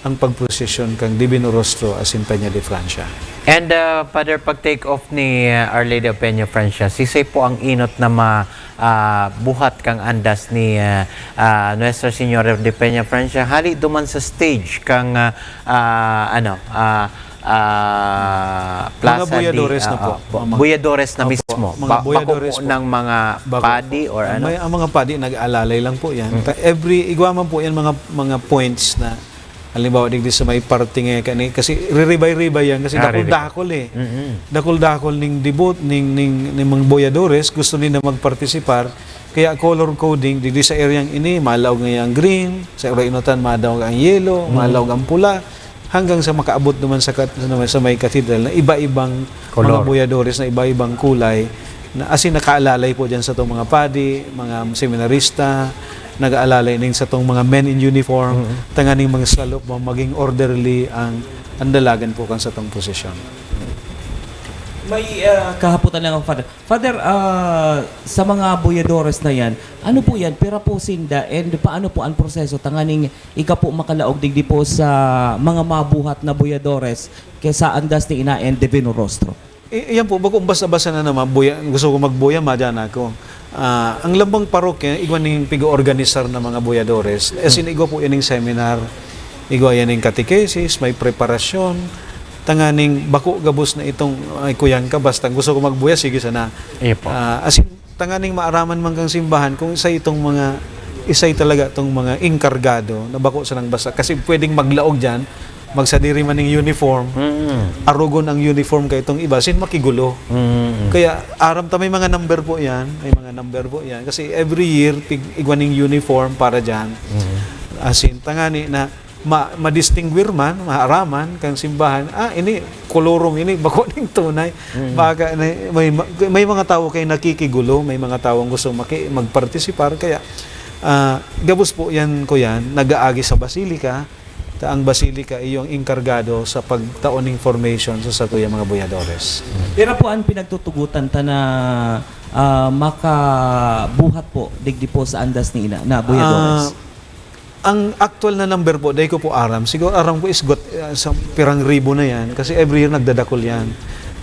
ang pagprosesyon kang Divino Rostro asin Peña de Francia. And, uh, Father, pag take off ni, uh, Our Lady of Peña Francia, sisay po ang inot na ma-, ah, buhat kang andas ni, uh, uh, Nuestra Señora de Peña Francia? Hali duman sa stage kang, uh, uh, ano, uh, uh, Mga Plaza de, Boyadores na uh, po. uh, Mga Boyadores na Opo, mismo. mga Ba-, Boyadores bako po po. ng mga Bako padi po. or ano? May, ang mga padi nag-aalalay lang po yan. Mm. Ta-, every, igwa man po yan mga, mga points na, halimbawa, digdi sa may parte nga kani, kasi riribay-ribay yan, kasi Ah, riribay. dakol-dakol eh. Mm-mm. Dakol-dakol ning debut, ning, ning, ning mga Boyadores, gusto nila magpartisipar, kaya color coding, digdi sa area ini, malaog nga yung green, sa area inutan, madaog ang yellow, Mm. malaog ang pula, hanggang sa makaabot naman sa kat-, sa may, sa may cathedral na iba-ibang Color. mga Boyadores na iba-ibang kulay, na, as in, nakaalalay po dyan sa itong mga padi, mga seminarista, nag-aalalay ning sa itong mga men in uniform, Mm. tanganing mga salop, ma-, maging orderly ang, ang dalagan po kan sa itong prosesyon. May, ah, kahapotan lang ako, Father. Father, ah, sa mga Boyadores na yan, ano po yan? Pira po sinda? And paano po ang proseso tanganing ika po makalaog digdi po sa mga mabuhat na Boyadores kaya sa andas ni Ina and Divino Rostro? I-, iyan po, bako basta-basta na naman, buya, gusto ko magbuya, madyan ako. Ah, ang lambang parokya, igwa ning pig-oorganisar na mga Boyadores. As in, igwa po yan yung seminar, igwa yan yung catechesis, may preparasyon. Tanganing bako gabos na itong, "Ay, kuyan ka, basta gusto ko magbuya, sige sana." Iyo po. Ah, as in, tanganing maaraman man kang simbahan, kung isa itong mga, isay talaga itong mga inkargado na bako sanang basta. Kasi pwedeng maglaog dyan, magsadiri man ning uniform, Mm. arugon ang uniform kay itong iba, sin makigulo. Mm. Kaya aram ta may mga number po yan, may mga number po yan. Kasi every year, pig-, igwa ning uniform para dyan. Mm. As in, tangani na ma-, madistinguir man, maaraman kang simbahan, ah, ini, kolorum ini, bako ning tunay. Mm. Baka na, may ma-, may mga tawo kay nakikigulo, may mga tawong gusto maki-, magpartisipar, kaya, ah, gabos po yan, kuyan, nag-aagi sa basilika, ta ang basilika iyo ang inkargado sa pagtao ning formation sa satuyang mga boyadores. Pira po ang pinagtutugutan ta na, ah, makabuhat po digdi po sa andas ni Ina, na boyadores? Ah, ang aktual na number po, dai ko po aram. Siguro aram ko isgot, ah, sa pirang ribo na yan. Kasi every year nagdadakol yan.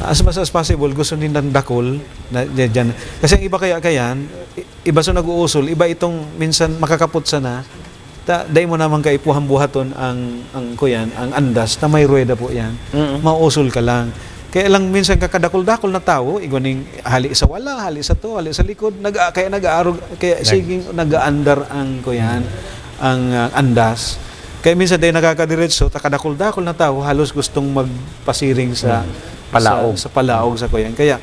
As much as possible, gusto nilang dakol na dyan. Kasi ang iba kaya kayan, i-, iba sa nag-uusol, iba itong minsan makakapot sana, ta, dai mo naman kaipuhan buhaton ang, ang kuyan, ang andas, ta may ruweda po yan. Mm. Mausol ka lang. Kaya lang minsan kakadakol-dakol na tawo, igwa ning hali sa wala, hali sa to, hali sa likod, nag-, kaya nag-aarog, kaya Nag- sige, nag-aandar ang kuyan, ang, ah, andas. Kaya minsan dai nakakadiretso, ta kadakol-dakol na tawo, halos gustong magpasiring sa, Mm. Palaog. sa, sa palaog sa kuyan. Kaya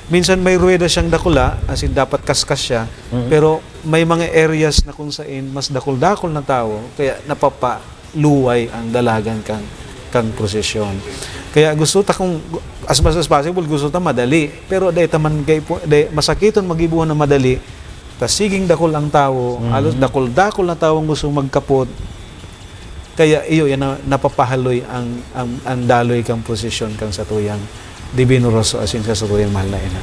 minsan may ruweda siyang dakula, as in dapat kaskas siya, Mm. pero may mga areas na kung sain mas dakol-dakol na tawo, kaya napapaluway ang dalagan kan, kan prosesyon. Kaya gusto ta kung, as much as possible, gusto ta madali. Pero dai ta man kay pu-, dai, masakiton magibohon na madali. Ta siging dakol ang tawo, Mm. halos dakol-dakol na tawo ang gusto magkapot. Kaya iyo, yan na, napapahaloy ang, ang, ang daloy kang prosesyon kang satuyang Divino Rosso asin sa satuyang mahal na ina.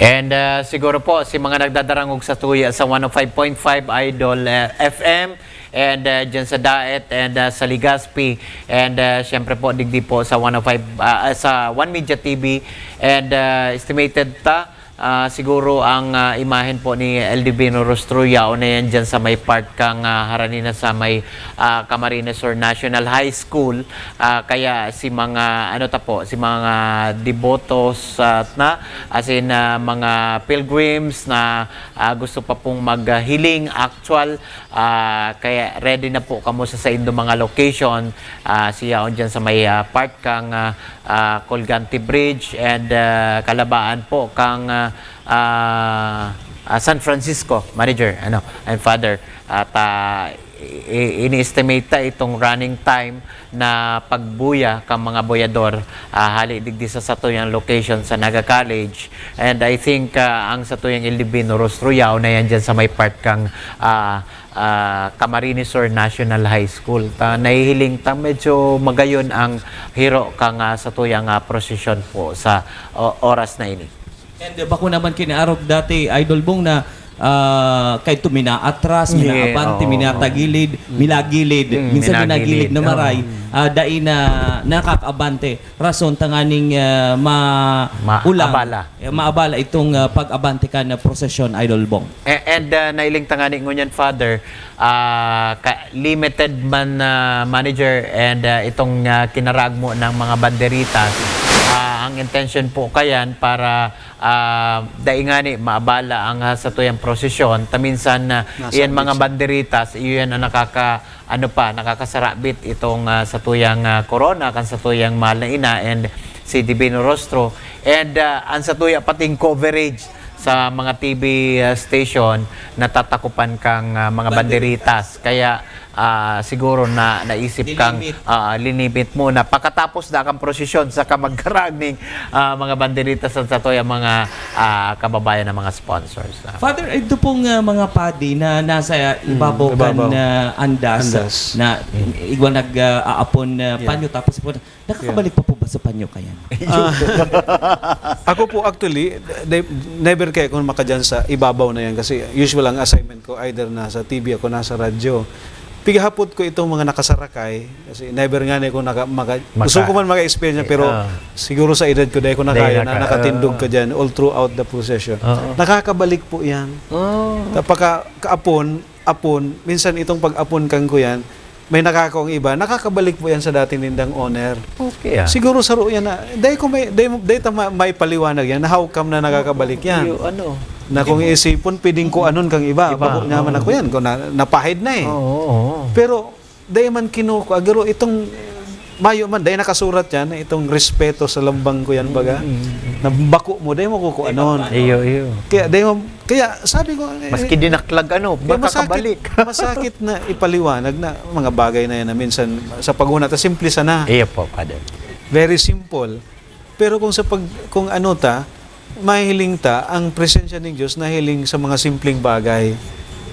And, ah, siguro po, si mga nagdadarangog satuya sa one oh five point five Idol, ah, F M, and, ah, dyan sa Daet, and, ah, sa Legazpi, and, ah, syempre po, digdi po sa one oh five, ah, sa One Media T V, and, ah, estimated ta, Ah, siguro ang, ah, imahen po ni L D Bino Rostro, yaon na yan dyan sa may part kang, ah, harani na sa may, ah, Camarines Sur National High School. Ah, kaya si mga, ano ta po, si mga debotos, ah, na, as in, ah, mga pilgrims na, ah, gusto pa pong maghiling actual, ah, kaya ready na po kamo sa saindo mga location. Ah, si yaon dyan sa may, ah, part kang, ah, ah, Colgante Bridge and, ah, kalabaan po kang, ah, ah, ah, San Francisco, Manager, ano, and Father. At, ah, i-, i-, ini-estimate ta itong running time na pagbuya kang mga buyador, ah, hali digdi sa satuyang location sa Naga College. And I think, ah, ang satuyang L D Bino Rostro, yaon na yan dyan sa may part kang, ah, ah, Camarines Sur National High School. Ta, nahihiling ta medyo magayon ang hiro kang, ah, satuyang, ah, prosesyon po sa o-, oras na ini. And, uh, bako naman kinaarog dati, Idol Bong, na, ah, kaidto minaatras, Yeah, minaabante, oo. minatagilid, Mm. minagilid. Mm, Minsan minagilid. minagilid na maray, Oo. ah, dai na nakakaabante. Rason tanganing, ah, ma-, Maabala. ulang, eh, maabala itong, ah, pag-abante kan prosesyon, Idol Bong. A-, and, ah, nailing tangani ngunyan, Father, ah, ka-, limited man, ah, Manager, and, ah, itong, ah, kinaragmo ng mga banderitas, ah, ang intention po kayan para, ah, dai ngani maabala ang, ah, satuyang prosesyon. Ta minsan, ah, Nasa iyan mga abis. banderitas, iyan ang nakaka-, ano pa, nakakasarabit itong, ah, satuyang, ah, korona, kan satuyang mahal na ina, and si Divino Rostro. And, ah, ang satuya pating coverage sa mga T V, ah, station, natatakupan kang, ah, mga Banderitas. banderitas. Kaya, ah, siguro na naisip kang, Linimit. ah, linimit muna. Pakatapos na kang prosesyon, saka magkaragning, ah, mga banderitas sa satoy ang mga, ah, kababayan ng mga sponsors. Ah. Father, ito pong, ah, mga padi na nasa Mm, ibabaw kan, ibabaw. ah, andas, Andas. na Mm. igwa nag, ah, aapon na Yeah. panyo, tapos po, nakakabalik pa po ba sa panyo kayan? Ah, ako po, actually, ne-, never kaya ako makadyan sa ibabaw na yan kasi usual ang assignment ko, either nasa T V ako, nasa radyo. Pigahapot ko itong mga nakasarakay, kasi never nga na ako naka-, maka-, gusto Maka-, ko man maka-experience, eh, pero ah. siguro sa edad ko, dahil ko na Dahil kaya na naka-, nakatindog ah. ka dyan all throughout the procession. Oo. Nakakabalik po yan. Oh. Tapaka, kaapon, apon, minsan itong pag-apon kang ko yan, may nakakaong iba, nakakabalik po yan sa dati nindang owner. Okay, ah. Siguro saro yan na, dahil ko may, dahil, dahil ta ma-, may paliwanag yan, na how come na nakakabalik yan? Iyo, ano? Na kung Hindi mo isipon, pwedeng ko anon kang iba, Iba, bako niya man oo. ako yan, kung na, napahid na eh. Oo, oo. Pero, dahil man kinuko, agaro itong mayo man, dahil nakasurat yan, itong respeto sa lambang ko yan, baga, Mm. na bako mo, dahil mo kukuanon. Iyo, iyo. Kaya, dahil mo, kaya sabi ko, eh, Maski dinaklag, ano, kaya masakit, makakabalik. masakit na ipaliwanag na mga bagay na yan na minsan sa paghuna, ta simple sana. Iyo po, Father. Very simple. Pero kung sa pag-, kung ano ta, mahiling ta, ang presensya ning Dios nahiling sa mga simpleng bagay.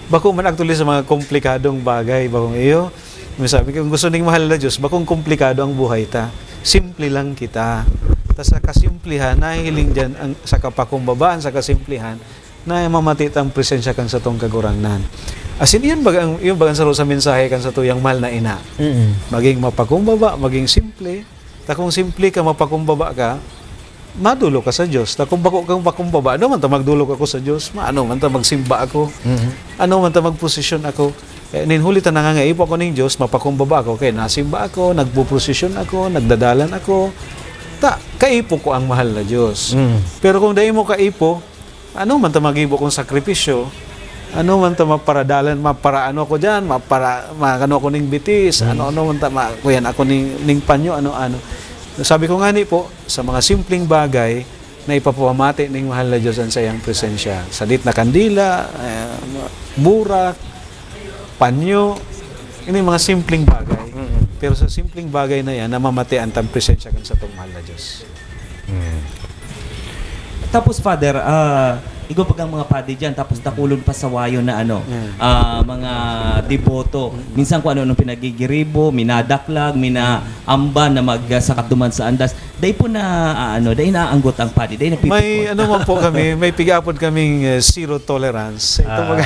Bako man actually sa mga komplikadong bagay, bakong iyo. Masabi ko, kung gusto ning mahal na Dios, bakong komplikado ang buhay ta. Simple lang kita. Ta sa kasimplihan, nahihiling diyan ang, sa kapakumbabaan, sa kasimplihan, na mamati ta ang presensya kan satong Kagurangnan. As in, yun baga ang, yun baga ang saro sa mensahe kan satuyang mahal na ina. Mm. Maging mapakumbaba, maging simple. Ta kung simple ka, mapakumbaba ka, madolok ka sa Dios. Ta kung bako kang pakumbaba, ano man ta magdolok ako sa Dios? Ma-, ano man ta magsimba ako? Mhm. Ano man ta magposisyon ako? Eh, nin huli ta nangangaipo ako ning Dios, mapakumbaba ako, kaya nasimba ako, nagpoprosesyon ako, nagdadalan ako. Ta, kaipo ko ang mahal na Dios. Mm. Pero kung dai mo kaipo, ano man ta magibo kong sakripisyo? Ano man ta maparadalan, maparaano ako diyan, mapara-, maano ako ning bitis, Mm. ano-ano man ta ma-, kuyan ako ning, ning panyo, ano-ano. Sabi ko ngani po, sa mga simpleng bagay na ipapamati ning mahal na Diyos ang sayang presensya. Sadit na kandila, eh, burak, panyo, ini mga simpleng bagay. Mm. Pero sa simpleng bagay na yan, namamatian tang presensya kan satong mahal na Diyos. Mm. Tapos, Father, ah, igwa bagang mga padi diyan, tapos dakulon pa sa wayo na ano, Mm. ah, mga deboto. Mm. Minsan kung ano-anong pinagigiribo, minadaklag, minaamban na mag-, ah, sakat duman sa andas. Dai po na, ah, ano, dai naanggot ang padi, dai napipikon. May ano man po kami, may piga-apod kaming, eh, zero tolerance. Ito Ah. mga,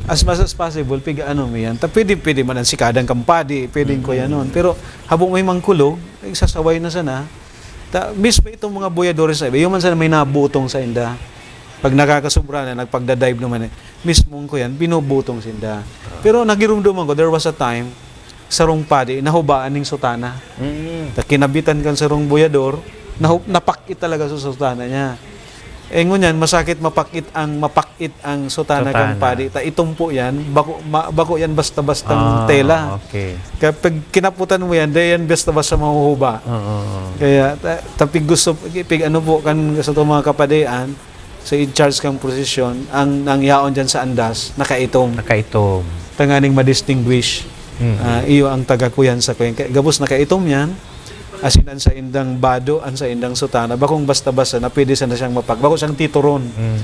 as much as possible, piga-ano mo yan. Ta-, pwede, pwede man ang sikadang kampadi, pwedeng Mm. kuya nun. Pero habang may mangkulog, ay sasaway na sana. Ta-, mismo itong mga boyadores na iba, yung man sana may nabutong sa inda. Pag nakakasobra na, nagpagda-dive naman eh. Mismong ko yan, binubutong sinda. Pero nagirumduman ko, there was a time, sarong padi, nahubaan ning sutana. Mm. Ta kinabitan kan sarong buyador, nahu- napakit talaga sa sutana niya. Eh, ngunyan, masakit mapakit ang mapakit ang sutana kan Sutana. padi. Ta itumpo yan, bako, ma, bako yan basta-bastang Ah, tela. Okay. Kaya pag kinaputan mo yan, dahil yan basta-basta mahuhuba. Oo. Kaya ta, tapig gusto, pig ano po kan sa itong mga kapadian, sa in charge kang prosesyon, ang nangyaon dyan sa andas, nakaitom. Nakaitom. Tanganing ma-distinguish. Mm. Ah, iyo ang taga kuyan sa kuyan. Kaya gabos nakaitom yan, asin ang sa indang bado, ang sa indang sutana, bakong basta-basta na pwede sana siyang mapak, bako siyang tituron. Mm.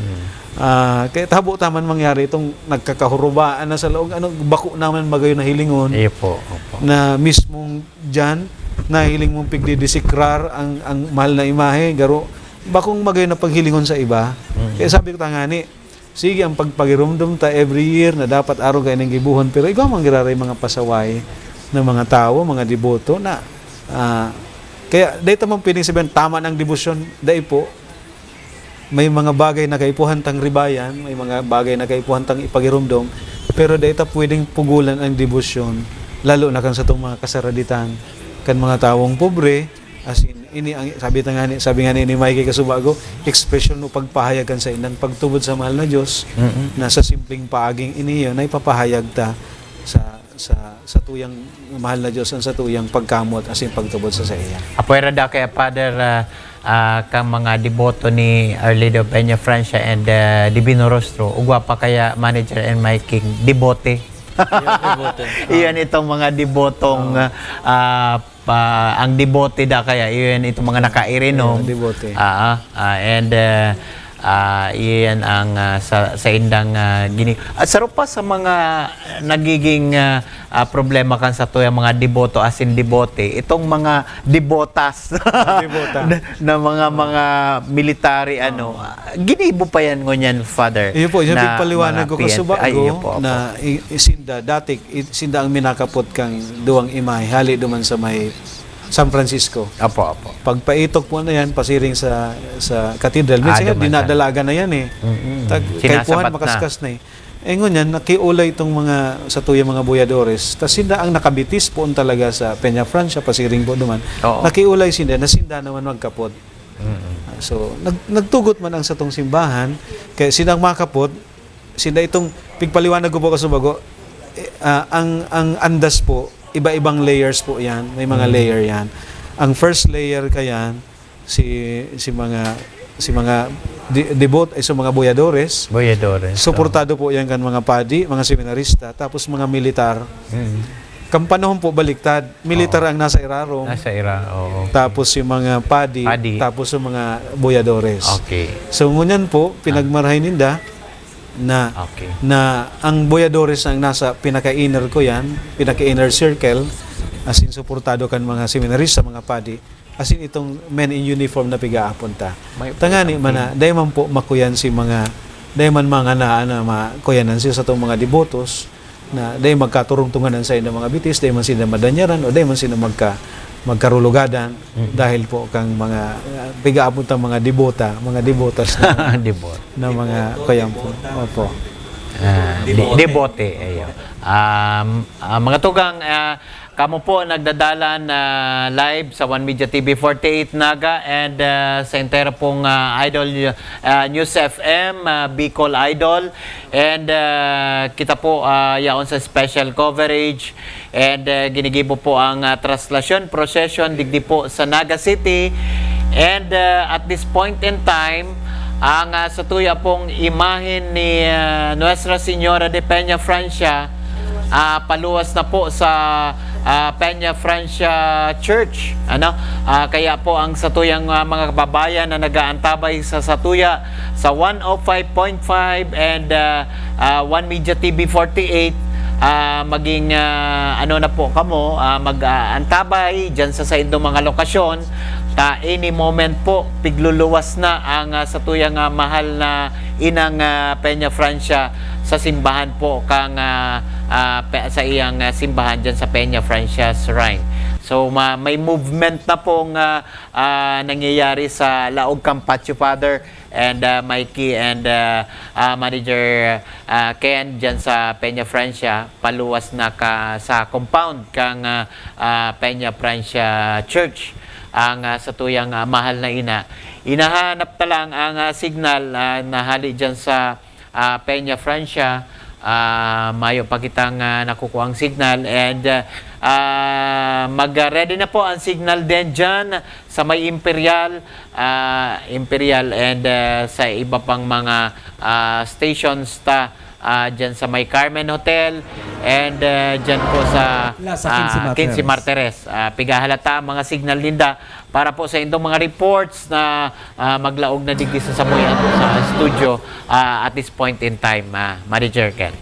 Ah, kaya tabo taman mangyari itong nagkakahurubaan na sa laog, ano, bako naman magayon na hilingon Iyo po. Opo. na mismong dyan, nahiling mong pigdidisikrar ang, ang mahal na imahe, garo, bakong magayon na paghilingon sa iba. Mm. Kaya sabi ko, "Tangani, sige ang pagpagirumdom ta every year na dapat araw kaining gibuhon, pero igwa man giraray mga pasaway ng mga tawo, mga deboto na, ah, kaya dahil tamang pwedeng sabihin, tama ng debosyon, dai po. May mga bagay na kaipuhan tang ribayan, may mga bagay na kaipuhan tang ipagirumdom, pero dai ta pwedeng pugulan ang debosyon, lalo na kan satong mga kasaraditan, kan mga tawong pobre, as in, ini ang, sabi ta nga ni, sabi nga ni, ni Mikey Kasubago, ekspresyon o pagpahayag kan sa inang pagtubod sa mahal na Diyos, Mm. na sa simpleng paaging ini yun, na ipapahayag ta sa, sa, sa tuyang mahal na Diyos, ang sa tuyang pagkamot, as in, pagtubod sa saiya. Apwera da kaya, Father, ah, ah, kang mga deboto ni Arlido Peña Francia and ah, Divino Rostro, ugwa pa kaya Manager and Mikey, debote. Debote. Iyan itong mga debotong ah, pa, ang debote da kaya, iyan itong mga nakairinom. Ayan, debote. Ah, ah, and ah, ah, iyan ang ah, sa, sa indang ah, gini. At saro pa sa mga nagiging ah, ah, problema kan sa tuyang mga deboto asin debote, itong mga debotas Debota. na, na mga mga military ano, ah, ginibo pa yan ngunyan, Father. Iyo po, yung na pigpaliwanag mga ko P N P. kasubago Ay, iyo po, opo. na i- isinda, dati isinda ang minakapot kang duwang imahe, hali duman sa may San Francisco. Opo, opo. Pagpaitok po na yan, pasiring sa sa katedral. Ah, Minsan nga, duman sa- dinadalagan na yan eh. Mm-mm. Tag, Sinasabat kaipuhan, na. makaskas na eh. Eh ngunyan, nakiulay itong mga sa tuya mga buyadores. Tapos sinda ang nakabitis poon talaga sa Peña Francia, pasiring po duman. Oo. Nakiulay sinda, na sinda naman magkapot. Mm-mm. So, nag, nagtugot man ang satong simbahan, kaya sinda ang makapot, sinda itong, pigpaliwanag ko po kasubago, eh, ah, ang, ang andas po, iba-ibang layers po yan. May mga Mm. layer yan. Ang first layer ka yan, si, si mga, si mga di, debot, ay sa mga buyadores. Buyadores. Suportado po yan kan mga padi, mga seminarista, tapos mga militar. Mm. Kan panahon po baliktad, militar Oo. ang nasa irarom. Nasa ira, oo. Tapos yung mga padi, Padi. Tapos yung mga buyadores. Okay. So ngunyan po, pinagmarahay ninda na Okay. na ang buyadores ang nasa pinaka-inner ko yan, pinaka-inner circle, as in suportado kan mga seminarista, mga padi, as in itong men in uniform na pigaapon ta. May Tangani man na, dahil man po makuyan si mga, dahil man mga naan na makuyanan siya sa itong mga debotos, na dahil magkaturungtungan ang sa mga bitis, dahil man sila madanyaran, o dahil man sila magka, magkarulugadan, dahil po kang mga, uh, pigaapon ta mga debota, mga debotas na, Debot. na mga kuyang po. Opo. Ah, di- Debote. Debote, ayo. Um, ah, mga tugang, ah, kamo po nagdadalan ah, live sa One Media T V forty-eight Naga and ah, sa entero pong ah, Idol ah, News F M, ah, Bicol Idol. And ah, kita po ah, yaon sa special coverage. And ah, ginigibo po ang ah, traslasyon, procession, digdi po sa Naga City. And ah, at this point in time, ang ah, sa tuya pong imahen ni ah, Nuestra Señora de Peña Francia, ah, paluwas na po sa ah, Peña Francia Church. Ano? Ah, kaya po ang satuyang ah, mga kababayan na nag-aantabay sa satuya sa one oh five point five and ah, ah, One Media T V forty-eight, ah, maging ah, ano na po kamo, ah, mag-aantabay dyan sa saindong mga lokasyon. Ta any moment po, pigluluwas na ang ah, satuyang ah, mahal na inang ah, Peña Francia sa simbahan po kang ah, ah, pe- sa iyang ah, simbahan dyan sa Peña Francia Shrine. So, ma-, may movement na pong, ah, ah, nangyayari sa laog kan patio, Father, and, ah, Mikey and, ah, ah, Manager, ah, Ken dyan sa Peña Francia, paluwas na ka, sa compound kang, ah, ah, Peña Francia Church, ang, ah, satuyang, ah, mahal na ina. Inahanap ta lang ang, ah, signal, ah, na hali dyan sa, ah, Peña Francia. Ah, mayo pa kitang, ah, nakukuhang signal and, ah, ah, mag-ready na po ang signal din dyan sa may Imperial, ah, Imperial and, ah, sa iba pang mga, ah, stations ta, ah, dyan sa may Carmen Hotel and, ah, dyan po sa, La, sa Quince ah, Martires. Quince Martires. Ah, pigahalata ang mga signal ninda para po sa indong mga reports na, ah, maglaog na digdi sa samuyan sa studio, ah, at this point in time, ah, Manager Ken.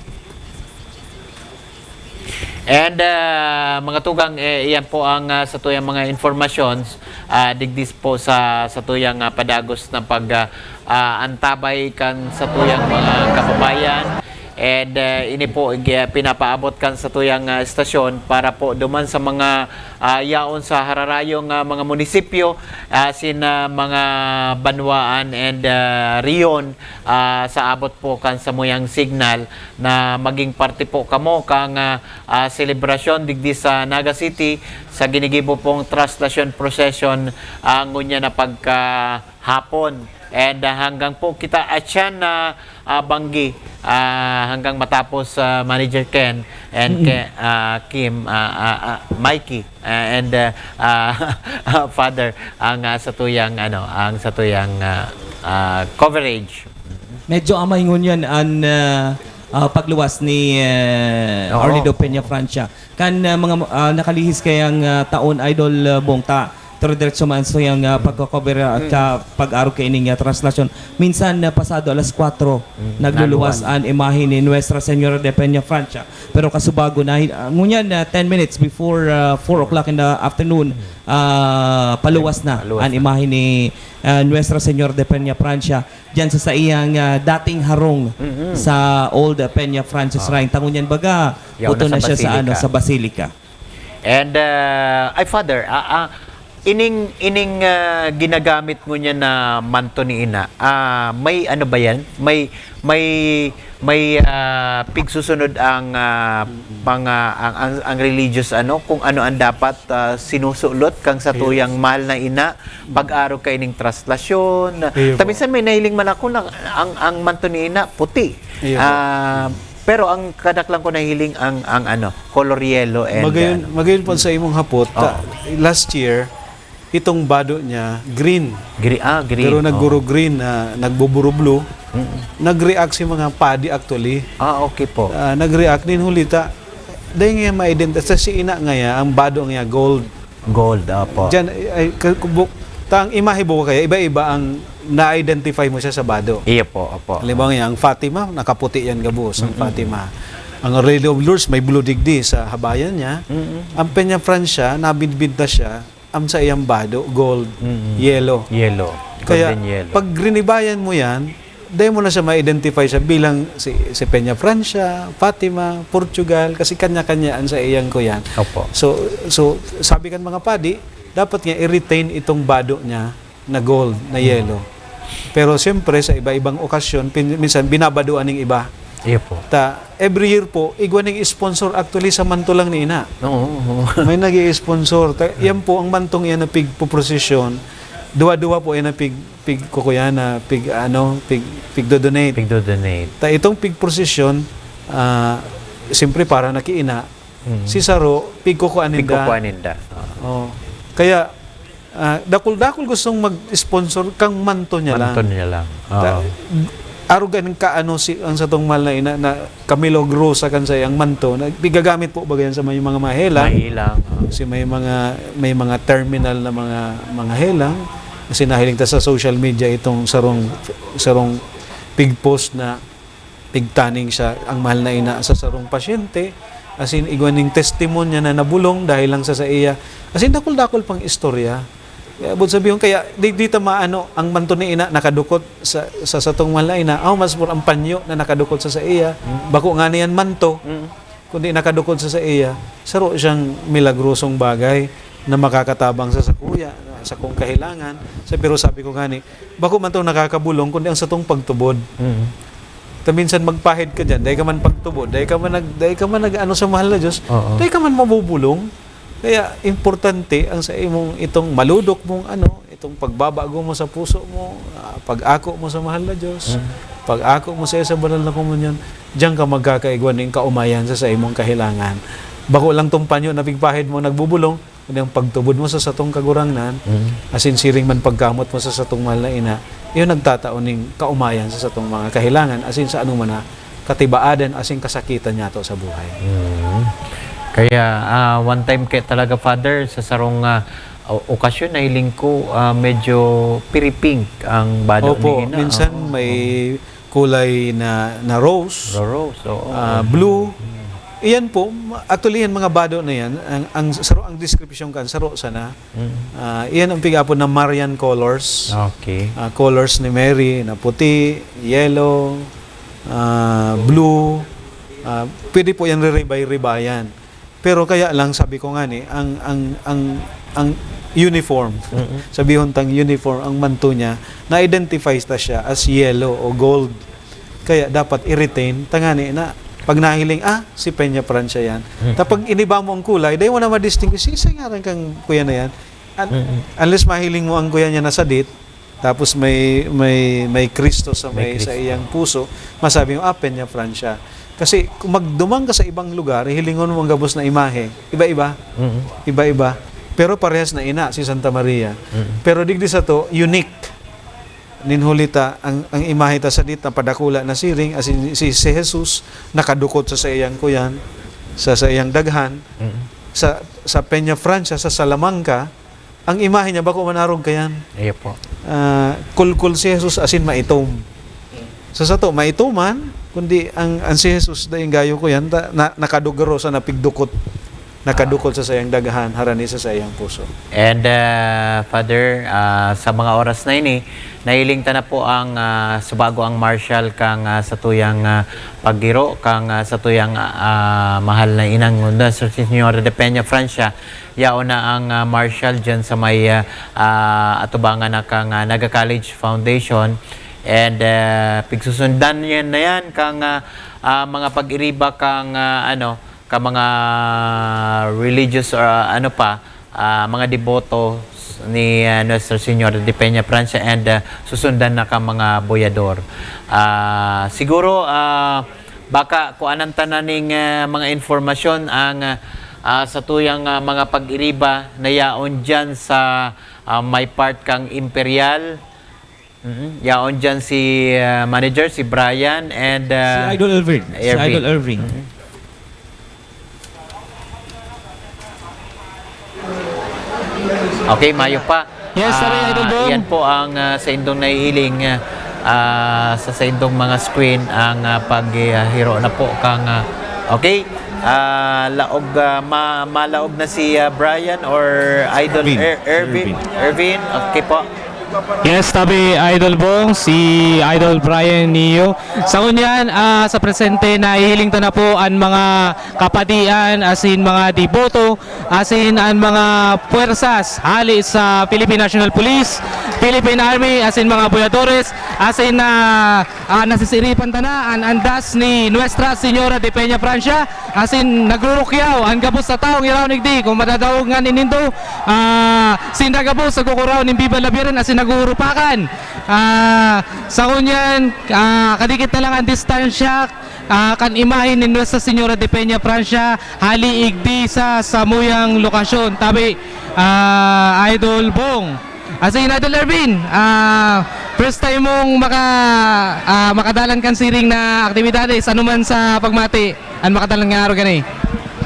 And, ah, mga tugang, eh, iyan po ang, ah, satuyang mga informations, ah, digdi po sa satuyang, ah, padagos na pag, ah, ah, antabay kan satuyang mga kababayan. And, ah, ini po, ig-, ah, pinapaabot kan satuyang, ah, estasyon para po duman sa mga, ah, yaon sa hararayong, ah, mga munisipyo, asin, ah, mga banwaan and, ah, riyon, ah, sa abot po kan samuyang signal na maging parte po kamo kang, ah, ah, selebrasyon digdi sa Naga City sa ginigibo pong Traslasyon Procession, ah, ngunyan na pagkahapon. And, ah, hanggang po kita atyan na, ah, banggi, ah, hanggang matapos, ah, Manager Ken and Mm. Ke-, ah, Kim, ah, ah, ah, Mikey, ah, and, ah, ah, Father, ang, ah, satuyang, ano, ang satuyang, ah, ah, coverage. Medyo amay ngunyan an, ah, ah, pagluwas ni, eh, Oo. Arlido Peña Francia. Kan, ah, mga, ah, nakalihis kayang, ah, taon, Idol, ah, Bong, ta, dire-diretso man sa iyang, ah, Mm. pagko-cover, ah, at Mm. ka-, pag-arog kaining, ah, traslasyon. Minsan, ah, pasado alas kwatro, Mm, nagluluwas naluwas. An imahe ni Nuestra Señora de Peña Francia. Pero kasubago na, ah, ngunyan, ah, ten minutes before, ah, four o'clock in the afternoon, Mm. ah, paluwas na Paluwas an na. Imahe ni, ah, Nuestra Señora de Peña Francia diyan sa saiyang, ah, dating harong Mm-mm. sa Old Peña Francis Ah. Shrine. Ta ngunyan baga, Yaon buto na na sa siya sa, Basilica. Ano, sa Basilica. And, ah, ay, Father, ah, ah, ining, ining, ah, ginagamit mo niya na manto ni Ina, ah, may ano ba yan? May, may, may, ah, pigsusunod ang, ah, mga, ang, ang, ang religious, ano, kung ano ang dapat, ah, sinusulot kang satuyang Yes. mahal na ina, pag-arog kaining traslasyon. Iyo Ta po. Minsan may nahiling man ako na ang, ang manto ni Ina, puti. Iyo po. Ah, pero ang kadaklan ko nahiling ang, ang ano, color yellow and Magayon, ano. Magayon po sa imong hapot, Oo. ta-, last year, itong bado niya, green. Gre-, ah, green. Pero Oo. naguro-green na, nagbuburo-blue, Mm. nag-react si mga padi actually. Ah, okay po. Ah, nag-react din huli ta. Dahil nga ma-identify, sa si Ina nga ya, ang bado nga gold. Gold, opo. Diyan, ay, ay, ka-, kubo-, ta ang imahe buko kaya, iba-iba ang na-identify mo siya sa bado. Iyo po, opo. Halimbawa nga, ang Fatima, nakaputi yan gabos, ang Mm-mm. Fatima. Ang Our Lady of Lourdes, may blue digdi sa habayan niya. Mm-mm. Ang Peña Francia, nabidbid na siya, ang sa iyang bado, gold, Mm-mm. yellow. Yellow. Kaya, Golden yellow. Pag rinibayan mo yan, dahil mo na siya ma-identify siya bilang si, si Peña Francia, Fatima, Portugal, kasi kanya-kanya ang sa iyang kuyan. Opo. So, so, sabi kan mga padi, dapat nga i-retain itong bado niya na gold, na Mm. yellow. Pero siyempre, sa iba-ibang okasyon, pin-, minsan binabadoan ng iba. Iyo po. Ta, every year po, igwa ning sponsor actually sa manto lang ni Ina. Oo, oo. May nag-i-sponsor. Ta, yan po ang mantong iyan na pigpoprosesyon. Duwa-duwa po yan na pig, pigkukuyan na pig, ano, pig, pigdodonate. Pigdodonate. Ta itong pigprosesyon, ah, siyempre para na ki Ina, Mm. si saro, pigkukuan ninda. Pigkukuan ninda. Oo. Oh. Kaya, ah, dakul-dakul gustong mag-sponsor kang manto niya lang. Manto niya lang. Oo. Ta-, arugan ka ano si, ang satong mahal na ina na kamilagrosa kan sa iyang manto, na pigagamit po ba yan sa may mga mahelang? Mahelang, oo. Si may mga, may mga terminal na mga, mga helang. Kasi nahiling ta sa social media itong sarong, sarong pig-post na pigtaning siya, ang mahal na ina, sa sarong pasyente. As in, igwa ning testimonya na nabulong dahil lang sa, sa iya. As in, dakul-dakul pang istorya. Kaya, abot sabihon, kaya di, di ta maano, ang manto ni ina nakadukot sa, sa satong mahal na ina. Aw, mas more ang panyo na nakadukot sa, sa iya. Mm. Bako nga niyan manto, Mm. kundi nakadukot sa, sa iya. Saro siyang milagrosong bagay. na makakatabang sa sakuya, sa kong kahilangan. Sa, pero sabi ko ngani, bako man tong nakakabolong, kundi ang satong pagtubod. Mm. Ta minsan magpahid ka diyan, dai ka man pagtubod, dai ka man nag-, dai ka man nag-ano sa mahal na Diyos, Oo. dai ka man mabubolong. Kaya importante ang sa imong itong maludok mong ano, itong pagbabago mo sa puso mo, ah, pag-ako mo sa mahal na Diyos, Mm. pag-ako mo sa, sa banal na komunyon, diyan ka magkakaigwa ning kaumayan sa, sa imong kahilangan. Bako lang tong panyo na pigpahid mo nagbubulong, kundi ang pagtubod mo sa satong Kagurangnan, Mm. asin siring man pagkamot mo sa satong mahal na ina, iyon nagtatao ning kaumayan sa satong mga kahilangan, asin sa anuman na katibaadan asin kasakitan niyato sa buhay. Mm. Kaya, ah, one time kaya talaga, Father, sa sarong, ah, o-, okasyon, nahiling ko, ah, medyo piripink ang bado Opo, ni ina. minsan Oo, may oo. kulay na, na rose, Rose, oo. ah, blue. Mm. Iyan po, ma-, actually, yan mga bado na yan, ang, ang saro, ang description kan, saro sana. Mm. Ah, iyan ang pig-apod na Marian colors. Okay. Ah, colors ni Mary na puti, yellow, ah, blue. Ah, pwede po yan reribay-ribayan. Pero kaya lang, sabi ko nga ni, ang, ang, ang, ang uniform, Mm-mm. sabihon tang uniform, ang manto niya, na-identify ta siya as yellow o gold. Kaya dapat i-retain, tangani na, pag nahiling, "Ah, si Peña Francia yan." Mm. Ta pag iniba mo ang kulay, dai mo na ma-distinguish, "Siisay ngaran kang kuya na yan?" Un-, Mm-mm. unless mahiling mo ang kuya niya na sadit, tapos may, may, may Kristo sa May may, sa Kristo. iyang puso, masabi mo, "Ah, Peña Francia." Kasi kung magduman ka sa ibang lugar, hilingon mo ang gabos na imahe. Iba-iba. Mm. Iba-iba. Pero parehas na ina, si Santa Maria. Mm. Pero digdi sato, unique. Nin huli ta, ang, ang imahe ta sadit na padakula na siring, as in, si, si Jesus, nakadukot sa saiyang kuyan, sa saiyang daghan, Mm. sa, sa Peña Francia, sa Salamanca, ang imahe niya bako man arog kayan. Iyo po. Ah, kulkul si Jesus asin maitom. Sa sato, maitom man, kundi ang, ang si Jesus daing gayo ko yan, ta-, na, nakadugaro sa napigdukot. Nakadukot sa sayang dagahan, harani sa sayang puso. And, ah, Father, ah, sa mga oras na ini, nahiling ta na po ang, ah, subago ang marshal kang, ah, satuyang, ah, paggiro, kang, ah, satuyang, ah, mahal na inang Nuestra Señora de Peña Francia. Yaon na ang, ah, marshal dyan sa may, ah, ah, atubangan na kang, ah, Naga College Foundation. And, ah, pigsusundan yan na yan kang, ah, ah, mga pag-iriba kang, ah, ano, ka mga religious or, ah, ano pa, ah, mga deboto ni, ah, Nuestra Señora de Peña Francia and, ah, susundan na ka mga boyador. Ah, siguro, ah, baka kuanan ta na ning, ah, mga informasyon ang, ah, ah, satuyang, ah, mga pag-iriba na yaon dyan sa, ah, may part kang Imperial. Mm, yaon dyan si, ah, manager, si Brian and, Si ah, Idol Elvin. Si Ervin. Idol Elvin. Mm. Okay, mayo pa. Yes, sorry, Ah, Idol Bong. Yan po ang, ah, sa indong nahihiling, ah, ah, sa, sa indong mga screen ang, ah, paghiro na po kang, ah, okay. Ah, laog, ah, ma-, malaog na si, ah, Brian or Idol Ervin. Er-, Ervin. Ervin. Ervin, okay po. Yes, tabi, Idol Bong, si Idol Brian Neo. Sa ngunyan, ah, sa presente, nahihiling ta na po an mga kapadian, asin mga deboto, asin an mga puwersas hali sa Philippine National Police, Philippine Army, asin mga boyadores, asin na, ah, nasisiripan ta na an andas ni Nuestra Señora de Peña Francia, asin nagrurukyaw an gabos na tawong iraw nigdi, kung madadaog nga nindo, ah, sinda gabos nagkukuraw nin Viva la Virgen, asin naghuhurupakan. Ah, sa ngunyan, ah, kadikit na lang ang distansya, ah, kan imahe ni Nuestra Señora de Peña Francia, hali igdi sa samuyang lokasyon. Tabi, ah, Idol Bong. Asin Idol Ervin, ah, first time mong maka-, ah, makadalan kan siring na aktibidades, ano man sa pagmati, an makadalan nga araw gani?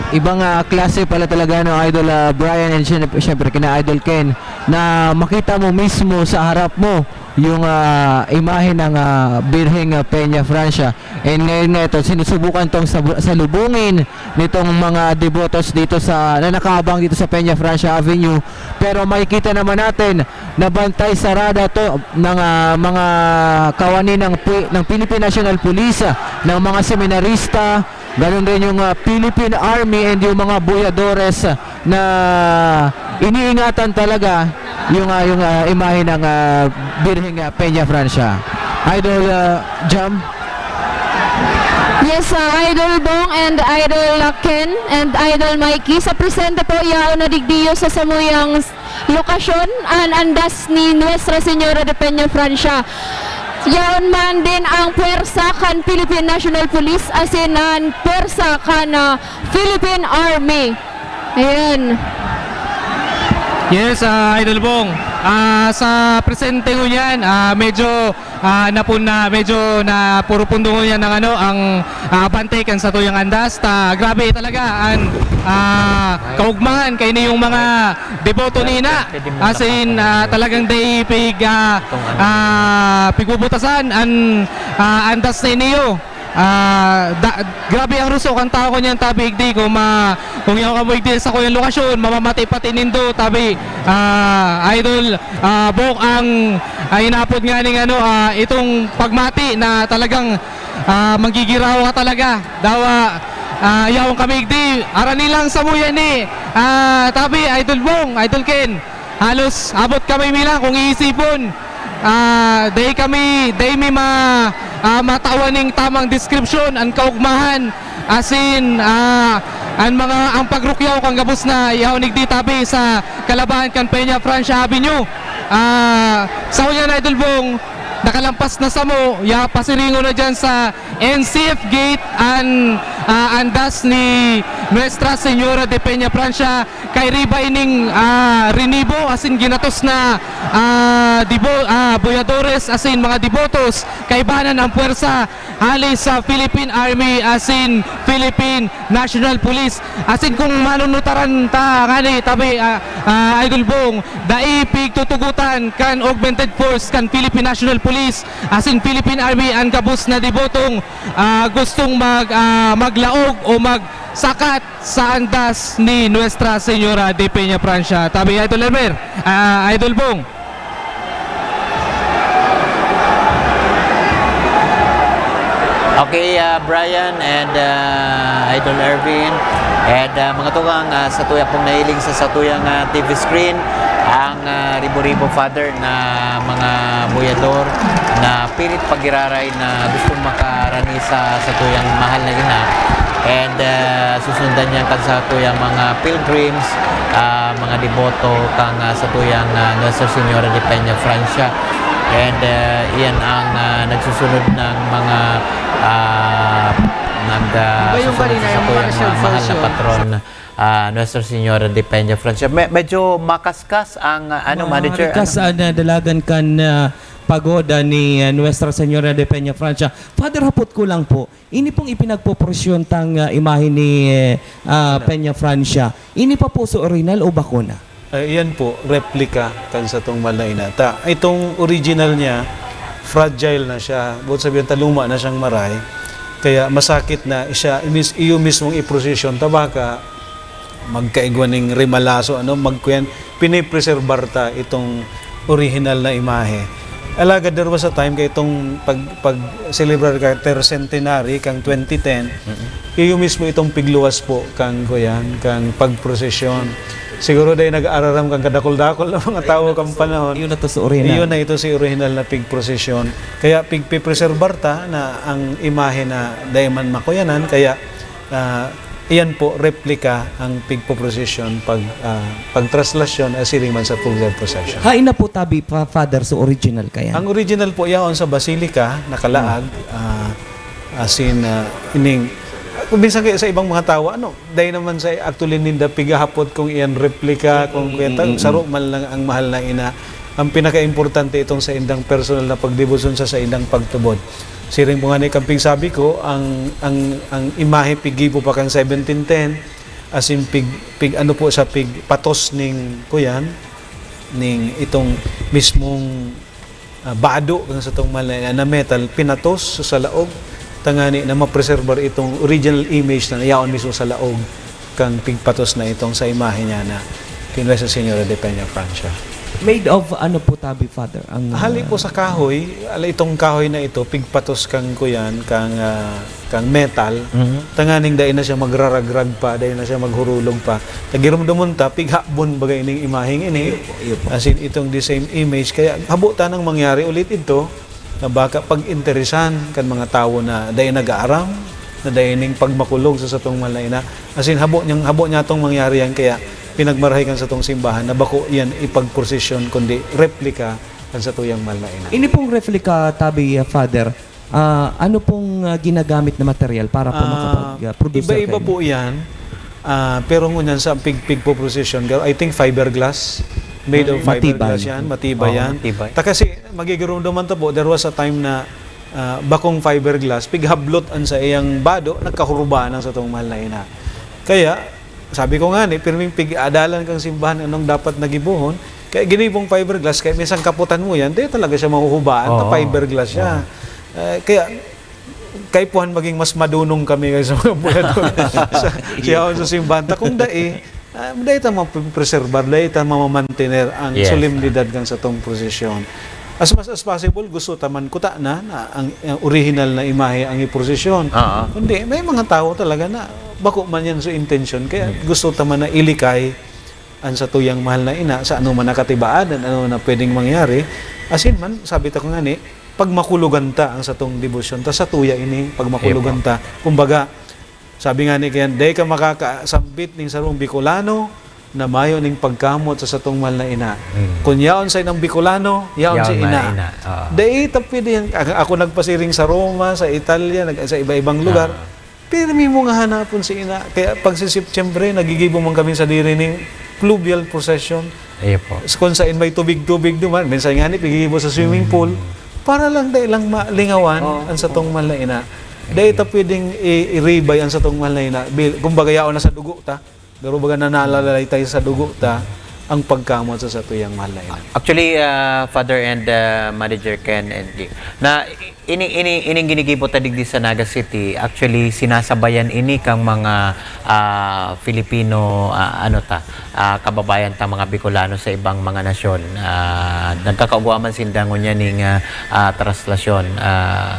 Ibang, ah, klase pala talaga, no, Idol, ah, Brian, and syempre, syempre kina Idol Ken, na makita mo mismo sa harap mo yung, ah, imahe ng, ah, Birheng, ah, Peña Francia. And ngayon nga ito, sinusubukan tong sab-, salubungin nitong mga debotos dito sa, na nakaabang dito sa Peña Francia Avenue. Pero makikita naman natin na bantay sarada to ng, ah, mga kawani ng pi-, ng Philippine National Police, ah, ng mga seminarista, ganun rin yung, ah, Philippine Army and yung mga boyadores, ah, na iniingatan talaga yung, ah, yung, ah, imahe ng, ah, Birheng, ah, Peña Francia. Idol, ah, Jam? Yes, ah, Idol Bong and Idol, ah, Ken and Idol Mikey. Sa presente po, yaon na digdiyo sa samuyang s-, lokasyon an andas ni Nuestra Señora de Peña Francia. Yaon man din ang pwersa kan Philippine National Police asin an pwersa kan, ah, Philippine Army. Ayan. Yes, ah, Idol Bong. Ah, sa presente ngunyan, ah, medyo, ah, napun-, na, medyo na puro pundo ngunyan ng ano, ang, ah, abante kan satuyang andas. Ta, grabe talaga ang, ah, kaugmahan kaini yung mga deboto nina. As in, ah, talagang dai pig, ah, ah, pigbubutasan an, ah, andas na iniyo. Ah, da-, grabe ang ruso kan tawo ko niyan, tabi igdi ko ma-, kung yaon kamo igdi sa kuyang lokasyon, mamamati pati nindo, tabi, ah, Idol, ah, Bok, ang, ah, inapod nga ning ano, ah, itong pagmati na talagang, ah, manggigiraw ka talaga. Dawa, ah, yaon kami igdi, arani lang samuya ni, ah, tabi, Idol Bong, Idol Ken. Halos abot kami mi lang kung iisipon. Ah, dai kami, dai mi ma-, ah, matawan ning tamang description, an kaugmahan, asin, ah, an mga, ang pagrukyaw kan gabos na yaon igdi tabi sa kalabahan kan Peña Francia Avenue. Ah, sa uyan, Idol Bong, nakalampas na samo, ya, pasiringon na dyan sa N C F gate an, ah, andas ni Nuestra Señora de Peña Francia. Kairiba ining, ah, rinibo asin ginatos na, ah, dibo-, ah, boyadores asin mga debotos, kaibanan ang pwersa hali sa Philippine Army asin Philippine National Police. Asin kung manunutaran ta ngani tabi, ah, ah, Idol Bong, dai pigtutugotan kan augmented force kan Philippine National Police asin Philippine Army an gabos na debotong, ah, gustong mag-, ah, maglaog o magsakat sa andas ni Nuestra Señora de Peña Francia. Tabi, Idol Elmer, ah, Idol Bong. Okay, ah, Brian and, ah, Idol Ervin, and, ah, mga tugang, ah, sa tuya pong nahiling sa satuyang, ah, T V screen, ang, ah, ribo-ribo, Father, na mga buyador na pilit pagiraray na gustong makarani sa, sa tuyang mahal na ina. And, ah, susundan niya kan sa tuyang mga pilgrims, ah, mga deboto kan, ah, sa tuyang, ah, Nuestra Señora de Peña Francia. And, ah, iyan ang, ah, nagsusunod ng mga, ah, nag, ah, Iba yung susunod kanina, sa yung mga tuyang, ah, mahal na patron, ah, Nuestra Señora de Peña Francia. Me-, medyo makaskas ang, ah, ano, manager, Marikas ano? Ang, ah, dalagan kan, ah, pagoda ni, ah, Nuestra Señora de Peña Francia. Father, hapot ko lang po, ini pong ipinagpoprosyon tang, ah, imahe ni, eh, ah, Peña Francia, ini pa po so orihinal o bako na? Ay, iyan po, replika kan satong mahal na ina. Ta, itong original niya, fragile na siya. Buot sabihin ta, luma na siyang maray. Kaya masakit na siya, imis-, iyo mismong iprosesyon ta baka magkaigwa ning rimalaso, ano, magkuyan, pinipreserbar ta itong orihinal na imahe. Alagad there was a time kay itong pag-, pag-celebrar ka tercentenary kang twenty ten, Mm-mm. Iyo mismo itong pigluwas po kang, kuyan, kang pagprosesyon. Siguro dahil nag-aararam kang kadakol-dakol na mga tawo kang panahon. Iyo na to sa orihinal. Iyo na ito si orihinal na pigprosesyon. Kaya pigpipreserbar ta na ang imahe na dai man makuyanan, kaya, ah, iyan po, replika ang pigpoprosesyon pag, ah, pagtraslasyon, ah, siring man sa full procession. Hain na po tabi pa, Father, sa original kaya? Ang original po yaon sa Basilica, nakalaag, Hmm. ah, as in, ah, ining, kung minsan kaya sa ibang mga tawo, ano, dai naman sa actually ninda pigahapot kung iyan replika, kung Mm, kaya ta-, mm, mm. saro man lang ang mahal na ina. Ang pinakaimportante itong sa indang personal na pagdebosyon sa, sa indang pagtubod. Siring po nga ni Kamping sabi ko, ang, ang, ang imahe piggibo pa kang seventeen ten, as in pig, pig ano po sa pigpatos ning kuyan, ning itong mismong, ah, bado kang satong mahal na, na metal, pinatos sa laog, tangani na mapreserbar itong original image na yaon mismo sa laog kang pigpatos na itong sa imahe niya na kay Nuestra Señora de Peña Francia. Made of ano po tabi, Father? Ang, Hali po ah, sa kahoy, ala itong kahoy na ito, pigpatos kang kuyan, kang, ah, kang metal, Mhm. tanganing dai na siya magraragrag pa, dai na siya maghurulog pa. Tagirumdomon ta, pighabon baga ining imaheng ini. Iyo po, iyo po. As in, itong the same image. Kaya habo tanang mangyari ulit ito, na baka pag-interesan kan mga tawo na dai nag-aaram, na dai ning pagmakulog sa satong mahal na ina. As in, habo niyang, habo niya tong mangyari yan, kaya pinagmarahay kan satong simbahan na bako yan ipagprosesyon, kundi replika kan satuyang mahal na ina. Ini pong replika, tabi, ah, Father, ah, ano pong, ah, ginagamit na material para po Ah, makapag, ah, produce iba-iba kayo? po yan. Ah, pero ngunyan sa pig-, pigpo-procession, pero I think fiberglass. Made of Mm. Matibay. fiberglass yan, matibay Oo, yan. matibay. Ta kasi, magigirumdoman ta po, there was a time na, ah, bakong fiberglass, pighablot an sa iyang bado, nagkahurbanan sa tong mahal na ina. Kaya, sabi ko nga ni, pirming pig-aadalan kang simbahan, anong dapat na gibohon? Kaya ginibong fiberglass, kaya minsan kaputan mo yan, di talaga siya mahuhubaan, ta Oo. fiberglass siya. Oo. Eh, kaya, kaipuhan maging mas madunong kami kaysa mga buladon sa, sa, sa simbahan. Ta kung dai, ah, dai ta mapreserbar, dai ta mamamantener ang Yes. solemnidad kan satong prosesyon. As much as possible, gusto ta man kuta na, na ang, ang orihinal na imahe ang iprosesyon. Oo. Kundi may mga tawo talaga na bako man yan sa intensyon, kaya Mm. gusto ta man na ilikay ang satuyang mahal na ina sa anoman na katibaan, ano na pwedeng mangyari. Asin man, sabi ta ko nga ni, pagmakulugan ta ang satong debosyon ta, satuya ini, pagmakulugan Epo. ta. Kumbaga, sabi nga ni Ken, "Dai ka makakasambit ning sarong Bicolano na mayo ning pagkamot sa satong mahal na ina." Hmm. Kun yaon sa inang Bicolano, yaon Yaon si na ina. ina, oo. Dai ta pwede yan. Ako, ako nagpasiring sa Roma, sa Italia, nag-, sa iba-ibang lugar. Ah. Pirmi mo nga hanapon si ina. Kaya pag si Setyembre, nagigibo man kami sa diri ning fluvial procession. Iyo po. So, kung saan may tubig-tubig duman, minsan nga ni, pigigibo sa swimming pool, Mm. para lang dai lang malingawan Oo. ang satong mahal na ina. Dai ta pwedeng i-, iribay ang satong mahal na ina. Bil-, kumbaga, yaon na sa dugo ta. Pero baga nanalalaytay sa dugo ta ang pagkamot sa satuyang mahal na ina. Actually, ah, Father and, ah, Manager Ken and G, na ini, ini, ining ginigibo ta digdi sa Naga City, actually, sinasabayan ini kang mga, ah, Filipino, ah, ano ta, ah, kababayan ta, mga Bicolano sa ibang mga nasyon. Ah, nagkakaugwa man sinda ngunyan ning, ah, ah, traslasyon. Ah,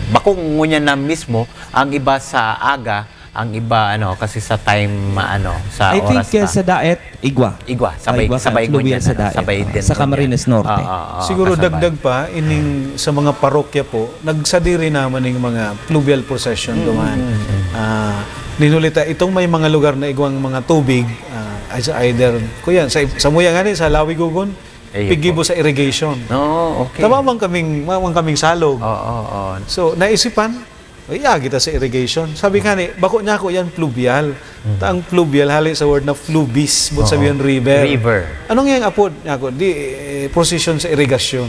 bako ngunyan na mismo, ang iba sa aga, ang iba, ano, kasi sa time, ano, sa I think, oras uh, pa. sa Daet, igwa. Igwa, sabay, Igwa ka, sabay fluvial ngunyan, sa ano, Daet, sabay uh, din sa ngunyan. Camarines Norte. Oo, oo, Siguro kasabay. dagdag pa, ining sa mga parokya po, nagsadiri naman ning mga fluvial procession Mm, duman. mm, mm. Ah, ninulita, itong may mga lugar na igwang mga tubig, ah, is either, kuyan, sa, sa Muya nga ni, sa Lawi-Gogon, Ayun pigibo po. sa irrigation. Oo, okay. Tama man kaming, man kaming salog. Oo, oo. So, naisipan, "Ay, agi ta sa irrigation." Sabi nga ni, "Bako niya ako yan, fluvial." Mm. Ta ang fluvial, hali sa word na flubis, but Oo. sabi yun, river. River. Anong yang apod? Niya ako, "Di, eh, prosesyon sa irigasyon."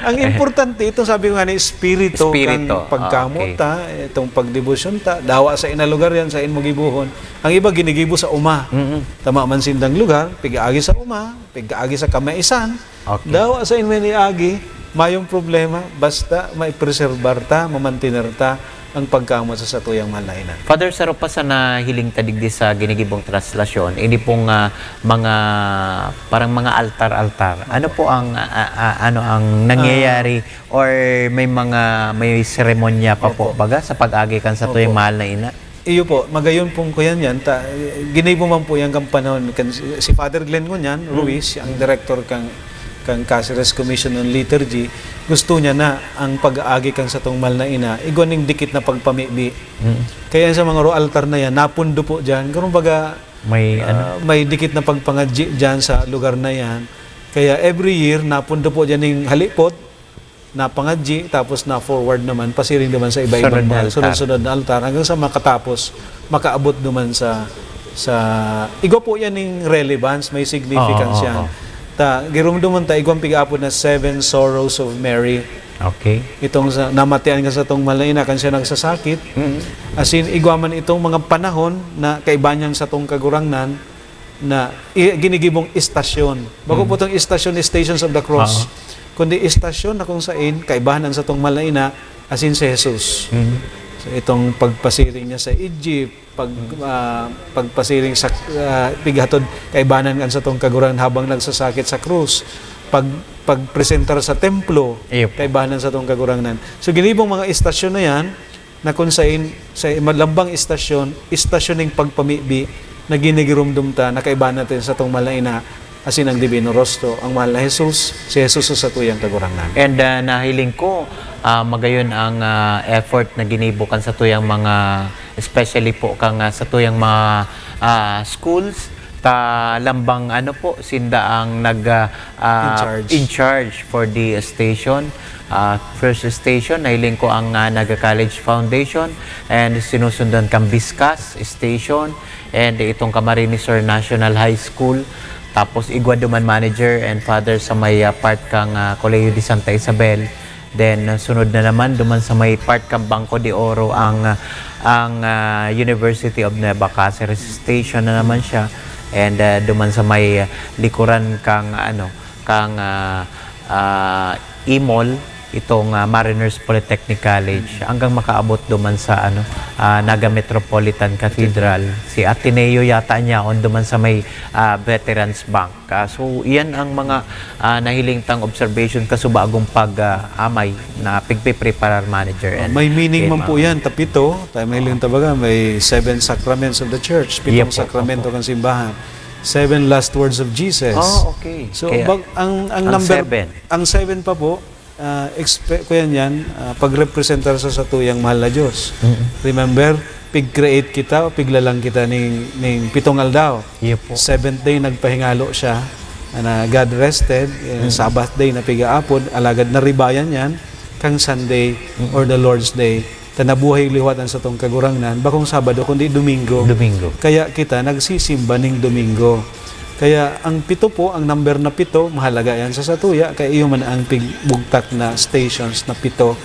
Ang importante, itong sabi ko nga ni, espiritu, Espiritu. kang pagkamot Ah, okay. ta, itong pagdebosyon ta, dawa sa ina lugar yan, sa inmo gibuhon. Ang iba, ginigibo sa uma. Mm-mm. Tama man sindang lugar, pigaagi sa uma, pigaagi sa kamaisan. Okay. Dawa sa inmo niagi, mayong problema, basta maipreserbar ta, mamantener ta ang pagkamot sa satuyang mahal na ina. Father, saro pa sa nahiling ta digdi sa ginigibong traslasyon, ini pong, ah, mga, parang mga altar-altar. Ano po ang, ah, ah, ah, ano ang nangyayari Ah. or may mga, may seremonya pa po, Opo. baga, sa pag-agi kan satuyang Opo. mahal na ina? Iyo po, magayon pong kuyan yan. Ta, ginibo man po yan kang panahon. Kan, si Father Glenn ngunyan, Mm. Ruiz, ang Mm. director kang, kang Caceres Commission on Liturgy, gusto niya na ang pag-aagi kan satong mahal na ina, igwa ning dikit na pagpamibi. Mm. Kaya sa mga ro-, altar na yan, napundo po dyan. Ganun baga, May ah, ano? may dikit na pagpangadji dyan sa lugar na yan. Kaya every year, napundo po dyan yung halipot, napangadji, tapos na-forward naman, pasiring naman sa iba-ibang Sunod na mga altar. sunod-sunod na altar, hanggang sa makatapos, makaabot naman sa, sa, igwa po yan yung relevance, may significance Oo, yan. oo. Ta, girumduman ta, igwang pigaapod na Seven Sorrows of Mary. Okay. Itong sa, namatian ka sa tong mahal na ina, kan siya nagsasakit. Mm. As in, igwa man itong mga panahon na kaiba niyan sa tong Kagurangnan, na i-, ginigibong istasyon. Bako Mm. po tong istasyon, Stations of the Cross. Oo. Kundi istasyon na kung sain, kaibahan ang satong mahal na ina, asin si Jesus. Mm. So, itong pagpasiring niya sa Egypt, pag, ah, pagpasiring sa, ah, pighatod kaibanan kan satong Kagurangnan habang nagsasakit sa krus, pag, pagpresentar sa templo, Iyo po. kaibanan sa satong Kagurangnan. So, ginibong mga istasyon na yan, na kun sain, sa lambang istasyon, istasyon ning pagpamibi na ginigiromdom ta, na kaibanan ta sa satong mahal na ina, asin ang Divino Rostro, ang mahal na Jesus, si Jesus sa satuyang Kagurangnan. And, ah, nahiling ko, ah, magayon ang, ah, effort na ginibo kan satuyang mga, especially po kan, ah, satuyang mga, ah, schools, ta lambang ano po, sinda ang nag, ah, ah, In charge. in charge for the station. Ah, first station, nahiling ko ang, ah, Naga College Foundation, and sinusundan kan Biscas Station, and itong Camarines Sur National High School, tapos igwa duman manager and father sa may, ah, part kang, ah, Colegio de Santa Isabel. Then, ah, sunod na naman, duman sa may part kang Banco de Oro ang, ah, ang, ah, University of Nueva Cáceres Station na naman siya. And, ah, duman sa may, ah, likuran kang, ano, kang, ah, ah, Imol, itong, ah, Mariners Polytechnic College, hanggang makaabot duman sa, ano, ah, Naga Metropolitan Cathedral. Si Ateneo yata niya, on duman sa may, ah, Veterans Bank. Ah, so, iyan ang mga, ah, nahiling tang observation kasubagong pag, ah, amay na pigpipreparar manager. Ah, And may meaning yun, man po mga yan, tapito. Tayo mahiling tabaga, may seven sacraments of the church, pitong Yep po, sakramento opo. kan simbahan. Seven last words of Jesus. Oh, okay. So, Kaya, bag-, ang, ang ang number, seven. ang seven pa po, ah, expe-, kuya niyan, ah, pagrepresentar sa satuyang mahal na Diyos. Mm. Remember, pig-create kita o piglalang kita ning, ning pitong aldaw. Iyo po. Seventh day, nagpahingalo siya, na God rested, eh, Mm. Sabbath day na pigaapod, alagad naribayan yan kang Sunday Mm. or the Lord's Day. Ta nabuhay liwat an satong Kagurangnan, bakong Sabado, kundi Domingo. Domingo. Kaya kita nagsisimba ning Domingo. Kaya ang pito po, ang number na pito, mahalaga yan sa satuya, kaya iyo man ang pigbugtak na stations na pito.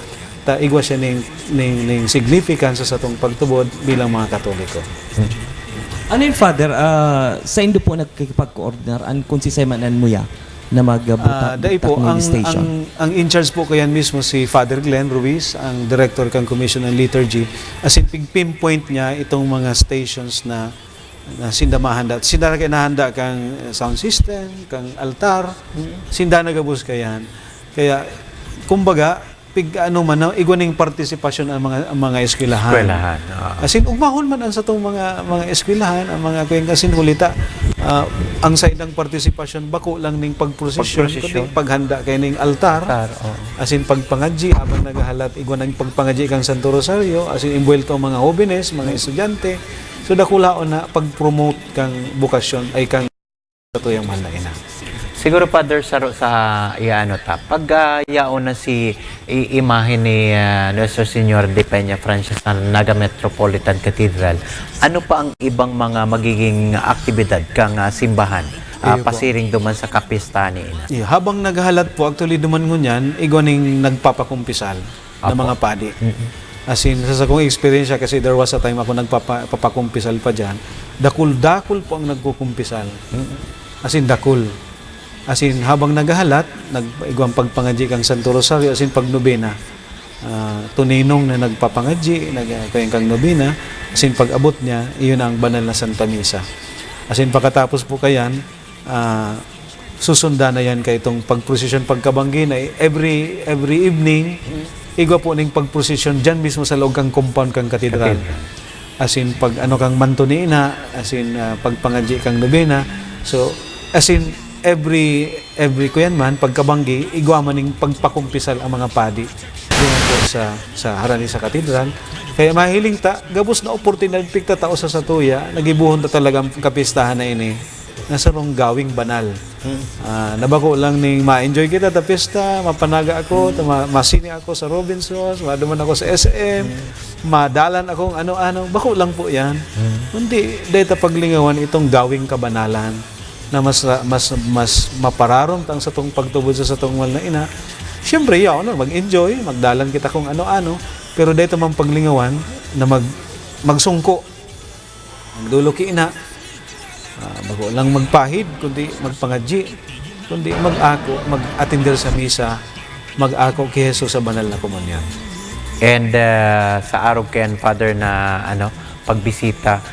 Ta igwa siya ning, ning, ning significance sa satong pagtubod bilang mga Katoliko. Ano yun, Father? Ah, saindo po nagkikipag-coordinar? An, kung si Seman an muya na mag, ah, Ah, butang-, dai po, butang ning ang, station? ang, ang in charge po kayan mismo si Father Glenn Ruiz, ang director kan Commission on Liturgy. As in, pig-pinpoint niya itong mga stations na, na sinda mahanda. Sinda na kinahanda kang, eh, sound system, kang altar, Mm. sinda na gabos kayan. Kaya, kumbaga, pig-ano man, no, igwa ning partisipasyon ang mga, ang mga eskwelahan. Eskwelahan, oo. As in, ugmahon man ang satong mga, mga eskwelahan, ang mga kuweng, as in, huli ta, ah, ang saindang partisipasyon, bako lang ning pagprosesyon, Pagprosesyon. kundi paghanda kay ning altar. Altar, oo. As in, pagpangadyi, habang naghahalat, igwa nang pagpangadyi kang Santo Rosario, as in, imbuwelto ang mga hobenes, mga estudyante. So, dakulaon na pag-promote kang bokasyon, ay kang satuyang mahal na ina. Siguro, Father, saro sa iano ta, pag, ah, yaon na si i-, imahe ni, ah, Nuestro Señor de Peña Francia sa Naga Metropolitan Cathedral, ano pa ang ibang mga magiging aktibidad kang, ah, simbahan, ah, Iyo po. pasiring duman sa kapistahan ni Ina? Iyo, habang naghahalat po, actually, duman ngunyan, igwa ning nagpapakumpisal na Apo. mga padi. Mm-mm. As in, sa sakong eksperyensya, kasi there was a time ako nagpapa-, papakumpisal pa diyan, dakul-dakul po ang nagkukumpisal. Mm-mm. As in, dakul. As in, habang naghahalat, nag-, igwang pagpangadyi kang Santo Rosario, as in, pag nobena. Ah, tuninong na nagpapangadyi, nag-, kaya kang nobena, as in, pag-abot niya, iyon na ang banal na Santa Misa. As in, pagkatapos po kayan, ah, susundan na yan kay itong pagprosesyon pagkabanggi na every, every evening, Mm. igwa po ning pagprosesyon dyan mismo sa loob kang compound kang katedral. Katedral. As in, pag ano kang manto ni ina, as in, ah, pagpangadyi kang nobena. So, as in, every, every kuyan man, pagkabanggi, igwa man ning pagpakumpisal ang mga padi. Yun po sa, sa harani sa katedral. Kaya mahiling ta, gabos na oportunidad pigtatao sa satuya, nagibuhon ta talagang kapistahan na ini. na sarong gawing banal. Mm. Ah, na bako lang ning ma-enjoy kita ta piyesta, mapanaga ako, ta ma-, masine ako sa Robinsons, maduman ako sa S M, Mm. madalan akong ano-ano, bako lang po yan. Mm. Kundi, dahil ta paglingawan itong gawing kabanalan na mas, mas, mas mapararom ta ang satong pagtubod sa satong mahal na ina. Siyempre, yaon na, mag-enjoy, magdalan kita kung ano-ano, pero dahil ta man paglingawan na mag-, magsungko. Magduluki na. Ah, bako lang magpahid, kundi magpangadyi, kundi mag-ako, mag-atender sa misa, mag-ako ki Jesus sa banal na komunyon. And, ah, sa arog kayan, Father, na, ano, pagbisita,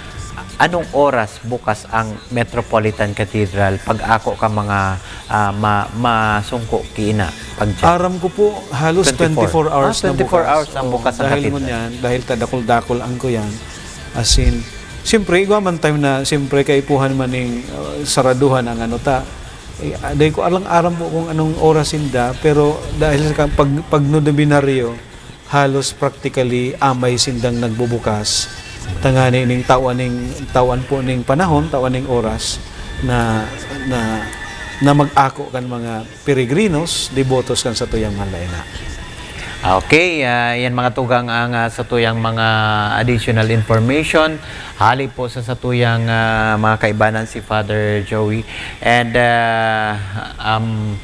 anong oras bukas ang Metropolitan Cathedral pag ako ka mga, ah, ma-, masungko kiina? Pag dyan? Aram ko po, halos Twenty-four. Twenty-four hours Ah, na twenty-four bukas. hours ang Oo, bukas ang dahil katedral. Ngunyan, dahil ta dakul-dakul ang kuyan, as in, siyempre, igwa man time na, siyempre, kaipuhan man ning, uh, saraduhan ang ano ta. Eh, ah, dahil ko alang aram po kung anong oras sinda, pero dahil sa ka-, pag, pag novenario, halos practically amay sindang nagbubukas. Tangani ning tawan ning, tawan po ning panahon, tawan ning oras na, na, na mag-ako kan mga peregrinos, debotos kan satuyang mahal na ina. Okay, ah, yan mga tugang ang, ah, satuyang mga additional information. Hali po sa satuyang, ah, mga kaibanan si Father Joey. And, ah, um,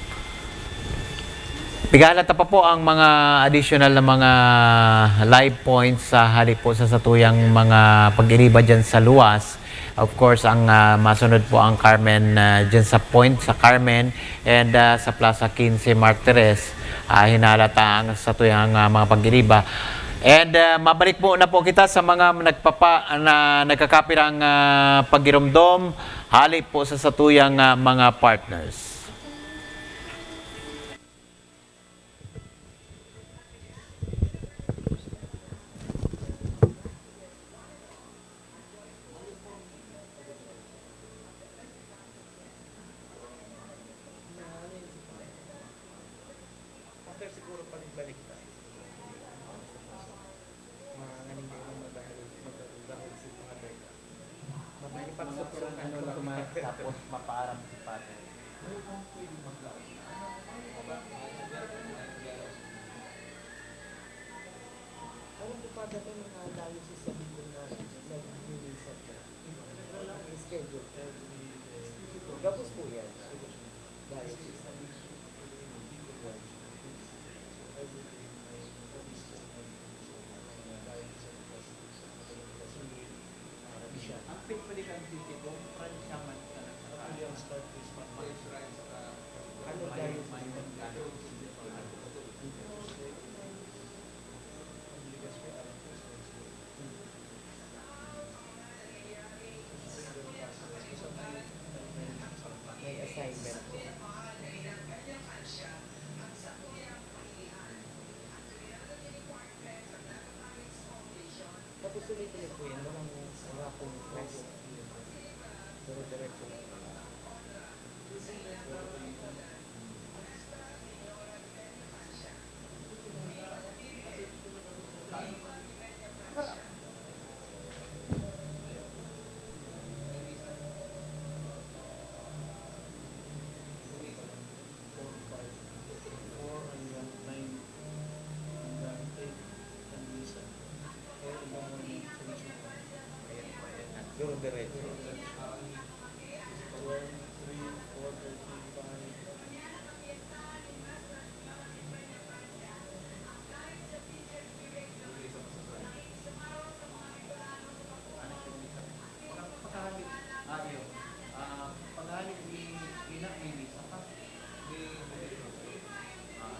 Pigala ta pa po ang mga additional na mga live points sa hali po sa satuyang mga pag-iriba dyan sa luwas. Of course, ang, ah, masunod po ang Carmen, ah, dyan sa point sa Carmen and, ah, sa Plaza Quince Martires. Ah, hinala ta ang satuyang, ah, mga pag-iriba. And, ah, mabalik po na po kita sa mga nagpapa-, na nagkakapirang, ah, pagiromdom hali po sa satuyang, ah, mga partners. After siguro pagbalik tayo. Mga nganing dahil madahil, madahil, dahil si Father. May pagsuprong ano lang, tapos mapaaram si Father. Alam ko, Father, may mga diocese sa Bicol na nagmi-misa ka. Ang schedule. Gabos po yan. Diocese. Ang pipilikan dito, Pransya man ka na sa Pransya. Ano diocese man ka? May assignment po. Tapos tuloy-tuloy po yan, walang, wala pong rest. Dire-diretso lang. Duro diretso. Pagkahali, ah, iyo. Ah, pagkahali ni, ni na, may misa pa. May, may, ah,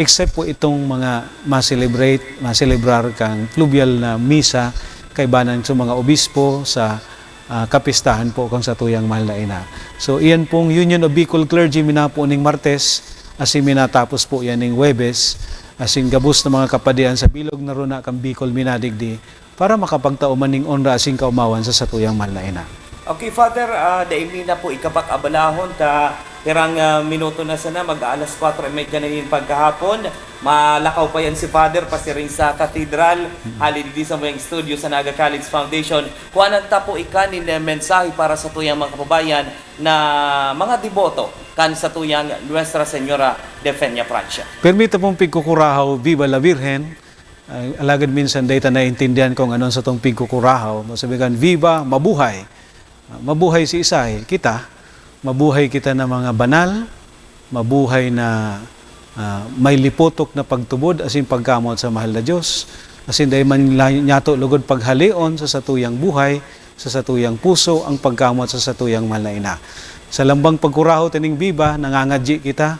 except po itong mga ma-celebrate, ma-celebrar kang fluvial na misa kaibanan sa mga obispo sa, ah, kapistahan po kang satuyang mahal na ina. So, iyan pong Union of Bicol Clergy minapo ning Martes, asin minatapos po yan ning Huwebes, asin gabos na mga kapadian sa bilog na runa kan Bicol minadigdi para makapagtao man ning onra asin kaomawan sa satuyang mahal na ina. Okay, Father, ah, dai mi na po ikapag-abalahon ta pirang, ah, minuto na sana, mag-aalas kwatro y medya na nin pagkahapon. Malakaw pa yan si Father pasiring sa katedral, hali digdi sa mayang studio sa Naga College Foundation. Kuhanan ta po ika nin, eh, mensahe para sa tuyang mga kababayan na mga deboto kan sa tuyang Nuestra Señora de Peña Francia. Permita pong pigkukurahaw, Viva la Virgen! Ah, alagad minsan dai ta naintindihan kung anon satong pigkukurahaw. Masabi kan, "Viva, mabuhay!" Ah, mabuhay si isay, kita. Mabuhay kita na mga banal, mabuhay na, ah, may lipotok na pagtubod asin pagkamoot sa mahal na Dios. Asin dai man la-, nyato lugod paghaleon sa satuyang buhay, sa satuyang puso, ang pagkamoot sa satuyang mahal na ina. Sa lambang pagkurahaw ta ning Viva, nangangadyi kita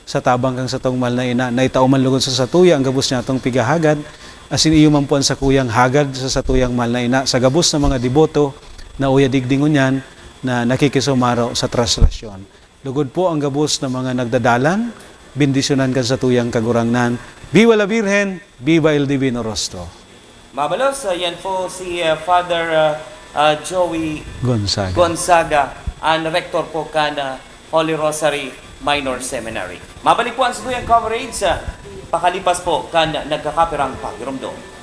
sa tabang kan satong mahal na ina, na itao man lugod sa satuya ang gabos niyatong pighahagad, asin iyo man po an sakuyang hagad sa satuyang mahal na ina, sa gabos na mga deboto na uya digdi ngunyan na nakikisumaro sa traslasyon. Lugod po ang gabos na mga nagdadalan, bendisyonan kan satuyang Kagurangnan. Viva la Virgen! Viva el Divino Rostro! Mabalos, ah, yan po si, ah, Father, ah, ah, Joey Gonzaga. Gonzaga, ang rector po kan, ah, Holy Rosary Minor Seminary. Mabalik po ang satuyang coverage, ah, pakalipas po kan nagkakapirang pagirumdom.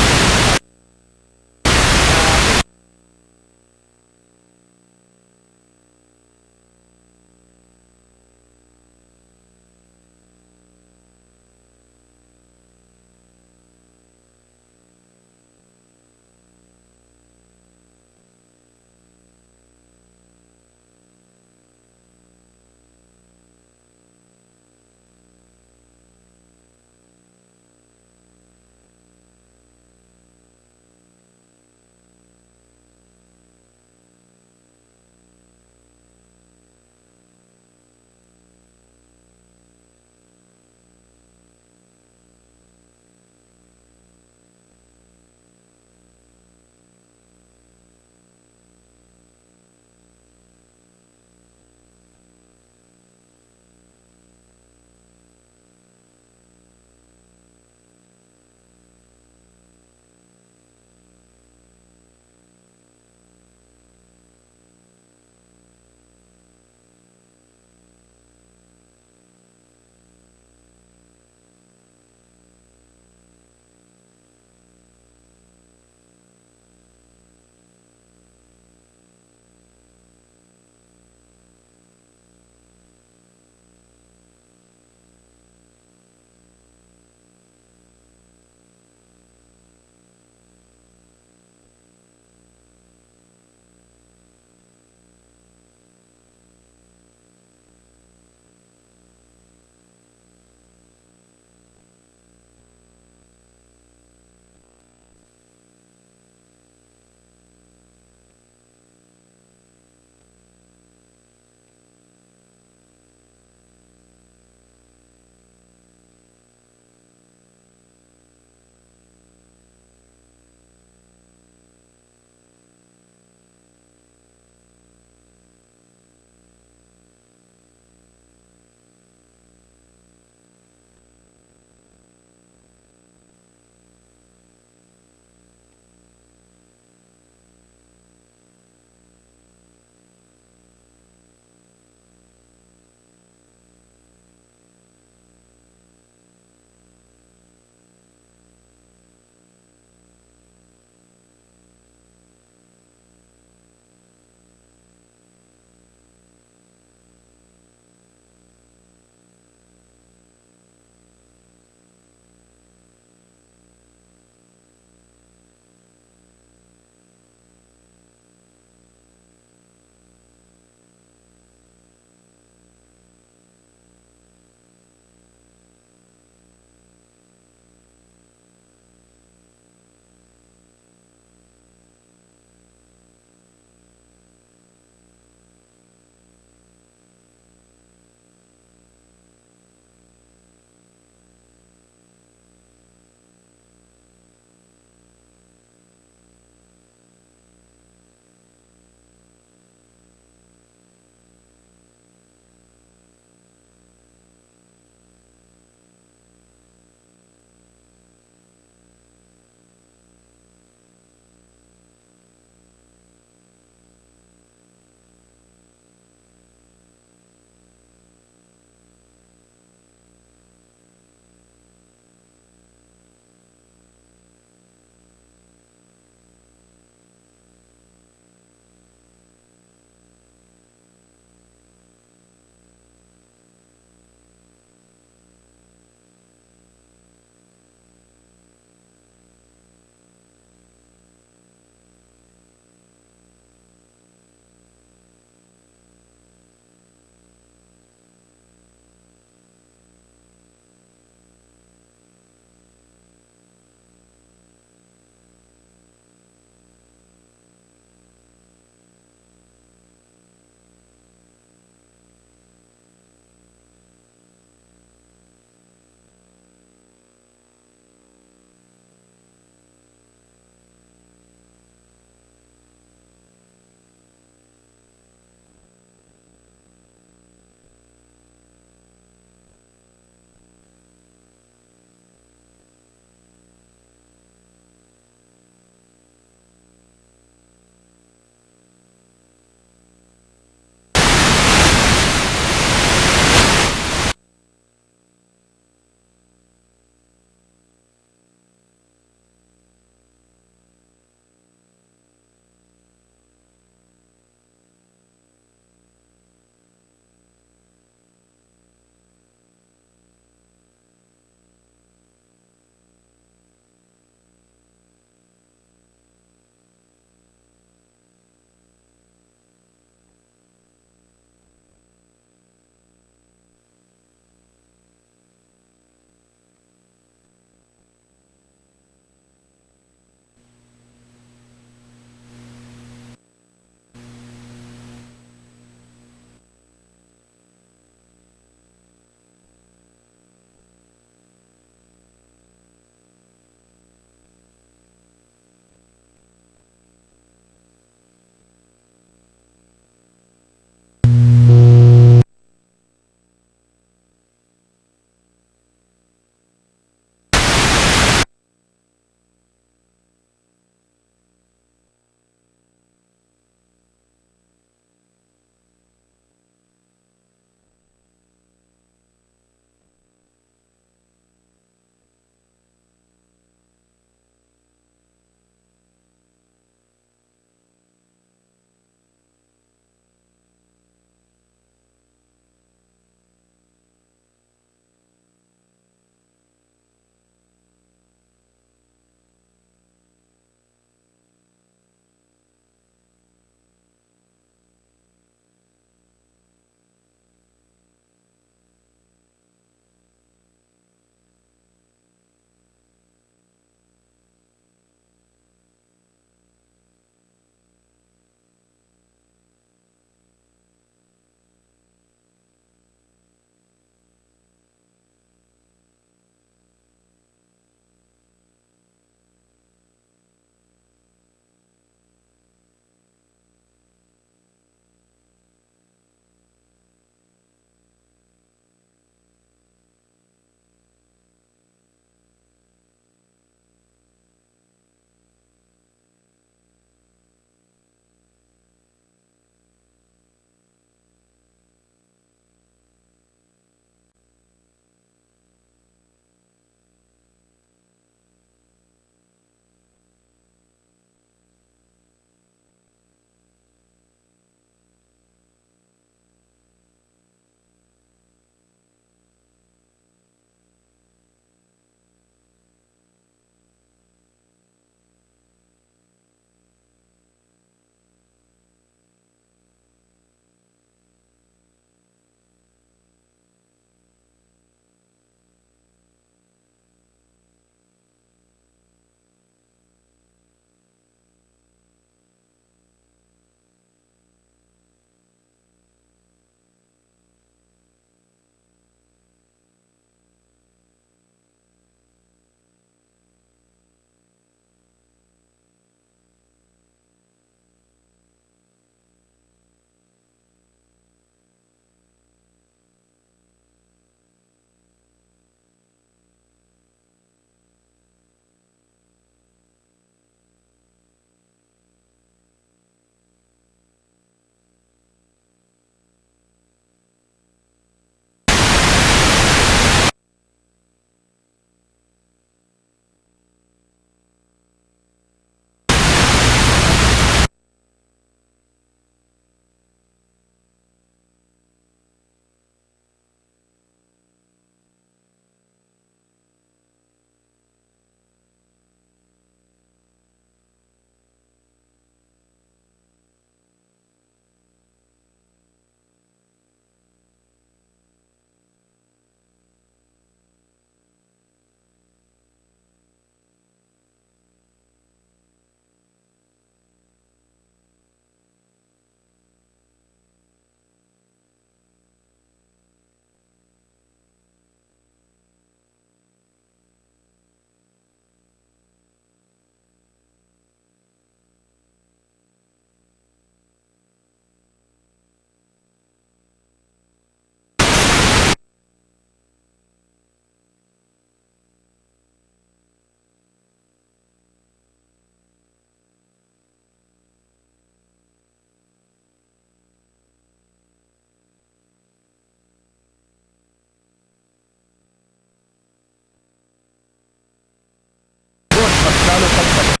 Lalo pag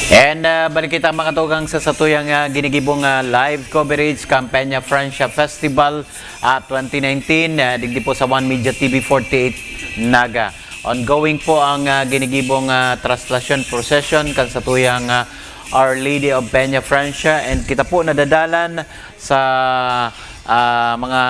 And, ah, balik kita, mga tugang, sa satuyang, ah, ginigibong, ah, live coverage kan Peña Francia Festival, ah, twenty nineteen, ah, digdi po sa One Media T V forty-eight Naga. Ongoing po ang, ah, ginigibong, ah, traslasyon procession kan satuyang, ah, Our Lady of Peña Francia, and kita po nadadalan sa, ah, mga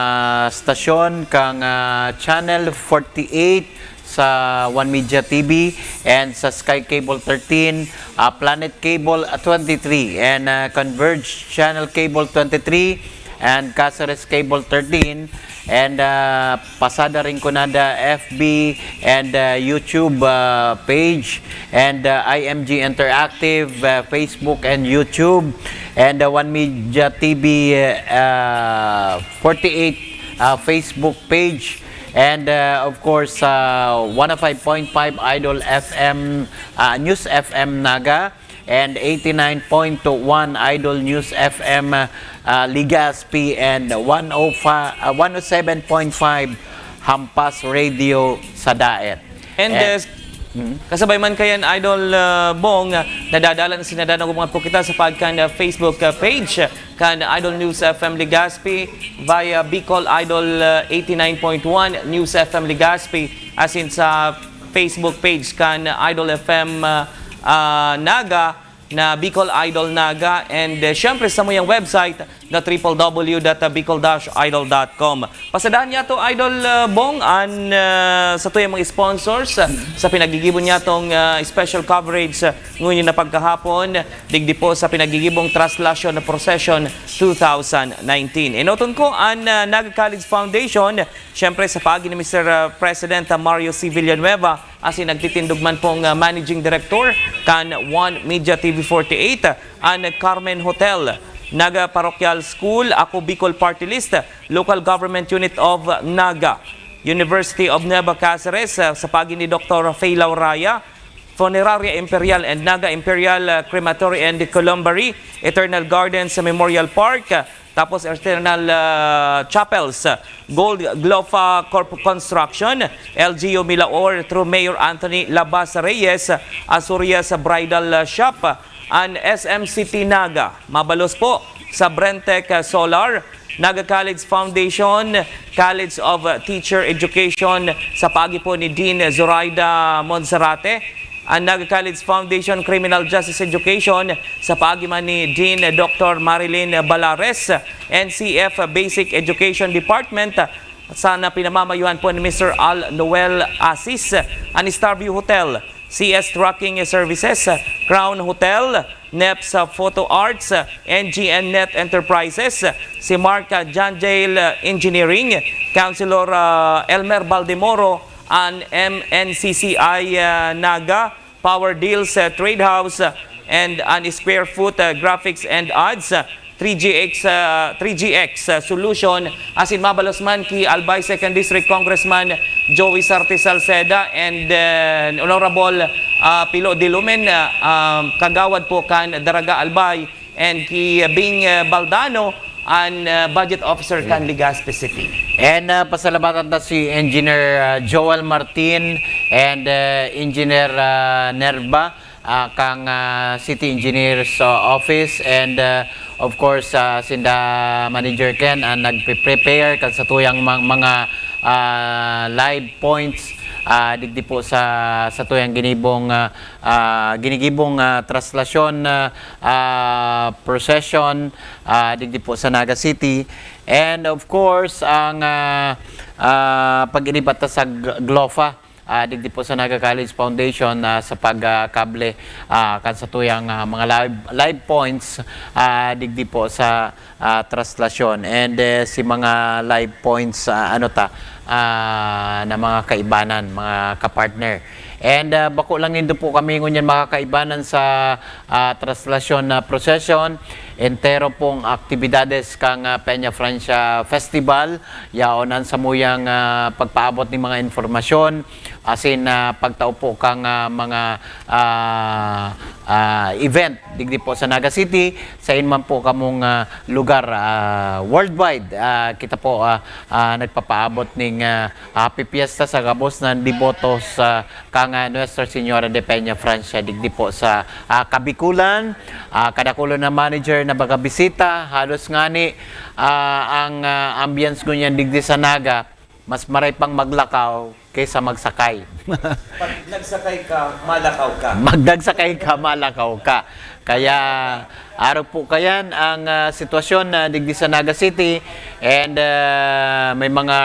stasyon kang, ah, Channel forty-eight, sa One Media T V, and sa Sky Cable thirteen, ah, Planet Cable, ah, twenty-three, and, ah, Converge Channel Cable twenty-three, and Caceres Cable thirteen, and, ah, Pasada Rinconada F B and, ah, YouTube, ah, page, and, ah, I M G Interactive, ah, Facebook and YouTube, and, ah, One Media T V, ah, forty-eight, ah, Facebook page, and, ah, of course, sa one oh five point five Idol F M, ah, News F M Naga, and eighty-nine point one Idol News F M, ah, Legazpi, and one oh five, ah, one oh seven point five Hampas Radio sa Daet. And, And, uh, Mm. kasabay man kayan, Idol, uh, Bong, uh, nadadalan, sinadanaw mga po kita sa pagkan, uh, Facebook, uh, page, uh, kan Idol News F M Legazpi via Bicol Idol, uh, eighty-nine point one News F M Legazpi, asin sa Facebook page kan Idol F M, uh, uh, Naga, na Bicol Idol Naga, and, uh, syempre sa muyang website na triple W dot bicol dash idol dot com. Pasadahan niya to, Idol, uh, Bong, an, uh, sa tuyang mga sponsors, uh, sa pinagigibo niya tong, uh, special coverage, uh, ngunyan na pagkahapon, digdi po sa pinagigibong Traslasyon na Procession two thousand nineteen. Enoton ko an, uh, Naga College Foundation, syempre sa paagi ni Mister, uh, President, uh, Mario C. Villanueva, asin nagtitindog man pong, ah, Managing Director kan One Media T V forty-eight, an Carmen Hotel, Naga Parochial School, Ako Bicol Party List, Local Government Unit of Naga, University of Nueva Caceres, ah, sa paagi ni Doktor Faye Lauraya, Funeraria Imperial and Naga Imperial, ah, Crematory and Columbary, Eternal Gardens Memorial Park, ah, tapos Eternal, ah, Chapels, Gold Glofa Corp Construction, L G U Milaor through Mayor Anthony Labasa Reyes, Asurias Bridal Shop, an S M City Naga. Mabalos po sa Brentec Solar, Naga College Foundation, College of Teacher Education, sa paagi po ni Dean Zoraida Monserrate, an Naga College Foundation Criminal Justice Education, sa paagi man ni Dean Doctor Marilyn Balares, N C F Basic Education Department, sa na pinamamayuhan po ni Mister Al Noel Asis, an Starview Hotel, C S Trucking Services, Crown Hotel, Neps Photo Arts, N G N Net Enterprises, si Mark, ah, Janjail Engineering, Councilor, ah, Elmer Baldemoro, an M N C C I, ah, Naga, Power Deals, ah, Trade House, ah, and an Square Foot, ah, Graphics and Ads, ah, three G X, ah, three G X, ah, Solution, asin mabalos man ki Albay Second District Congressman Joey Sarte Salceda and, ah, Honorable, ah, Pilo Dilumen, ah, um, kagawad po kan Daraga Albay, and ki Bing, ah, Baldano, an, ah, Budget Officer kan Legazpi City. And, ah, pasalamatan ta si Engineer, ah, Joel Martin and, ah, Engineer, ah, Nerva, ah, kang, ah, City Engineer's, ah, Office, and, ah, of course, ah, sinda Manager Ken ang nagpe-prepare kan satuyang mang-, mga, ah, live points, ah, digdi po sa, satuyang ginibong, ah, ah, ginigibong, ah, traslasyon, ah, ah, procession, ah, digdi po sa Naga City. And of course, ang, ah, ah, pag-inibat ta sa G-, GLOFA, ah, digdi po sa Naga College Foundation, ah, sa pag, ah, kable, ah, kan satuyang, ah, mga live, live points, ah, digdi po sa, ah, traslasyon. And, eh, si mga live points, ah, ano ta, ah, na mga kaibanan, mga kapartner. And, ah, bako lang nindo po kami ngunyan makakaibanan sa, ah, traslasyon na procession. Entero pong aktibidades kang, ah, Peña Francia Festival. Yaon an samuyang, ah, pagpaabot nin mga impormasyon, asin, ah, pagtao po kang, ah, mga, ah, ah, event digdi po sa Naga City, sain man po kamong, ah, lugar, ah, worldwide. Ah, kita po, ah, ah, nagpapaabot ning, ah, Happy Fiesta sa gabos na deboto sa kang, ah, Nuestra Señora de Peña Francia digdi po sa, ah, Kabikulan. Ah, kadakulo na manager na bagabisita, halos ngani, ah, ang, ah, ambience ngunyan digdi sa Naga, mas maray pang maglakaw kaysa magsakay. Pag nagsakay ka, malakaw ka. Magdagsakay ka, malakaw ka. Kaya, aro po kayan ang, ah, sitwasyon na digdi sa Naga City. And, ah, may mga,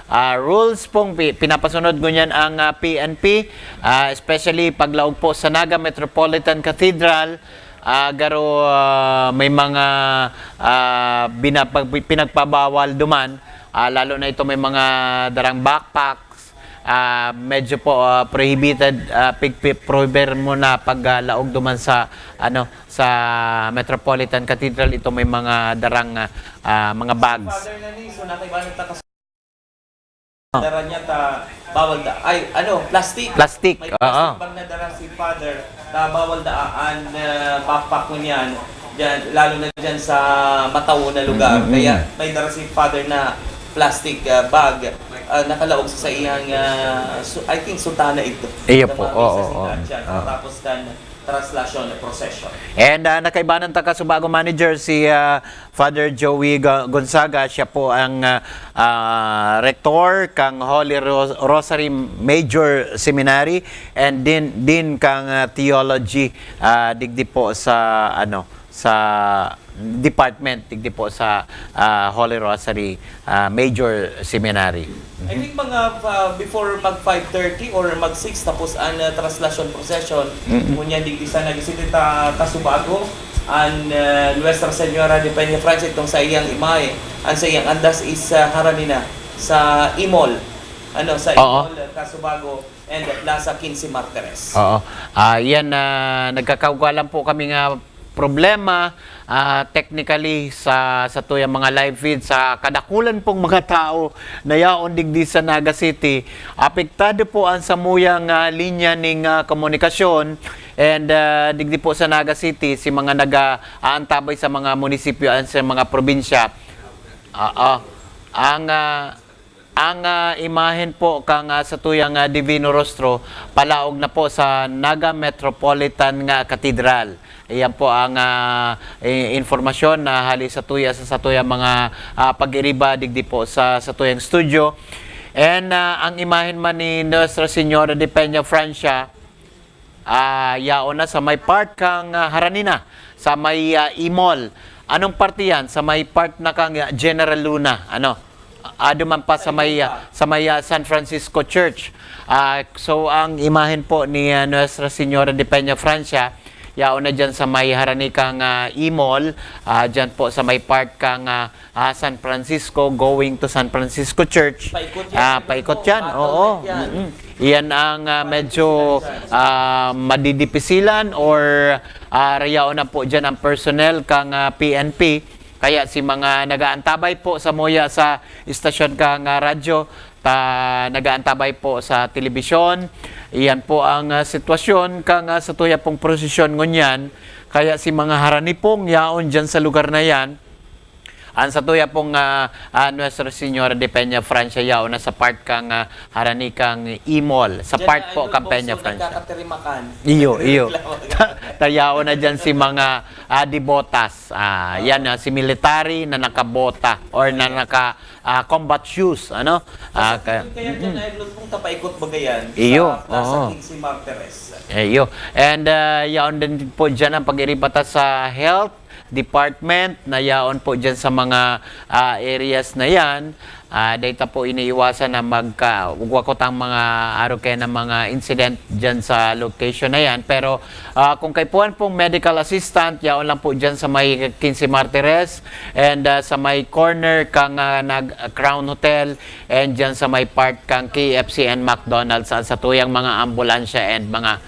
ah, rules pong pi- pinapasunod ngunyan ang, ah, P N P, ah, especially paglaog po sa Naga Metropolitan Cathedral. Ah, garo, ah, may mga, ah, binapag- pinagpabawal duman, ah, lalo na ito may mga darang backpacks, ah, medyo po, ah, prohibited, ah, pig- pi- prohibited mo na pag, ah, laog duman sa, ano, sa Metropolitan Cathedral, ito may mga darang, ah, ah, mga bags. Father na ni, so nakaibanan ta kasi dara niya ta bawal da ay ano plastic. Plastic, May oo. Plastic bag na dara si father ta bawal da an uh, backpack mo niyan diyan, lalo na diyan sa matawo na lugar. Mm-mm. Kaya may dara si father na plastic uh, bag uh, nakalaog sa iyang uh, su- I think sutana ito. Iyo Na po, mga oo, sa oo. Sinan siya, Oo. Tapos kan translation procession. And ah, nakaibanan ta ka Subago Manager si ah, Father Joey Ga- Gonzaga, siya po ang ah, ah, rector kang Holy Ro- Rosary Major Seminary and din din kang ah, theology ah, digdi po sa ano sa department digdi po sa ah, Holy Rosary ah, Major Seminary. I think mga uh, before mag five thirty or mag six tapos ang uh, translation procession, Mm-mm. Ngunyan digdi sa nagsisinta Kasubago, ang uh, Nuestra Señora de Peña Francia itong sa iyang imay, ang sa iyang andas is uh, harani na sa Imol, ano sa Oo. Imol, uh, Kasubago and Plaza Quince Martires. Oo. Ah, yan, ah, nagkakaugalan po kami nga problema, ah, technically sa sa tuyang mga live feed sa kadakulan pong mga tao na yaon digdi sa Naga City. Apektado po ang samuyang ah, linya ning ah, komunikasyon and ah, digdi po sa Naga City si mga nag-aantabay sa mga munisipyo at sa mga probinsya. Oo. Ang ah, Ang ah, imahen po kang ah, satuyang ah, Divino Rostro palaog na po sa Naga Metropolitan nga Katedral. Iyan po ang ah, i- informasyon na hali sa tuya sa satuyang mga ah, pag-iriba digdi po sa satuyang studio. And ah, ang imahen man ni Nuestra Señora de Peña Francia, ah, yaon na sa may part kang ah, harani na, sa may ah, Imol. Anong parte yan? Sa may part na kang ah, General Luna. Ano? Ado man pa sa may ah, sa may ah, San Francisco Church. Ah, so ang imahen po ni ah, Nuestra Señora de Peña Francia, yaon na diyan sa may harani kang ah, Imol, ah, diyan po sa may part kang ah, ah, San Francisco, going to San Francisco Church. Paikot yan. Ah, paikot yan. Oo. Yan. Mm-mm. Iyan ang ah, medyo ah, madidipisilan or ah, rayaon na po dyan ang personnel kang ah, P N P. Kaya si mga nagaantabay po sa moya sa istasyon kang ah, radyo, ta nagaantabay po sa telebisyon. Iyan po ang ah, sitwasyon kang ah, sa tuya pong prosesyon ngunyan. Kaya si mga harani pong yaon dyan sa lugar na yan, ang satuya pong ah, ah, Nuestra Señora de Peña Francia yaon na sa part kang ah, harani kang Imol, sa Diyan part na, po idol, kang kung Peña gusto Francia. Nagkakatirimakan. Iyo, iyo. Reklamo. Tayaon na dyan si mga ah, debotas. Ah, yan na, si military na nakabota or na naka ah, combat shoes, ano? Ah, Kaya, ka- kaya dyan na idol kung tapaikot ba gayan Iyo, sa Plaza oo. Quince Martires. Eh, iyo. And uh, yaon din po dyan ang pag-iribata sa health department na yaon po dyan sa mga ah, areas na yan. Ah, data po iniiwasan na magka, ugwakot ang mga aro kaya ng mga incident dyan sa location na yan. Pero ah, kung kaipuhan pong medical assistant, yaon lang po dyan sa may Quince Martires and ah, sa may corner kang ah, nag, Crown Hotel and dyan sa may part kang K F C and McDonald's at sa tuyang mga ambulansya and mga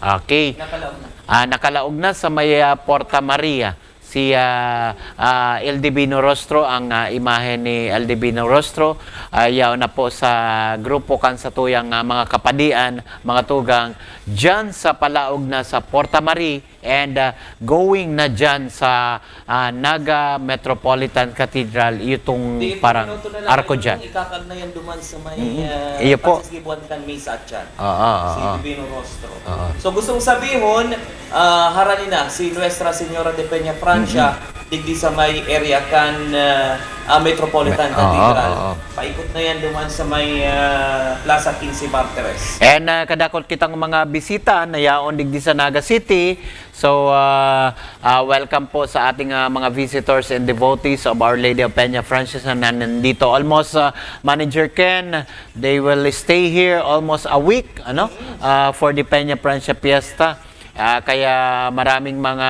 Okay. Nakalaog na. Ah, nakalaog na sa may ah, Porta Maria. si, ah, ah, L D B Norostro, ang, ah, imahe ni L D B Norostro, ah, yaon na po sa grupo kan satuyang, ah, mga kapadian, mga tugang, diyan sa palaog na sa Porta Marie and, ah, going na diyan sa, ah, Naga Metropolitan Cathedral, itong Di, parang minuto na lang arko kayo, dyan. Ikakal na yan duman sa may, Mm. ah, Iyo po. Francis Gibuan kan Misa dyan. Oo, Si oo. Divino Rostro. Oo. So, gustong sabihon, ah, harani na si Nuestra Señora de Peña Francia, Mm-mm. digdi sa may area kan, ah, ah, Metropolitan Me-, oo, Cathedral. oo. Paikot na yan duman sa may, ah, Plaza Quince Martires. And, ah, kadakot kitang mga bisita na yaon digdi sa Naga City. So, ah, ah, welcome po sa ating, ah, mga visitors and devotees of Our Lady of Peña Francia na nandito. Almost, ah, Manager Ken, they will stay here almost a week, ano, ah, for the Peña Francia Fiesta. Ah, kaya maraming mga,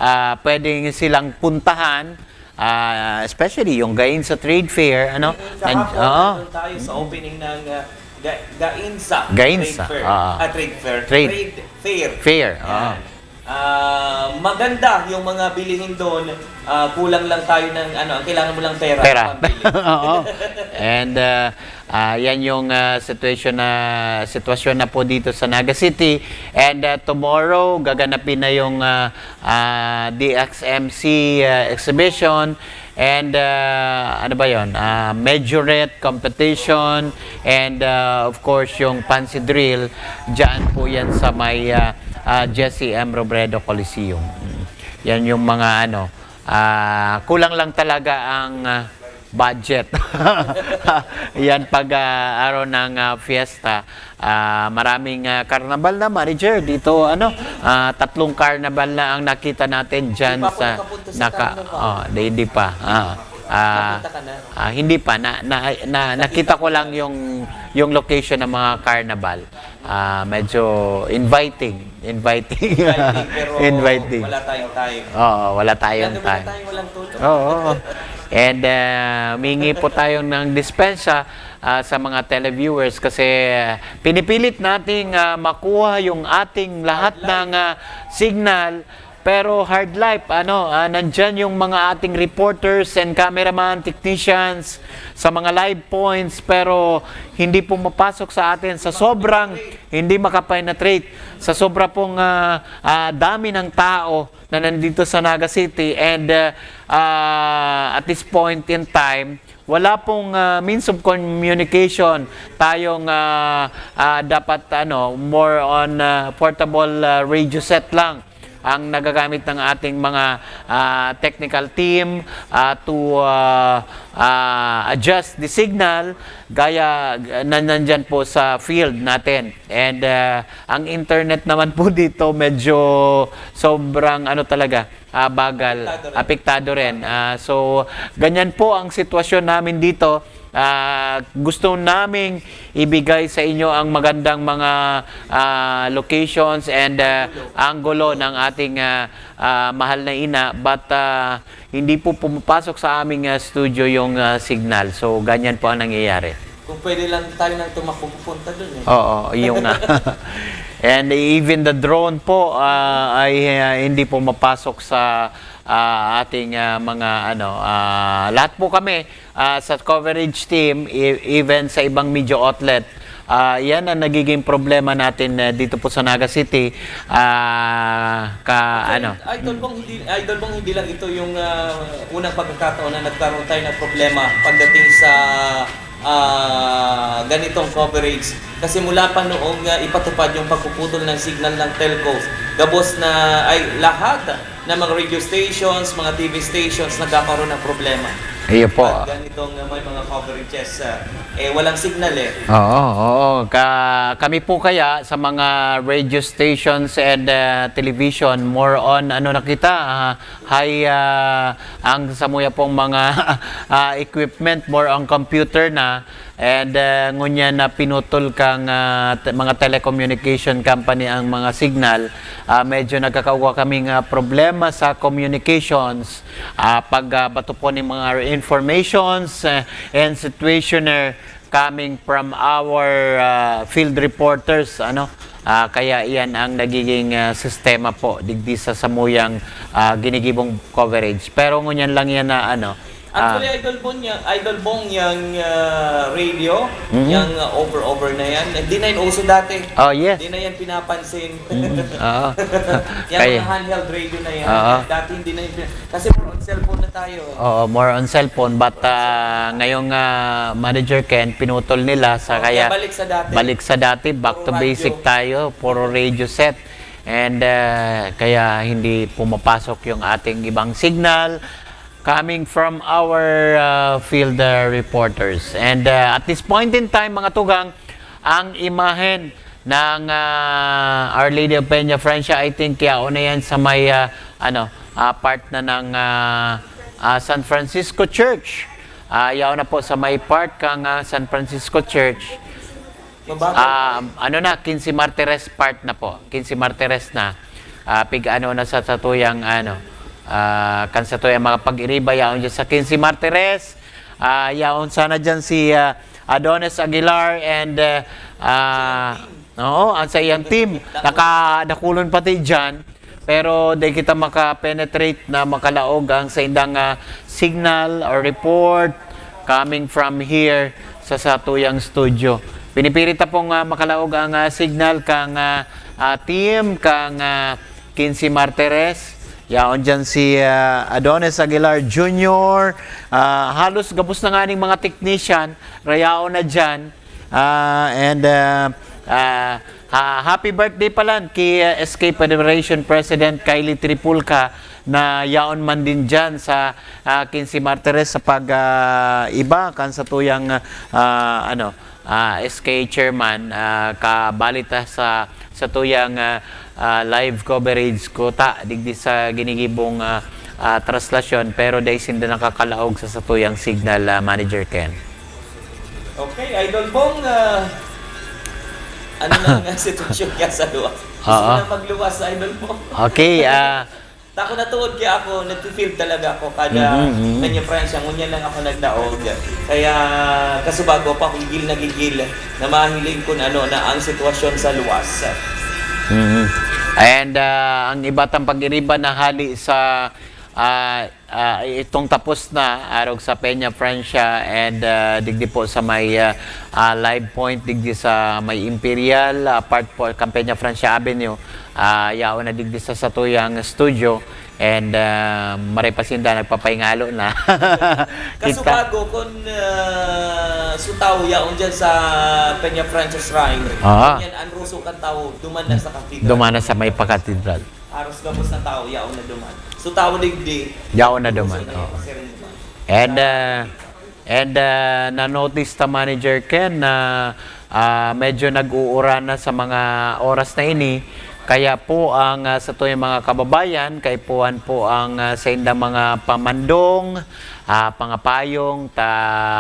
ah, pwedeng silang puntahan, ah, especially yung Gainsa Trade Fair, ano? Kahapon, Nan-, oo. nandun tayo sa opening ng, ah, Ga-, Gainsa Gainsa, Trade Fair. oo. Ah, Trade Fair. Trade. Trade Fair. Fair, oo. Yan. Ah, maganda yung mga bilihin doon. Ah, kulang lang tayo ng, ano, ang kailangan mo lang pera, Pera. pambili. Oo. And, ah, ah, yan yung, ah, situation na, sitwasyon na po dito sa Naga City. And, ah, tomorrow, gaganapin na yung, ah, ah, D X M C, ah, exhibition. And, ah, ano ba yon? Ah, majorette competition. And, ah, of course, yung fancy drill. Diyan po yan sa may, ah, ah, Jesse M. Robredo Coliseum. Mm. Yan yung mga ano, ah, kulang lang talaga ang, ah, budget. Yan pag, ah, araw ng, ah, fiesta. Ah, maraming, ah, karnabal na, Manager. Dito, ano, ah, tatlong karnabal na ang nakita natin dyan Di pa ako sa nakapunta sa naka-, karnabal. oh, di, di pa. Ah, ah, Napunta ka na? ah, hindi pa. Na, na, na, nakita ko lang yung, yung location ng mga karnabal. Ah, medyo inviting. Inviting. Inviting, pero Inviting. wala tayong time. Oo, wala tayong Nandun na time. tayo, walang tulog. Oo, oo. And, ah, humingi po tayo ng dispensa, ah, sa mga televiewers kasi, ah, pinipilit nating, ah, makuha yung ating lahat ng, ah, signal, pero hard life, ano, ah, nandyan yung mga ating reporters and cameraman, technicians sa mga live points, pero hindi pumapasok sa atin sa sobrang hindi makapenetrate, sa sobra pong, ah, ah, dami ng tao na nandito sa Naga City. And, ah, ah, at this point in time, wala pong, ah, means of communication tayong, ah, ah, dapat, ano, more on, ah, portable, ah, radio set lang ang nagagamit ng ating mga, ah, technical team, ah, to, ah, ah, adjust the signal gaya, ah, na nandyan po sa field natin. And, ah, ang internet naman po dito medyo sobrang ano talaga, ah, bagal, Apektado rin. apektado rin. Ah, so, ganyan po ang sitwasyon namin dito. Ah, gusto naming ibigay sa inyo ang magandang mga, ah, locations and, ah, anggulo ng ating, ah, ah, mahal na ina. But, ah, hindi po pumapasok sa aming, ah, studio yung, ah, signal. So, ganyan po ang nangyayari. Kung pwede lang tayo nang tumakbo pupunta dun eh. Oo, yung, ah, and even the drone po, ah, ay, ah, hindi po mapasok sa, ah, ating, ah, mga ano, ah, lahat po kami, ah, sa coverage team, e-, even sa ibang media outlet, ah, yan ang nagiging problema natin, ah, dito po sa Naga City, ah, ka, Actually, ano. Idol Bong, hindi, Idol Bong, hindi lang ito yung, ah, unang pagkakataon na nagkaroon tayo ng problema pagdating sa, ah, ganitong coverage. Kasi mula pa noong, ah, ipatupad yung pagpuputol ng signal ng telco, gabos na, ay, lahat ng mga radio stations, mga T V stations, nagkakaroon ng problema. Iyo po. Pag ganitong, ah, may mga coverages, ah, eh, walang signal eh. Oo, oo. Ka-, kami po kaya sa mga radio stations and, ah, television, more on, ano na kita, ah, high, ah, ang samuya pong mga, ah, equipment, more on computer na. And, ah, ngunyan na pinutol kang, ah, te-, mga telecommunication company ang mga signal, ah, medyo nagkakawa kaming, ah, problema sa communications, ah, pag, ah, bato po ng mga informations, eh, and situationer coming from our, ah, field reporters, ano, Ah, kaya iyan ang nagiging, ah, sistema po digdi sa samuyang, ah, ginigibong coverage. Pero ngunyan lang yan na ano, ah, Actually, Idol Bong, yang, Idol Bong, yang ah, radio, Mhm. yang ah, over-over na yan, hindi na yun uso dati. Oh, yes. Hindi na yan pinapansin. Mm, oo. Yung Kaya, mga handheld radio na yan, Oo. dati hindi na yun pin- Kasi more on cellphone na tayo. Oo, more on cellphone, but ah, ngayong ah, Manager Ken, pinutol nila sa Oh, kaya kaya balik sa dati. balik sa dati, back Puro to radyo. Basic tayo, puro radio set. And ah, kaya hindi pumapasok yung ating ibang signal coming from our ah, field ah, reporters. And ah, at this point in time, mga tugang, ang imahen ng ah, Our Lady of Peña Francia, I think, yaon na yan sa may ah, ano, ah, part na ng ah, ah, San Francisco Church. Ah, yaon na po sa may part kang ah, San Francisco Church. Mabagal. Ah, ano na, Quince Martires part na po. Quince Martires na. Ah, pig-ano na sa satuyang, ano, ah, kan satuyang mga pag-iriba, yaon dyan sa Quince Martires. Ah, yaon sana dyan si ah, Adonis Aguilar and ah, ah, oo, ang sa iyang team. Nakadakulon pati dyan. Pero di kita maka-penetrate na makalaog ang saindang ah, signal or report coming from here sa satuyang studio. Pinipirit ta pong ah, makalaog ang ah, signal kang ah, ah, team kang ah, Quince Martires. Yaon dyan si ah, Adonis Aguilar Junior. Ah, halos gabos na nga ning mga technician, rayaon na dyan. Ah, and ah, ah, ha- happy birthday pala ki ah, S K Federation President Kylie Tripulca na yaon man din dyan sa ah, Quince Martires sa pag ah, iba kan satuyang ah, ano ah, S K chairman ah, kabalita sa satuyang ah, ah, live coverage ko ta digdi sa ginigibong ah, ah, traslasyon, pero dai sinda nakakalaog sa satuyang signal ah, Manager Ken. Okay, Idol Bong, ah, ano na nga sitwasyon ka sa luwas? Gusto Oo. Ko na magluwas, Idol Bong. Okay, ah, Tako na tuod kaya ako, nag-feel talaga ako kada Mhm, mhm. Peña Francia, ngunyan lang ako nagdaog. Kaya kasubago pa ako gigil na gigil na mahiling kun ano na ang sitwasyon sa luwas. Mhm. And ah, ang iba tang pag-iriba na hali sa ah, ah, itong tapos na arog sa Peña Francia and ah, digdi po sa may ah, ah, live point digdi sa may Imperial, ah, part po kan Peña Francia Avenue. Ah, yaon na digdi sa satuyang studio. And ah, maray pa sinda nagpapahingalo na. Kita. Kasubago kun ah, sutaw yaon dyan sa Peña Francia Shrine. Ah. Yan ang ruso kan tao, duman na sa cathedral. Duman na sa may pa-cathedral. Aros gabos na tao, yaon na duman. Sutaw digdi. Yaon na duman, Ruso na oo. yan, kasi rin duman. And ah, and ah, na-notice ta, Manager Ken, na ah, medyo nag-uuran na sa mga oras na ini. Kaya po ang ah, satuyang mga kababayan, kaipuhan po ang ah, saindang mga pamandong, ah, pangapayong ta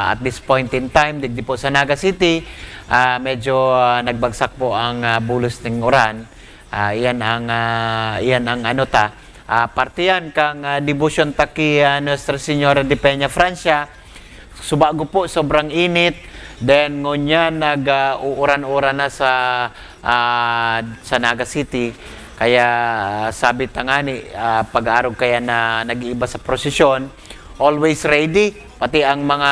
at this point in time digdi po sa Naga City, ah, medyo ah, nagbagsak po ang ah, bulos ning uran. Ah, iyan ang ah, iyan ang ano ta. Ah, parte yan kang ah, debosyon ta ki ah, Nuestra Señora de Peña Francia. Subago po, sobrang init. Then ngunyan nag ah, uuran-uran na sa ah, sa Naga City. Kaya ah, sabi ta ngani, ah, pag-arog kaya na nag-iiba sa prosesyon, always ready. Pati ang mga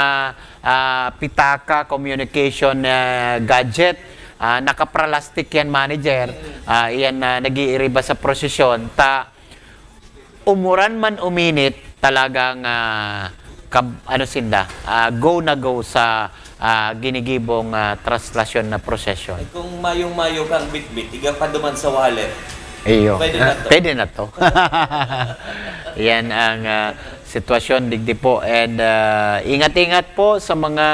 ah, pitaka, communication ah, gadget, ah, nakapralastik yan, Manager. Ah, iyan na nag-iiriba sa prosesyon. Ta, umuran man uminit, talagang ah, kab- ano sinda, ah, go na go sa ah, ginigibong ah, traslasyon na prosesyon. Kung mayong-mayo kang bitbit, iga pa duman sa wallet. Iyo. Pwede na to. Pwede na to. Yan ang ah, sitwasyon digdi po. And ah, ingat-ingat po sa mga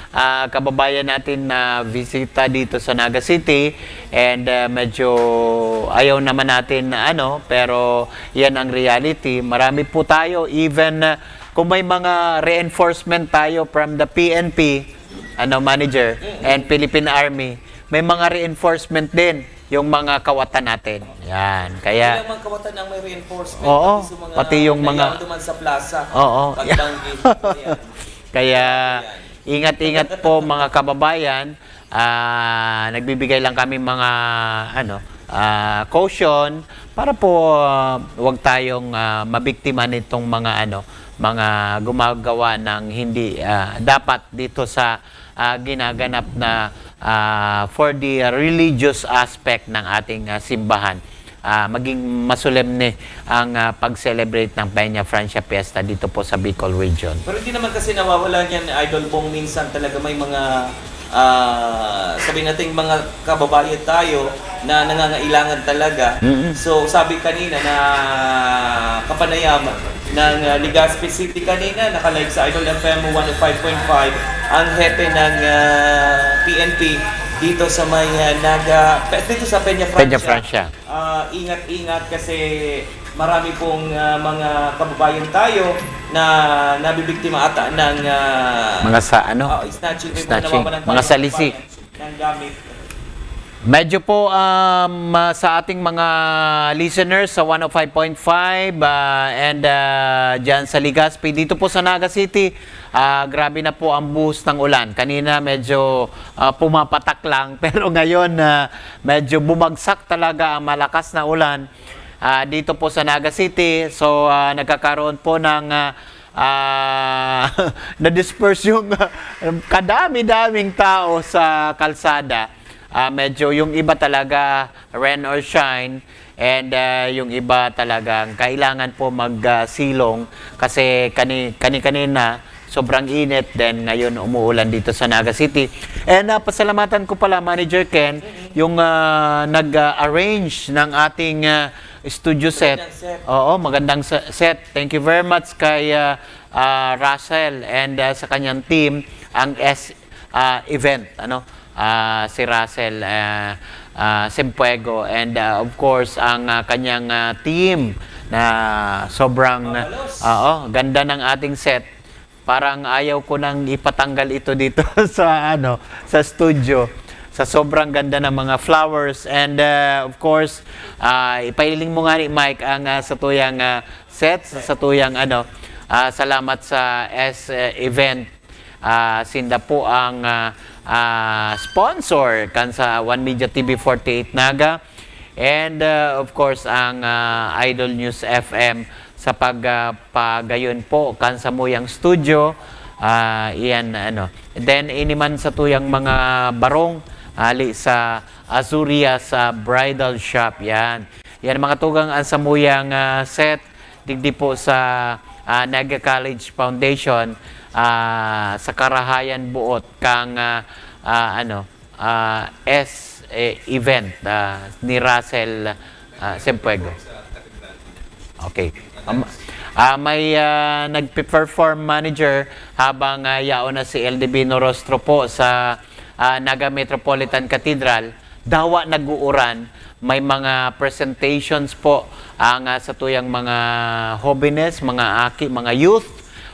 ah, kababayan natin na bisita dito sa Naga City. And ah, medyo ayaw naman natin na ano, pero yan ang reality. Marami po tayo, even ah, kung may mga reinforcement tayo from the P N P, ano, Manager, and Philippine Army, may mga reinforcement din yung mga kawatan natin. Yan. Kaya, Ilang mga kawatan ang may reinforcement, Oo, pati sa mga pati yung mga nayaw duman sa plaza. Oo. Pagbanggi. Ayan. Kaya ingat-ingat po, mga kababayan. ah, nagbibigay lang kami mga, ano, ah, caution para po, ah, wag tayong, ah, mabiktima nitong mga, ano, mga gumagawa ng hindi, ah, dapat dito sa, ah, ginaganap na, ah, for the religious aspect ng ating, ah, simbahan. Ah, maging masolemne ang, ah, pag-celebrate ng Peña Francia Fiesta dito po sa Bicol Region. Pero hindi naman kasi nawawala niyan, Idol Bong, minsan talaga may mga, ah, sabi nating mga kababayan tayo na nangangailangan talaga. Mm. So, sabi kanina na kapanayam ng, ah, Legazpi City kanina, naka-live sa Idol F M one oh five point five, ang hepe ng, ah, P N P dito sa may, ah, Naga, pe-, dito sa Peña Peña Francia. Francia. Ah, ingat-ingat kasi marami pong, ah, mga kababayan tayo na nabibiktima ata ng, ah, Mga sa ano? ah, snatching, may mga Snatching. Nawawalan Mga tayo ng salisi. Ng gamit. Medyo po, um, ah, sa ating mga listeners sa one oh five point five, ah, and, ah, dyan sa Legazpi, dito po sa Naga City, ah, grabe na po ang buhos ng ulan. Kanina medyo, ah, pumapatak lang, pero ngayon, ah, medyo bumagsak talaga ang malakas na ulan, ah, dito po sa Naga City. So, ah, nagkakaroon po ng, ah, ah, na-disperse yung kadami-daming tao sa kalsada. Ah, medyo yung iba talaga rain or shine, and, ah, yung iba talagang kailangan po mag, ah, silong kasi kani-, kani-kanina sobrang init, then ngayon umuulan dito sa Naga City. And, ah, pasalamatan ko pala, Manager Ken, yung, ah, nag, ah, arrange ng ating, ah, studio set. Magandang set. Oo, magandang se-, set. Thank you very much kay, ah, ah, Russell and, ah, sa kanyang team, ang S, ah, Event, ano? Ah, si Russell, ah, ah, Sempuego, and, ah, of course, ang, ah, kanyang, ah, team na sobrang, Mabalos. Oo, ganda ng ating set. Parang ayaw ko nang ipatanggal ito dito sa, ano, sa studio. Sa sobrang ganda ng mga flowers. And, ah, of course, ah, ipahiling mo nga ni Mike ang, ah, satuyang, ah, set, sa satuyang, ano, ah, salamat sa S, eh, Event. Ah, sinda po ang, ah, ah, sponsor kan sa One Media T V forty-eight Naga. And, ah, of course, ang, ah, Idol News F M sa pag, ah, pagayon po kan samuyang studio. Ah, iyan, ano. Then, ini man satuyang mga barong, hali sa Azuria sa Bridal Shop, yan. Yan, mga tugang, ang samuyang, ah, set, digdi po sa, ah, Naga College Foundation, ah, sa karahayan buot kang, ah, ah, ano, ah, S, eh, Event, ah, ni Russell, ah, Sempuego. Okay. Am-, ah, may, ah, nagpe-perform manager habang, ah, yaon na si L D B Norostro po sa, ah, Naga Metropolitan Cathedral. Dawa nag-uuran, may mga presentations po ang, ah, satuyang mga hobenes, mga aki, mga youth,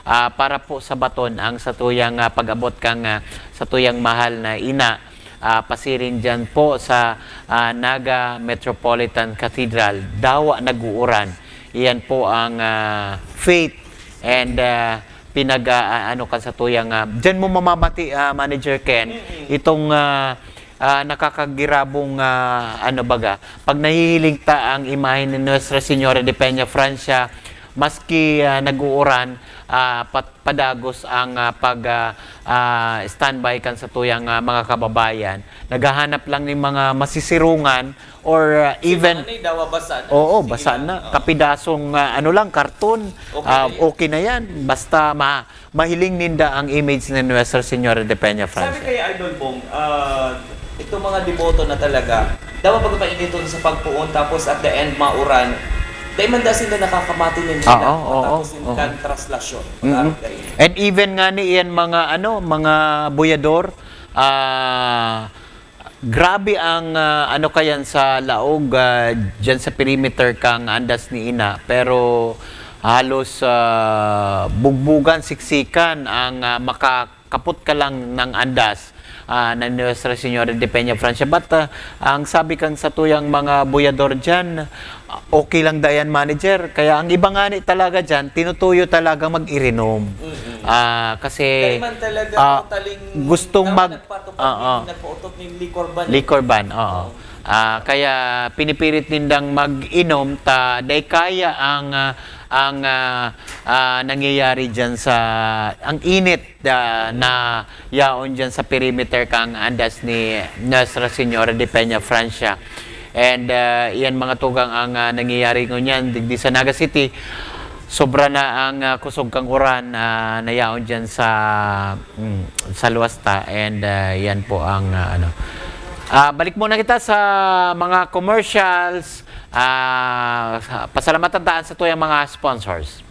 ah, para po sabaton ang satuyang, ah, pag-abot kang, ah, satuyang mahal na ina, ah, pasiring diyan po sa, ah, Naga Metropolitan Cathedral. Dawa nag-uuran. Iyan po ang, ah, faith and, ah, pinag, ah, ano kan satuyang, ah, diyan mo mamamati, ah, Manager Ken, Mm-mm. itong, ah, ah, nakakagirabong, ah, ano baga, pag nahihiling ta ang imahe ni Nuestra Señora de Peña Francia, maski, ah, nag-uuran, ah, pat-, padagos ang, ah, pag, ah, ah, standby kan satuyang, ah, mga kababayan. Naghahanap lang ng mga masisirungan or, ah, Si even mga naidawa, basa na. Oo, Sige basa na. na. Oo. Kapidasong, ah, ano lang, karton. Okay Ah, na yan. okay na yan. Basta ma-, mahiling ninda ang image ni Nuestra Señora de Peña Sabi Francia. kay Idol Bong, ah, itong mga deboto na talaga, dawa pagpainiton sa pagpoon, tapos at the end, mauran. Dahil man dahil sila nakakamati ninda, Oo, oo, matapos yung oo. kan traslasyon. Mm-mm. Pag-aarog kayo. And even nga ni iyan mga, ano, mga buyador, ah, grabe ang, ah, ano kayan sa laog, ah, dyan sa perimeter kang andas ni Ina. Pero halos, ah, bugbugan, siksikan ang, ah, makakapot ka lang ng andas, ah, na Nuestra Señora de Peña Francia. But, ah, ang sabi kang satuyang mga buyador dyan, ah, okay lang dayan, manager. Kaya ang iba nga ni talaga dyan, tinutuyo talaga mag-irinom. Mm-mm. Ah, kasi, Dai man talaga ah, totaling gustong tao mag-, nagpatupad oo. Nin, nagpautot nin liquor ban, eh. Liquor ban, oo. Oo. Ah, kaya pinipilit nindang mag-inom ta dai kaya ang, ah, ang, ah, ah, nangyayari diyan sa, ang init, ah, na yaon diyan sa perimeter kan andas ni Nuestra Señora de Peña, Francia. And, ah, iyan mga tugang ang, ah, nangyayari ngunyan digdi sa Naga City. Sobra na ang, ah, kusog kan uran, ah, na yaon diyan sa, mm, sa luwas ta. And, ah, yan po ang, ah, ano. Ah, balik muna kita sa mga commercials. Ah, pasalamatan ta an satuyang mga sponsors.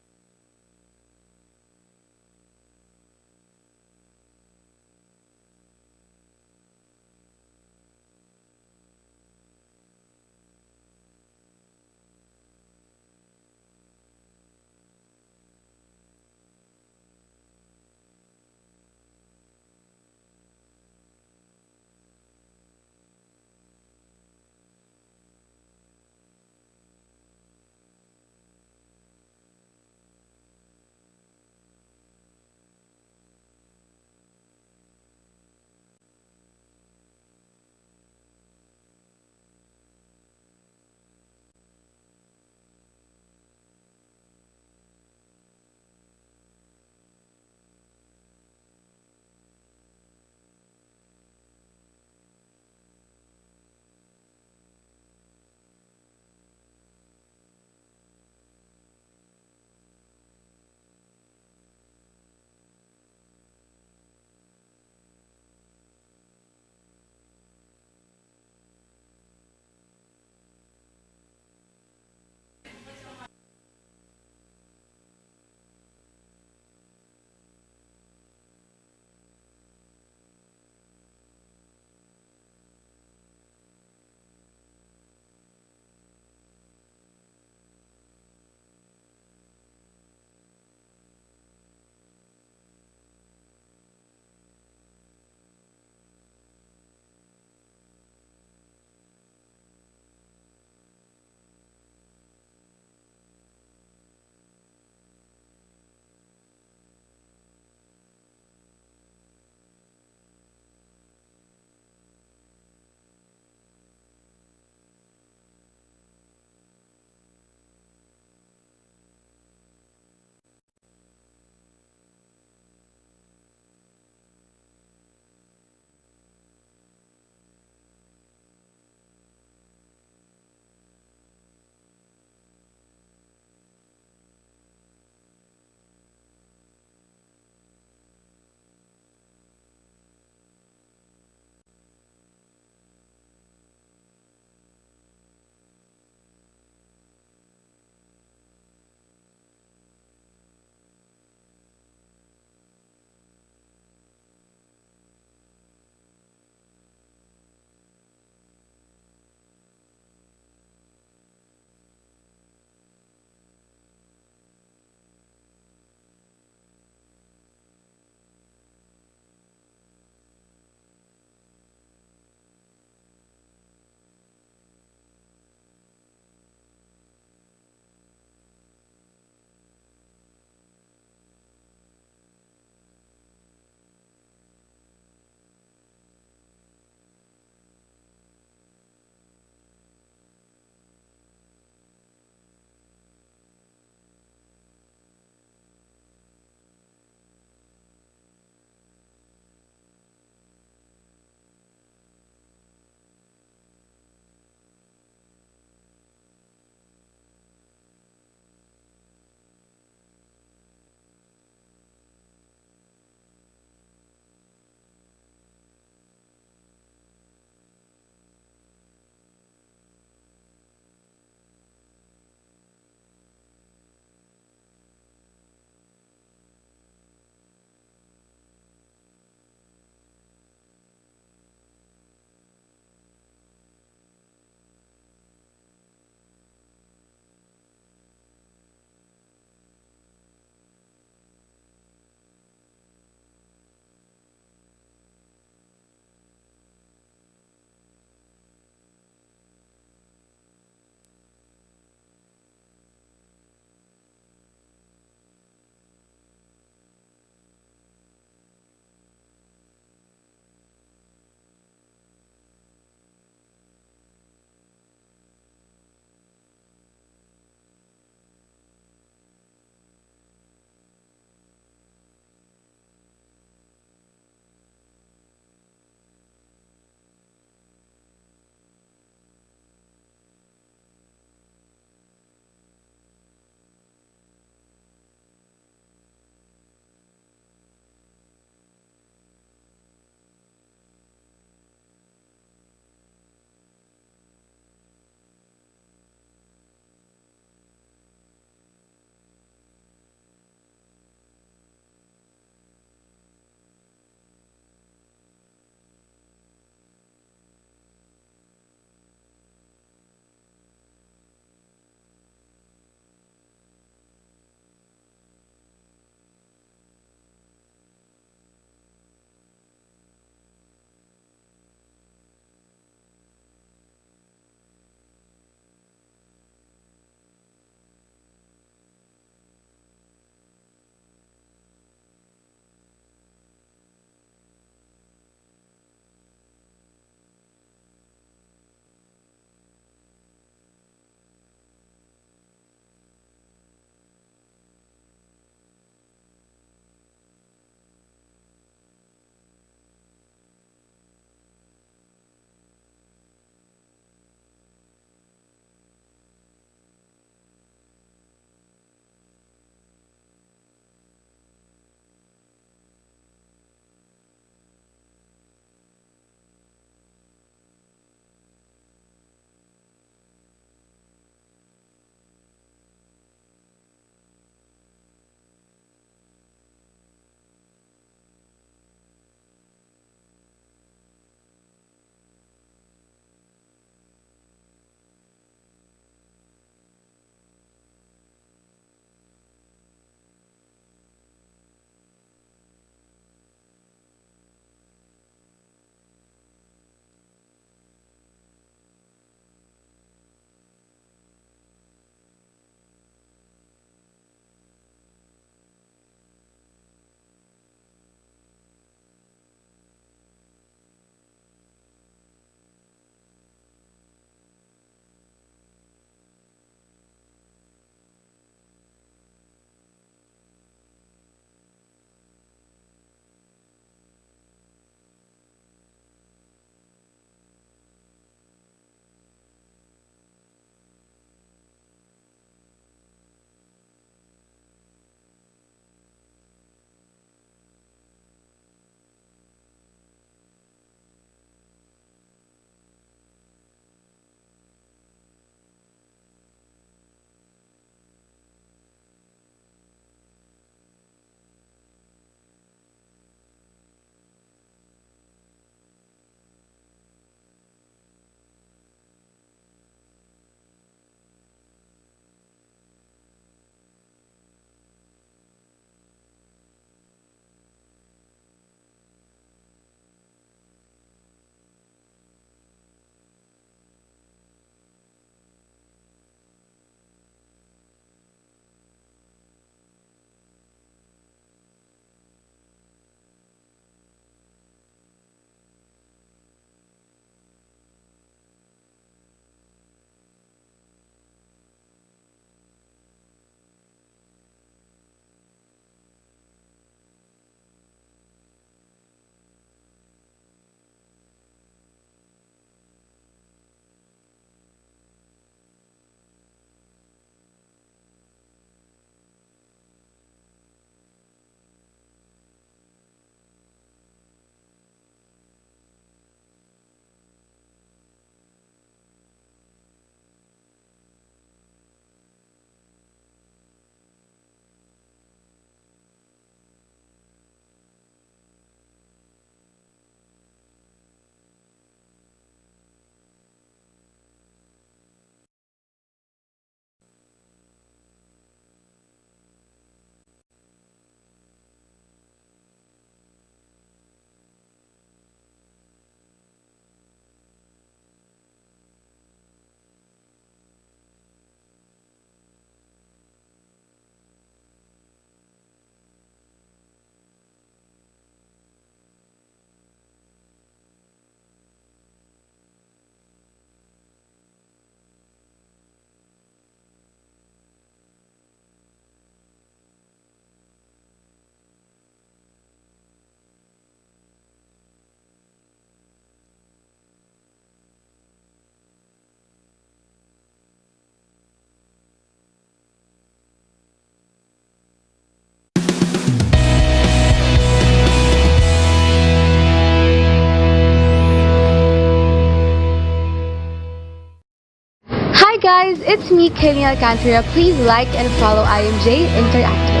It's me, Kenny Alcantara. Please like and follow I M J Interactive.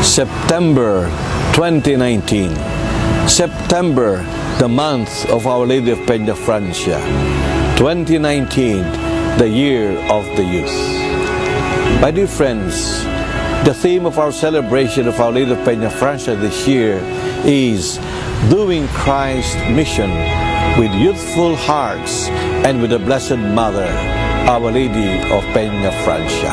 September twenty nineteen. September, the month of Our Lady of Peñafrancia. Twenty nineteen, the year of the youth. My dear friends, the theme of our celebration of Our Lady of Peñafrancia this year is doing Christ's mission with youthful hearts and with the Blessed Mother, Our Lady of Peñafrancia.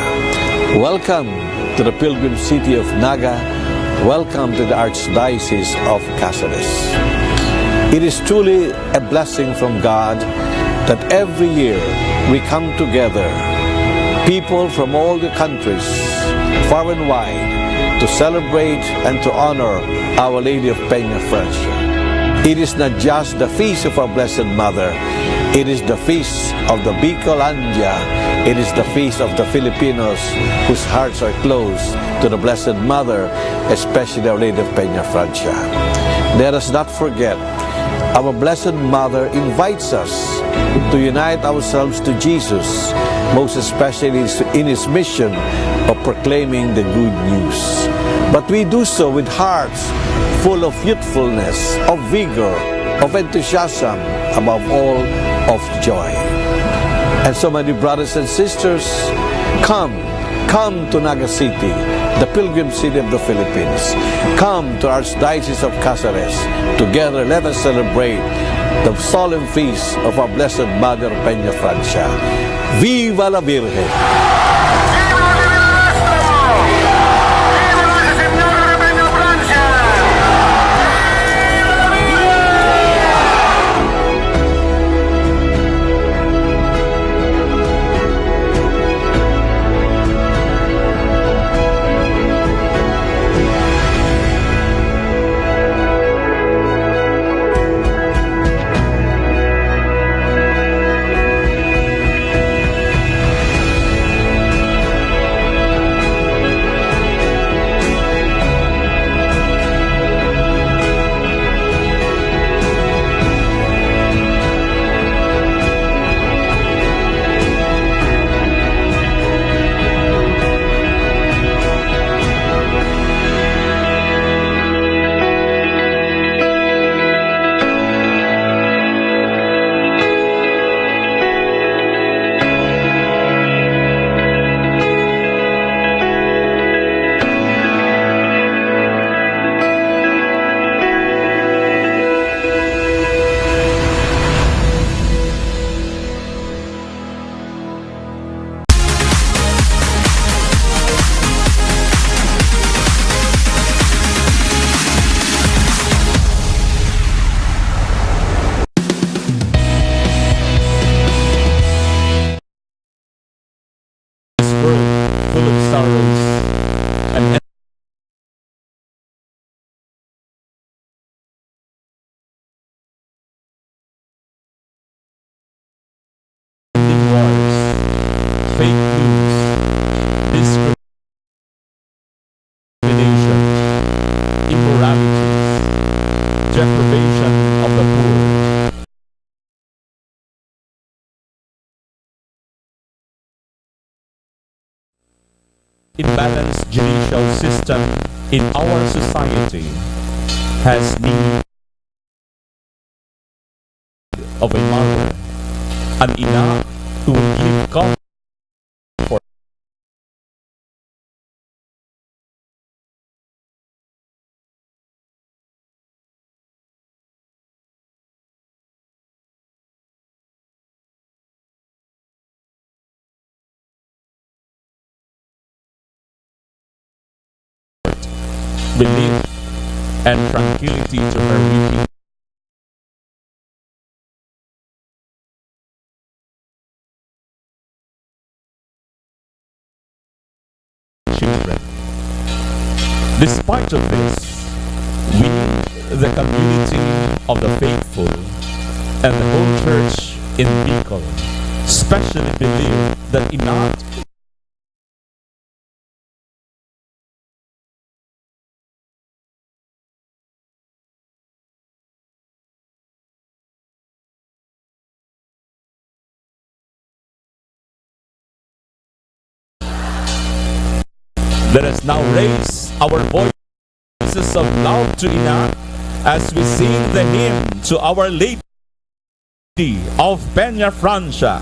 Welcome to the pilgrim city of Naga. Welcome to the Archdiocese of Caceres. It is truly a blessing from God that every year we come together, people from all the countries, far and wide, to celebrate and to honor Our Lady of Peñafrancia. It is not just the feast of our Blessed Mother, it is the feast of the Bicolandia, it is the feast of the Filipinos whose hearts are close to the Blessed Mother, especially Our Lady of Peñafrancia. Let us not forget, our Blessed Mother invites us to unite ourselves to Jesus, most especially in his mission of proclaiming the good news. But we do so with hearts full of youthfulness, of vigor, of enthusiasm, above all, of joy. And so, my dear brothers and sisters, come, come to Naga City, the pilgrim city of the Philippines. Come to Archdiocese of Caceres. Together, let us celebrate the solemn feast of our Blessed Mother, Peñafrancia. Viva la Virgen! This world full of sorrows and wars, fake news, discrimination, immorality, deprivation of the poor. Imbalanced judicial system in our society has need of a mother, an ina who will give comfort. Relief and tranquility to her weeping children. Despite of this, we, the community of the faithful and the whole church in Bicol, specially believe that Inat Let us now raise our voices of love to Ina as we sing the hymn to Our Lady of Peña Francia.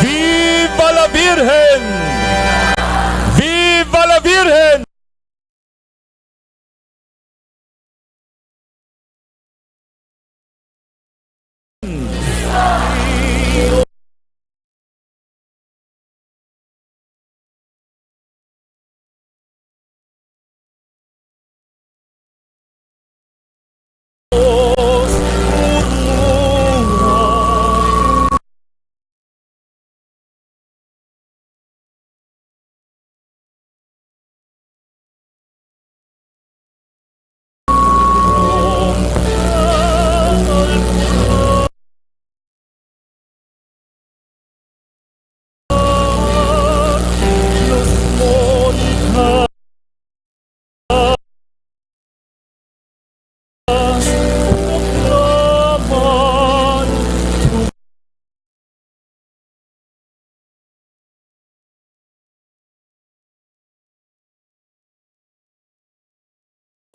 Viva la Virgen! Viva la Virgen!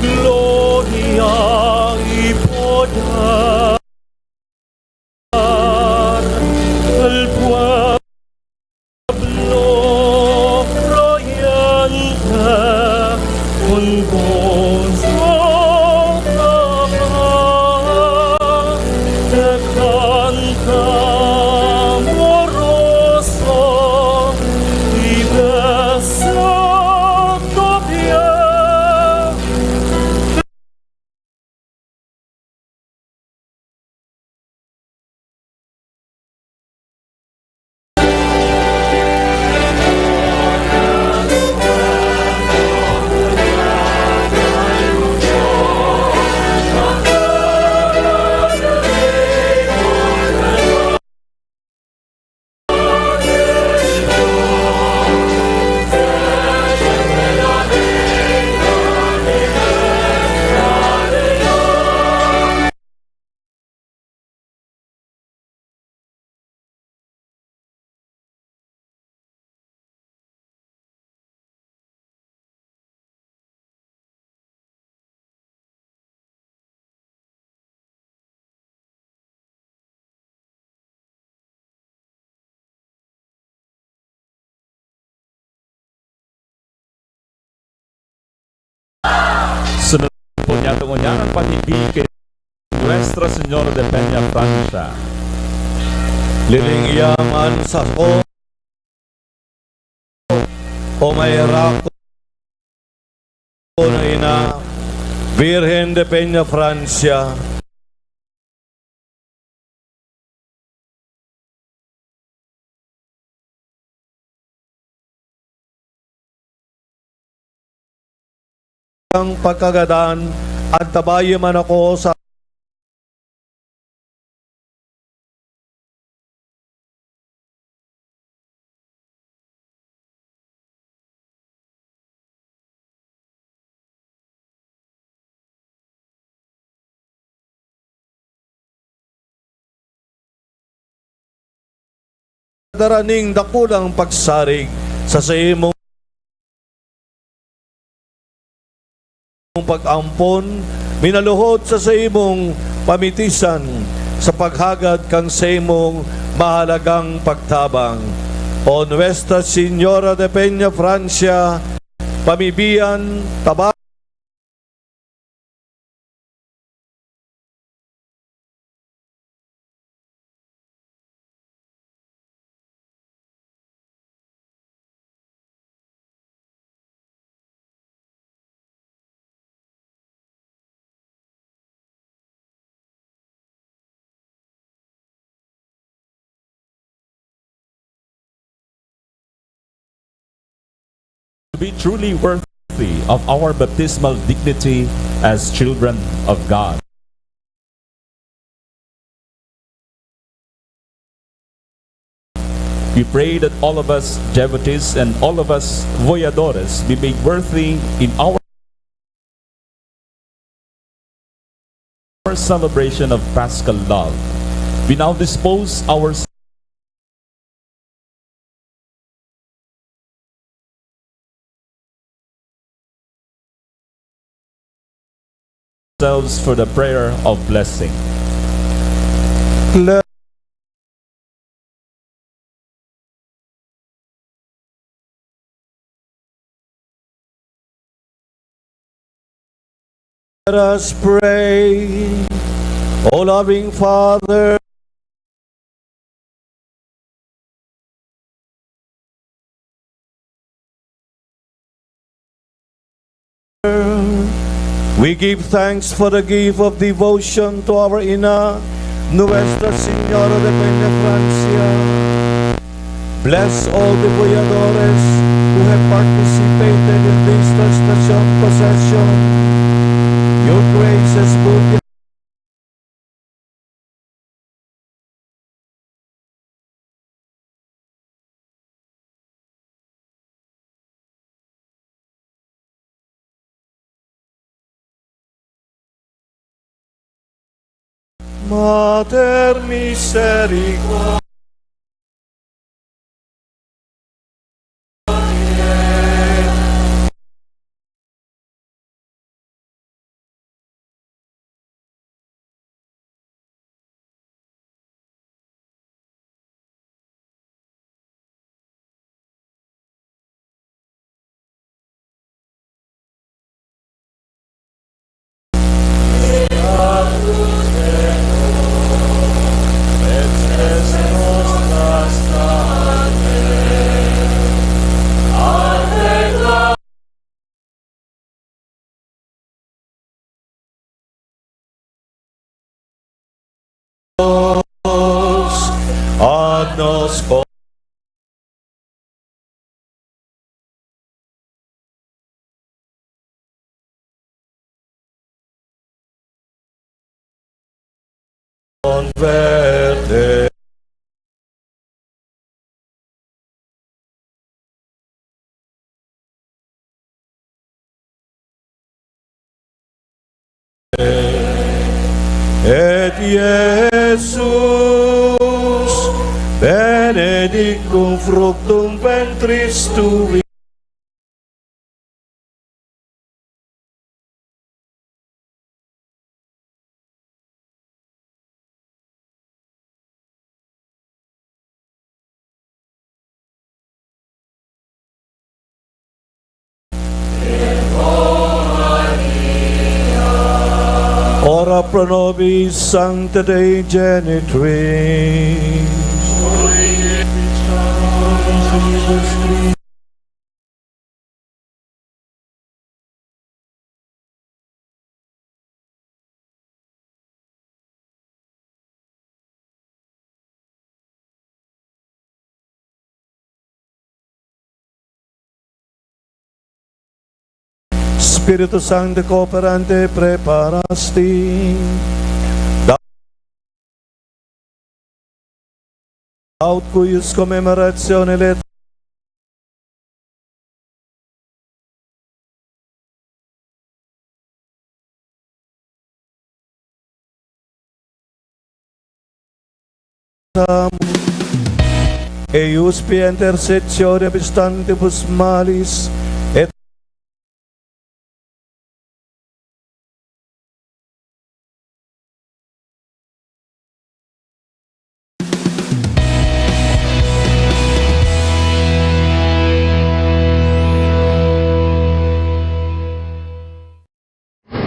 Gloria y poder al pueblo creyente con gozo capaz de cantar amoroso y de santo pie. Sunod po niya, tungo niya, ang pag-ibig kay Nuestra Señora de Peña, Francia. Liling iya man sako, o may rako na ina, Virgen de Peña, Francia. Ang pagkagadan, antabayi man ako sa dara ning dakulang pagsarig sa saimong pag-ampon, minaluhod sa saimong pamitisan sa paghagad kan saimong mahalagang pagtabang. O Nuestra Señora de Peña Francia, pamibian, taba- to be truly worthy of our baptismal dignity as children of God. We pray that all of us devotees and all of us voyadores be made worthy in our celebration of Paschal love. We now dispose ourselves for the prayer of blessing. Let us pray. O loving Father, we give thanks for the gift of devotion to our Ina, Nuestra Señora de Peña Francia. Bless all the voyadores who have participated in this Transnacion procession. Your grace has moved Mater misericordiae. At nos converte. Et Iesus benedictum fructum ventris tui. Ora pro nobis Sancta Dei Genitrix. Spiritu Sancto, cooperante, preparasti aut cuius commemorationem Eius pia intercessione abstantibus malis, et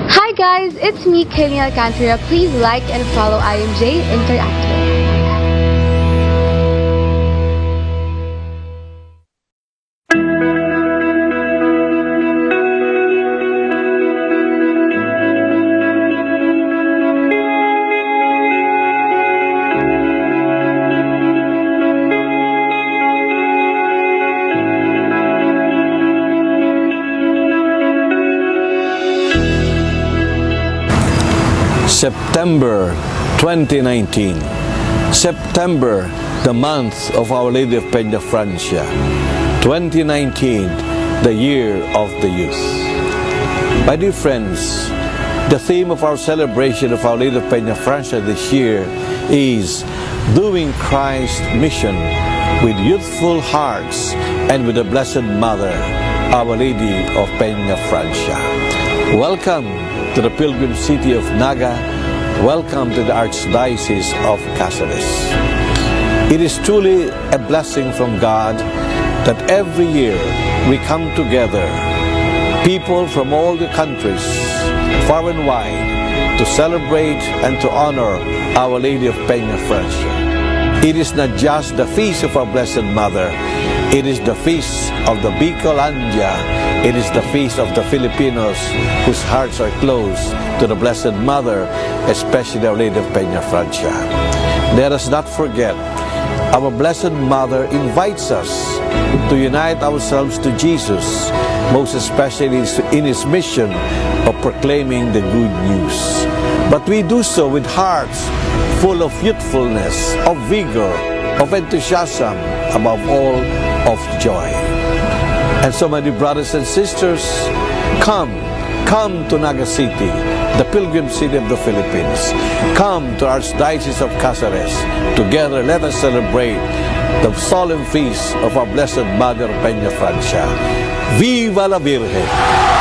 Hi guys, it's me, Kayleen Alcantara. Please like and follow I M J Interactive. September twenty nineteen. September, the month of Our Lady of Peña Francia. Twenty nineteen, the year of the youth. My dear friends, the theme of our celebration of Our Lady of Peña Francia this year is doing Christ's mission with youthful hearts and with the Blessed Mother, Our Lady of Peña Francia. Welcome to the pilgrim city of Naga. Welcome to the Archdiocese of Caceres. It is truly a blessing from God that every year we come together, people from all the countries, far and wide, to celebrate and to honor Our Lady of Peña Francia. It is not just the feast of our Blessed Mother, it is the feast of the Bicolandia, it is the feast of the Filipinos whose hearts are close to the Blessed Mother, especially Our Lady of Peña Francia. Let us not forget, our Blessed Mother invites us to unite ourselves to Jesus, most especially in His mission of proclaiming the good news. But we do so with hearts full of youthfulness, of vigor, of enthusiasm, above all, of joy. And so, my dear brothers and sisters, come, come to Naga City, the pilgrim city of the Philippines. Come to Archdiocese of Caceres. Together, let us celebrate the solemn feast of our Blessed Mother Peña Francia. Viva la Virgen!